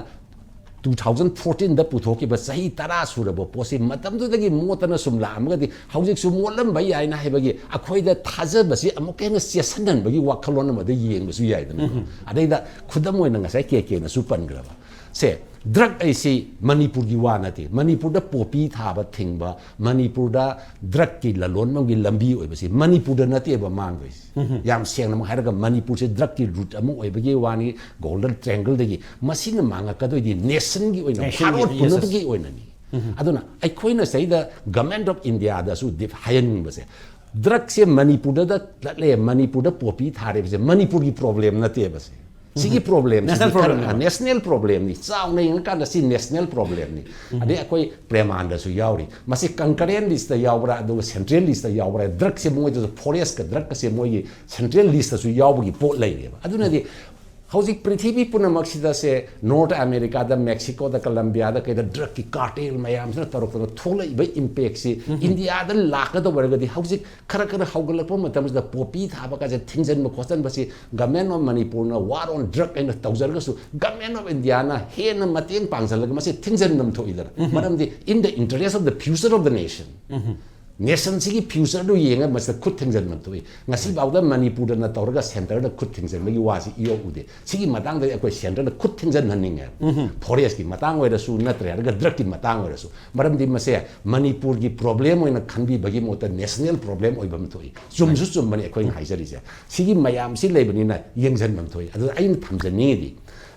ꯇꯨ ꯊꯥꯎꯖꯟ ꯐꯣꯔꯇꯤꯟꯗ ꯄꯨꯊꯣꯛꯈꯤꯕ ꯆꯍꯤ ꯇꯔꯥ ꯁꯨꯔꯕ ꯄꯣꯠꯁꯤ ꯃꯇꯝꯗꯨꯗꯒꯤ ꯃꯣꯠꯇꯅ ꯁꯨꯝ ꯂꯥꯛꯑꯝꯃꯒꯗꯤ ꯍꯧꯖꯤꯛꯁꯨ ꯃꯣꯠꯂꯝꯕ ꯌꯥꯏꯅ ꯍꯥꯏꯕꯒꯤ ꯑꯩꯈꯣꯏꯗ ꯊꯥꯖꯕꯁꯤ ꯑꯃꯨꯛꯀ ꯍꯦꯟꯅ ꯆꯦꯠꯁꯤꯟꯍꯟꯕꯒꯤ ꯋꯥꯈꯜꯂꯣꯟ ꯑꯃꯗ ꯌꯦꯡꯕꯁꯨ ꯌꯥꯏꯗꯅ꯫ ꯑꯗꯩꯗ ꯈꯨꯗꯝ ꯑꯣꯏꯅ ꯉꯁꯥꯏ ꯀꯦ ꯀꯦꯅꯁꯨ ꯄꯟꯈ꯭ꯔꯕ ꯁꯦ, ꯗ꯭ꯔꯒ ꯑꯩꯁꯤ ꯃꯅꯤꯄꯨꯔꯒꯤ ꯋꯥ ꯅꯠꯇꯦ꯫ ꯃꯅꯤꯄꯨꯔꯗ ꯄꯣꯄꯤ ꯊꯥꯕ ꯊꯤꯡꯕ, ꯃꯅꯤꯄꯨꯔꯗ ꯗ꯭ꯔꯒꯀꯤ ꯂꯂꯣꯟꯕꯝꯒꯤ ꯂꯝꯕꯤ ꯑꯣꯏꯕꯁꯤ ꯃꯅꯤꯄꯨꯔꯗ ꯅꯠꯇꯦꯕ ꯃꯥꯡꯗꯣꯏꯁꯦ꯫ ꯌꯥꯝ ꯁꯦꯡꯅꯃꯛ ꯍꯥꯏꯔꯒ ꯃꯅꯤꯄꯨꯔꯁꯦ ꯗ꯭ꯔꯒꯀꯤ ꯔꯨꯠ ꯑꯃ ꯑꯣꯏꯕꯒꯤ ꯋꯥꯅꯤ, ꯒꯣꯜꯗꯟ ꯇ꯭ꯔꯦꯡꯒꯜꯗꯒꯤ꯫ ꯃꯁꯤꯅ ꯃꯥꯡꯉꯛꯀꯗꯣꯏꯗꯤ ꯅꯦꯁꯟꯒꯤ ꯑꯣꯏꯅ, ꯅꯦꯁꯟꯒꯤ, ꯚꯥꯔꯠ yes, ꯄꯨꯝꯅꯃꯛꯀꯤ yes. ꯑꯣꯏꯅꯅꯤ꯫ ꯑꯗꯨꯅ ꯑꯩꯈꯣꯏꯅ ꯁꯤꯗ ꯒꯃꯦꯟꯠ ꯑꯣꯐ ꯏꯟꯗꯤꯌꯥꯗꯁꯨ ꯗꯤꯞ ꯍꯥꯏꯍꯟꯅꯤꯡꯕꯁꯦ, ꯗ꯭ꯔꯒꯁꯦ ꯃꯅꯤꯄꯨꯔꯗ ꯆꯠꯂꯦ, ꯃꯅꯤꯄꯨꯔꯗ ꯄꯣꯄꯤ ꯊꯥꯔꯤꯕꯁꯦ ꯃꯅꯤꯄꯨꯔꯒꯤ ꯄ꯭ꯔꯣꯕ꯭ꯂꯦꯝ ꯅꯠꯇꯦꯕ ꯁꯦ꯫ ꯁꯤꯒꯤ ꯄ꯭ꯔꯣꯕ꯭ꯂꯦꯝꯁꯤꯗꯤ National problem. ꯅꯦꯁꯅꯦꯜ ꯄ꯭ꯔꯣꯕ꯭ꯂꯦꯝꯅꯤ꯫ ꯆꯥꯎꯅ ꯌꯦꯡꯉꯀꯥꯟꯗ ꯁꯤ ꯅꯦꯁꯅꯦꯜ ꯄ꯭ꯔꯣꯕ꯭ꯂꯦꯝꯅꯤ꯫ ꯑꯗꯩ ꯑꯩꯈꯣꯏ ꯄ꯭ꯔꯦꯃꯥꯟꯗꯁꯨ ꯌꯥꯎꯔꯤ꯫ ꯃꯁꯤ ꯀꯟꯀꯔꯦꯟ ꯂꯤꯁꯇ ꯌꯥꯎꯕ꯭ꯔꯥ, ꯑꯗꯨꯒ ꯁꯦꯟꯇ꯭ꯔꯦꯜ ꯂꯤꯁꯇ ꯌꯥꯎꯕ꯭ꯔꯥ? ꯗ꯭ꯔꯒꯁꯦ ꯃꯣꯏꯗꯁꯨ, ꯐꯣꯔꯦꯁꯀ ꯗ꯭ꯔꯒꯀꯁꯦ ꯃꯣꯏꯒꯤ ꯁꯦꯟꯇ꯭ꯔꯦꯜ ꯂꯤꯁꯇꯁꯨ ꯌꯥꯎꯕꯒꯤ ꯄꯣꯠ ꯂꯩꯔꯦꯕ꯫ ꯑꯗꯨꯅꯗꯤ ꯍꯧꯖꯤꯛ ꯄ꯭ꯔꯤꯊꯤꯕꯤ ꯄꯨꯝꯅꯃꯛꯁꯤꯗꯁꯦ, ꯅꯣꯔꯠ ꯑꯃꯦꯔꯤꯀꯥꯗ, ꯃꯦꯛꯁꯤꯀꯣꯗ, ꯀꯂꯝꯕꯤꯌꯥꯗ, ꯀꯩꯗ ꯗ꯭ꯔꯒꯀꯤ ꯀꯥꯔꯇꯦꯜ ꯃꯌꯥꯝꯁꯤꯅ ꯇꯧꯔꯛꯄꯗ ꯊꯣꯛꯂꯛꯏꯕ ꯏꯝꯄꯦꯛꯁꯤ ꯏꯟꯗꯤꯌꯥꯗ ꯂꯥꯛꯀꯗꯧꯕ ꯑꯣꯏꯔꯒꯗꯤ, ꯍꯧꯖꯤꯛ ꯈꯔ ꯈꯔ ꯍꯧꯒꯠꯂꯛꯄ ꯃꯇꯝꯁꯤꯗ ꯄꯣꯄꯤ ꯊꯥꯕ ꯀꯥꯁꯦ ꯊꯤꯡꯖꯤꯟꯕ ꯈꯣꯠꯆꯟꯕꯁꯤ ꯒꯃꯦꯟ ꯑꯣꯐ ꯃꯅꯤꯄꯨꯔꯅ ꯋꯥꯔ ꯑꯣꯟ ꯗ꯭ꯔꯒ ꯍꯥꯏꯅ ꯇꯧꯖꯔꯒꯁꯨ, ꯒꯃꯦꯟ ꯑꯣꯐ ꯏꯟꯗꯤꯌꯥꯅ ꯍꯦꯟꯅ ꯃꯇꯦꯡ ꯄꯥꯡꯁꯤꯜꯂꯒ ꯃꯁꯤ ꯊꯤꯡꯖꯤꯟꯐꯝ ꯊꯣꯛꯏꯗꯅ꯫ ꯃꯔꯝꯗꯤ in the interest of the future of the nation, ꯅꯦꯁꯟꯁꯤꯒꯤ ꯐ꯭ꯌꯨꯆꯔꯗꯨ ꯌꯦꯡꯉꯒ ꯃꯁꯤꯗ ꯈꯨꯠ ꯊꯤꯡꯖꯤꯟꯕ ꯊꯣꯛꯏ꯫ ꯉꯁꯤꯐꯥꯎꯗ ꯃꯅꯤꯄꯨꯔꯗꯅ ꯇꯧꯔꯒ ꯁꯦꯟꯇꯔꯗ ꯈꯨꯠ ꯊꯤꯡꯖꯤꯟꯕꯒꯤ ꯋꯥꯁꯤ ꯏꯌꯣꯛ ꯎꯗꯦ꯫ ꯁꯤꯒꯤ ꯃꯇꯥꯡꯗꯗꯤ ꯑꯩꯈꯣꯏ ꯁꯦꯟꯇꯔꯗ ꯈꯨꯠ ꯊꯤꯡꯖꯤꯟꯍꯟꯅꯤꯡꯉꯦ꯫ ꯐꯣꯔꯦꯁꯀꯤ ꯃꯇꯥꯡ ꯑꯣꯏꯔꯁꯨ, ꯅꯠꯇ꯭ꯔꯦ ꯍꯥꯏꯔꯒ ꯗ꯭ꯔꯒꯀꯤ ꯃꯇꯥꯡ ꯑꯣꯏꯔꯁꯨ, ꯃꯔꯝꯗꯤ ꯃꯁꯦ ꯃꯅꯤꯄꯨꯔꯒꯤ ꯄ꯭ꯔꯣꯕ꯭ꯂꯦꯝ ꯑꯣꯏꯅ ꯈꯟꯕꯤꯕꯒꯤ ꯃꯍꯨꯠꯇ ꯅꯦꯁꯅꯦꯜ ꯄ꯭ꯔꯣꯕ꯭ꯂꯦꯝ ꯑꯣꯏꯕ ꯑꯃ ꯊꯣꯛꯏ꯫ ꯆꯨꯝꯁꯨ ꯆꯨꯝꯕꯅꯤ ꯑꯩꯈꯣꯏꯅ ꯍꯥꯏꯖꯔꯤꯁꯦ꯫ ꯁꯤꯒꯤ ꯃꯌꯥꯝꯁꯤ ꯂꯩꯕꯅꯤꯅ ꯌꯦꯡꯁꯤꯟꯐꯝ ꯊꯣꯛꯏ꯫ ꯑꯗꯨꯗ ꯑꯩꯅ ꯊꯝꯖꯅꯤꯡꯉꯤꯗꯤ,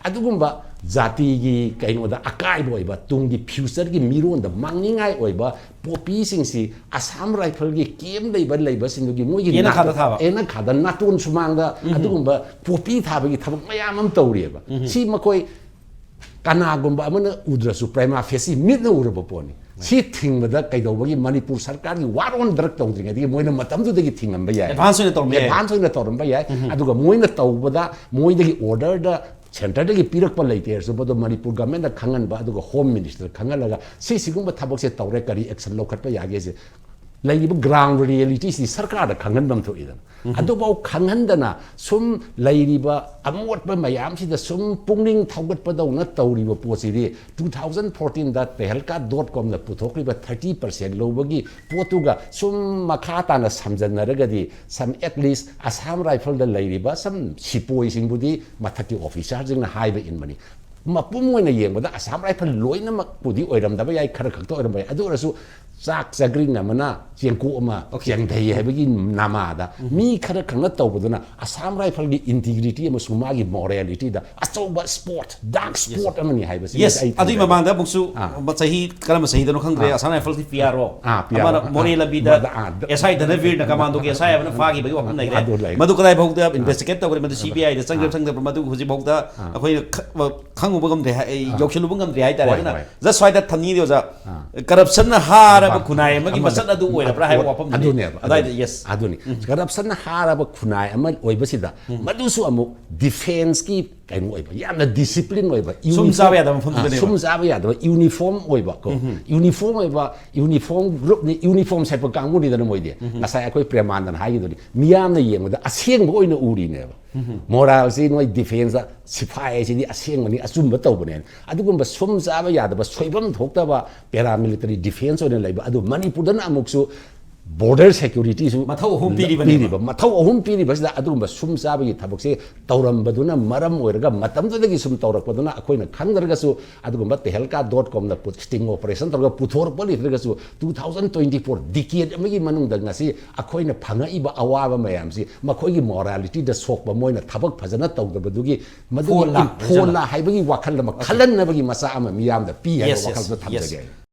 ꯑꯗꯨꯒꯨꯝꯕ ꯖꯥꯇꯤꯒꯤ ꯀꯩꯅꯣꯗ ꯑꯀꯥꯏꯕ ꯑꯣꯏꯕ, ꯇꯨꯡꯒꯤ ꯐ꯭ꯌꯨꯆꯔꯒꯤ ꯃꯤꯔꯣꯟꯗ ꯃꯥꯡꯅꯤꯡꯉꯥꯏ ꯑꯣꯏꯕ ꯄꯣꯄꯤꯁꯤꯡꯁꯤ ꯑꯁꯥꯝ ꯔꯥꯏꯐꯜꯒꯤ ꯀꯦꯝ ꯂꯩꯕ, ꯂꯩꯕꯁꯤꯡꯗꯨꯒꯤ ꯃꯣꯏꯒꯤ ꯌꯦꯅꯈꯥꯗ ꯅꯥꯇꯣꯟ-, ꯊꯥꯕ꯫ ꯌꯦꯅꯈꯥꯗ ꯅꯥꯇꯣꯟ ꯁꯨꯃꯥꯡꯗ ꯑꯗꯨꯒꯨꯝꯕ ꯄꯣꯄꯤ ꯊꯥꯕꯒꯤ ꯊꯕꯛ ꯃꯌꯥꯝ ꯑꯃ ꯇꯧꯔꯤꯑꯕ꯫ ꯁꯤ ꯃꯈꯣꯏ ꯀꯅꯥꯒꯨꯝꯕ ꯑꯃꯅ ꯎꯗ꯭ꯔꯁꯨ prima facie ꯃꯤꯠꯅ ꯎꯔꯕ ꯄꯣꯠꯅꯤ꯫ ꯁꯤ ꯊꯤꯡꯕꯗ ꯀꯩꯗꯧꯕꯒꯤ ꯃꯅꯤꯄꯨꯔ ꯁꯔꯀꯥꯔꯒꯤ ꯋꯥꯔꯣꯟ ꯗ꯭ꯔꯒ ꯇꯧꯗ꯭ꯔꯤꯉꯩꯗꯒꯤ ꯃꯣꯏꯅ ꯃꯇꯝꯗꯨꯗꯒꯤ ꯊꯤꯡꯉꯝꯕ ꯌꯥꯏ꯫ Advance ꯑꯣꯏꯅ ꯇꯧꯔꯝꯕ ꯌꯥꯏ꯫ Advance ꯑꯣꯏꯅ ꯇꯧꯔꯝꯕ ꯌꯥꯏ꯫ ꯑꯗꯨꯒ ꯃꯣꯏꯅ ꯇꯧꯕꯗ ꯃꯣꯏꯗꯒꯤ ꯑꯣꯔꯗꯔꯗ ꯁꯦꯟꯇꯔꯗꯒꯤ ꯄꯤꯔꯛꯄ ꯂꯩꯇꯦ ꯍꯥꯏꯔꯁꯨ, ꯃꯗꯨ ꯃꯅꯤꯄꯨꯔ ꯒꯚꯔꯟꯃꯦꯟꯗ ꯈꯪꯍꯟꯕ, ꯑꯗꯨꯒ ꯍꯣꯝ ꯃꯤꯅꯤꯁꯇꯔ ꯈꯪꯍꯜꯂꯒ ꯁꯤ ꯁꯤꯒꯨꯝꯕ ꯊꯕꯛꯁꯦ ꯇꯧꯔꯦ, ꯀꯔꯤ ꯑꯦꯛꯁꯟ ꯂꯧꯈꯠꯄ ꯌꯥꯒꯦꯁꯦ ꯂꯩꯔꯤꯕ ꯒ꯭ꯔꯥꯎꯟ ꯔꯤꯌꯦꯂꯤꯇꯤꯁꯤ ꯁꯔꯀꯥꯔꯗ ꯈꯪꯍꯟꯐꯝ ꯊꯣꯛꯏꯗꯅ꯫ ꯑꯗꯨꯐꯥꯎ ꯈꯪꯍꯟꯗꯅ ꯁꯨꯝ ꯂꯩꯔꯤꯕ ꯑꯃꯣꯠꯄ ꯃꯌꯥꯝꯁꯤꯗ ꯁꯨꯝ ꯄꯨꯛꯅꯤꯡ ꯊꯧꯒꯠꯄꯗꯧꯅ ꯇꯧꯔꯤꯕ ꯄꯣꯠꯁꯤꯗꯤ two thousand fourteenꯗ Tehalka dot comꯅ ꯄꯨꯊꯣꯛꯈ꯭ꯔꯤꯕ thirty percent ꯂꯧꯕꯒꯤ ꯄꯣꯠꯇꯨꯒ ꯁꯨꯝ ꯃꯈꯥ ꯇꯥꯅ ꯁꯝꯖꯟꯅꯔꯒꯗꯤ, some at least Assam Rifleꯗ ꯂꯩꯔꯤꯕ some ꯁꯤꯄꯣꯏꯁꯤꯡꯕꯨꯗꯤ ꯃꯊꯛꯀꯤ ꯑꯣꯐꯤꯁꯥꯔꯁꯤꯡꯅ ꯍꯥꯏꯕ ꯏꯟꯕꯅꯤ꯫ ꯃꯄꯨꯝ ꯑꯣꯏꯅ ꯌꯦꯡꯕꯗ Assam Rifle ꯂꯣꯏꯅꯃꯛꯄꯨꯗꯤ ꯑꯣꯏꯔꯝꯗꯕ ꯌꯥꯏ, ꯈꯔ ꯈꯛꯇ ꯑꯣꯏꯔꯝꯕ ꯌꯥꯏ꯫ ꯑꯗꯨ ꯑꯣꯏꯔꯁꯨ ꯆꯥꯛ ꯆꯒ꯭ꯔꯤꯡ ꯑꯃꯅ ꯆꯦꯡꯀꯣꯛ ꯑꯃ Okay. ꯆꯦꯡꯊꯩ ꯍꯥꯏꯕꯒꯤ ꯅꯃꯥꯗ ꯃꯤ ꯈꯔ ꯈꯛꯅ ꯇꯧꯕꯗꯨꯅ Assam Rifleꯒꯤ integrity ꯑꯃꯁꯨꯡ ꯃꯥꯒꯤ moralityꯗ ꯑꯆꯧꯕ spot, dark spot ꯑꯃꯅꯤ ꯍꯥꯏꯕꯁꯤ Yes, ꯑꯩ ꯑꯗꯨꯒꯤ ꯊꯝꯖꯒꯦ꯫ ꯃꯃꯥꯡꯗ ꯑꯃꯨꯛꯁꯨ ꯑꯥ꯫ ꯆꯍꯤ ꯀꯔꯝꯕ ꯆꯍꯤꯗꯅꯣ ꯈꯪꯗ꯭ꯔꯦ, ꯑꯥ꯫ Assam Rifleꯒꯤ P R O ꯑꯥ, P R O꯫ ꯑꯃꯅ ꯑꯥ꯫ ꯃꯣꯔꯦ ꯂꯝꯕꯤꯗ ꯃꯗ-, ꯑꯥ, ꯗ-, S I ꯙꯅꯕꯤꯔꯅ ꯀꯃꯥꯟꯗꯣꯒꯤ S I ꯑꯃꯅ ꯐꯥꯈꯤꯕꯒꯤ ꯋꯥꯐꯝ ꯂꯩꯔꯦ꯫ ꯑꯗꯨ ꯂꯩꯔꯦ꯫ ꯃꯗꯨ ꯀꯗꯥꯏ ꯐꯥꯎꯗ ꯑꯥ꯫ Investigate ꯇꯧꯈ꯭ꯔꯦ, ꯃꯗꯨ ꯑꯥ꯫ C B Iꯗ ꯆꯪꯈ꯭ꯔꯦ ꯑꯥ꯫ ꯆꯪꯗꯕ꯭ꯔꯥ, ꯃꯗꯨ ꯍꯧꯖꯤꯛ ꯐꯥꯎꯗ ꯑꯥ꯫ ꯑꯩꯈꯣꯏꯅ ꯈ-, ꯈꯪꯉꯨꯕ ꯉꯝꯗ꯭ꯔꯦ ꯍꯥꯏ-, ꯑꯩ ꯑꯥ꯫ ꯌꯧꯁꯤꯜꯂꯨꯕ ꯉꯝꯗ꯭ꯔꯦ ꯍꯥꯏꯇꯥꯔꯦ꯫ ꯍꯣꯏ, ꯑꯗꯨꯅ ꯍꯣꯏ꯫ Just ꯁ꯭ꯋꯥꯏꯗ ꯊꯝꯅꯤꯡꯉꯤꯗꯤ ꯑꯣꯖꯥ, ꯑꯥ꯫ Corruptionꯅ ꯍꯥꯔꯕ ꯑꯃ, ꯈꯨꯟꯅꯥꯏ ꯑꯃꯒꯤ ꯑꯃ ꯃꯁꯛ ꯑꯗꯨ ꯑꯣꯏꯔꯕ꯭ꯔꯥ ꯍꯥꯏꯕ ꯋꯥꯐꯝꯗꯨꯅꯤ꯫ ꯑꯗꯨꯅꯦꯕ, ꯑꯗꯥꯏꯗ, ꯑꯗꯨꯅꯦ꯫ Yes꯫ ꯑꯗꯨꯅꯤ꯫ Corruptionꯅ ꯍꯥꯔꯕ ꯈꯨꯟꯅꯥꯏ ꯑꯃ ꯑꯣꯏꯕꯁꯤꯗ ꯃꯗꯨꯁꯨ ꯑꯃꯨꯛ defenceꯀꯤ ꯀꯩꯅꯣ ꯑꯣꯏꯕ, ꯌꯥꯝꯅ discipline ꯑꯣꯏꯕ, ꯁꯨꯝ uniform-, ꯆꯥꯕ ꯌꯥꯗꯕ ꯃꯐꯝꯗꯨꯗꯅꯦꯕ꯫ ꯑꯥ, ꯁꯨꯝ ꯆꯥꯕ ꯌꯥꯗꯕ, uniform ꯑꯣꯏꯕ ꯀꯣ꯫ Uniform ꯑꯣꯏꯕ, uniform groupꯅꯤ, uniform ꯁꯦꯠꯄ ꯀꯥꯡꯕꯨꯅꯤꯗꯅ ꯃꯣꯏꯗꯤ꯫ ꯉꯁꯥꯏ ꯑꯩꯈꯣꯏ ꯄ꯭ꯔꯦꯃꯥꯟꯗꯅ ꯍꯥꯏꯈꯤꯗꯨꯅꯤ, ꯃꯤꯌꯥꯝꯅ ꯌꯦꯡꯕꯗ ꯑꯁꯦꯡꯕ ꯑꯣꯏꯅ ꯎꯔꯤꯅꯦꯕ꯫ Moralꯁꯤ ꯅꯣꯏ defenceꯇ ꯁꯤꯐꯥꯏ ꯍꯥꯏꯁꯤꯗꯤ ꯑꯁꯦꯡꯕꯅꯤ, ꯑꯆꯨꯝꯕ ꯇꯧꯕꯅꯦ꯫ ꯑꯗꯨꯒꯨꯝꯕ ꯁꯨꯝ ꯆꯥꯕ ꯌꯥꯗꯕ, ꯁꯣꯏꯐꯝ ꯊꯣꯛꯇꯕ paramilitary defence ꯑꯣꯏꯅ ꯂꯩꯕ, ꯑꯗꯨ ꯃꯅꯤꯄꯨꯔꯗꯅ ꯑꯃꯨꯛꯁꯨ ꯕꯣꯔꯗꯔ ꯁꯦꯀ꯭ꯌꯨꯔꯤꯇꯤꯁꯨ ꯃꯊꯧ ꯑꯍꯨꯝ ꯄꯤꯔꯤꯕꯅꯦꯕ꯫ ꯄꯤꯔꯤꯕ ꯃꯊꯧ ꯑꯍꯨꯝ ꯄꯤꯔꯤꯕꯁꯤꯗ ꯑꯗꯨꯒꯨꯝꯕ ꯁꯨꯝ ꯆꯥꯕꯒꯤ ꯊꯕꯛꯁꯦ ꯇꯧꯔꯝꯕꯗꯨꯅ ꯃꯔꯝ ꯑꯣꯏꯔꯒ, ꯃꯇꯝꯗꯨꯗꯒꯤ ꯁꯨꯝ ꯇꯧꯔꯛꯄꯗꯨꯅ, ꯑꯩꯈꯣꯏꯅ ꯈꯪꯗ꯭ꯔꯒꯁꯨ ꯑꯗꯨꯒꯨꯝꯕ ꯇꯦꯍꯦꯜꯀꯥ ꯗꯣꯠ ꯀꯣꯝꯅ ꯁ꯭ꯇꯤꯡ ꯑꯣꯄꯔꯦꯁꯟ ꯇꯧꯔꯒ ꯄꯨꯊꯣꯔꯛꯄ ꯂꯩꯇ꯭ꯔꯒꯁꯨ, ꯇꯨ ꯊꯥꯎꯖꯟ ꯇ꯭ꯋꯦꯟꯇꯤ ꯐꯣꯔ ꯗꯤꯀꯦꯠ ꯑꯃꯒꯤ ꯃꯅꯨꯡꯗ ꯉꯁꯤ ꯑꯩꯈꯣꯏꯅ ꯐꯪꯉꯛꯏꯕ ꯑꯋꯥꯕ ꯃꯌꯥꯝꯁꯤ ꯃꯈꯣꯏꯒꯤ ꯃꯣꯔꯥꯂꯤꯇꯤꯗ ꯁꯣꯛꯄ, ꯃꯣꯏꯅ ꯊꯕꯛ ꯐꯖꯅ ꯇꯧꯗꯕꯗꯨꯒꯤ ꯃꯗꯨꯒꯤ ꯐꯣꯜꯂꯥ, ꯐꯣꯜꯂꯥ ꯍꯥꯏꯕꯒꯤ ꯋꯥꯈꯜ ꯑꯃ ꯈꯜꯍꯟꯅꯕꯒꯤ ꯃꯆꯥꯛ ꯑꯃ ꯃꯤꯌꯥꯝꯗ ꯄꯤ ꯍꯥꯏꯕ Yes, yes, ꯋꯥꯈꯜꯗ ꯊꯝꯖꯒꯦ꯫ yes.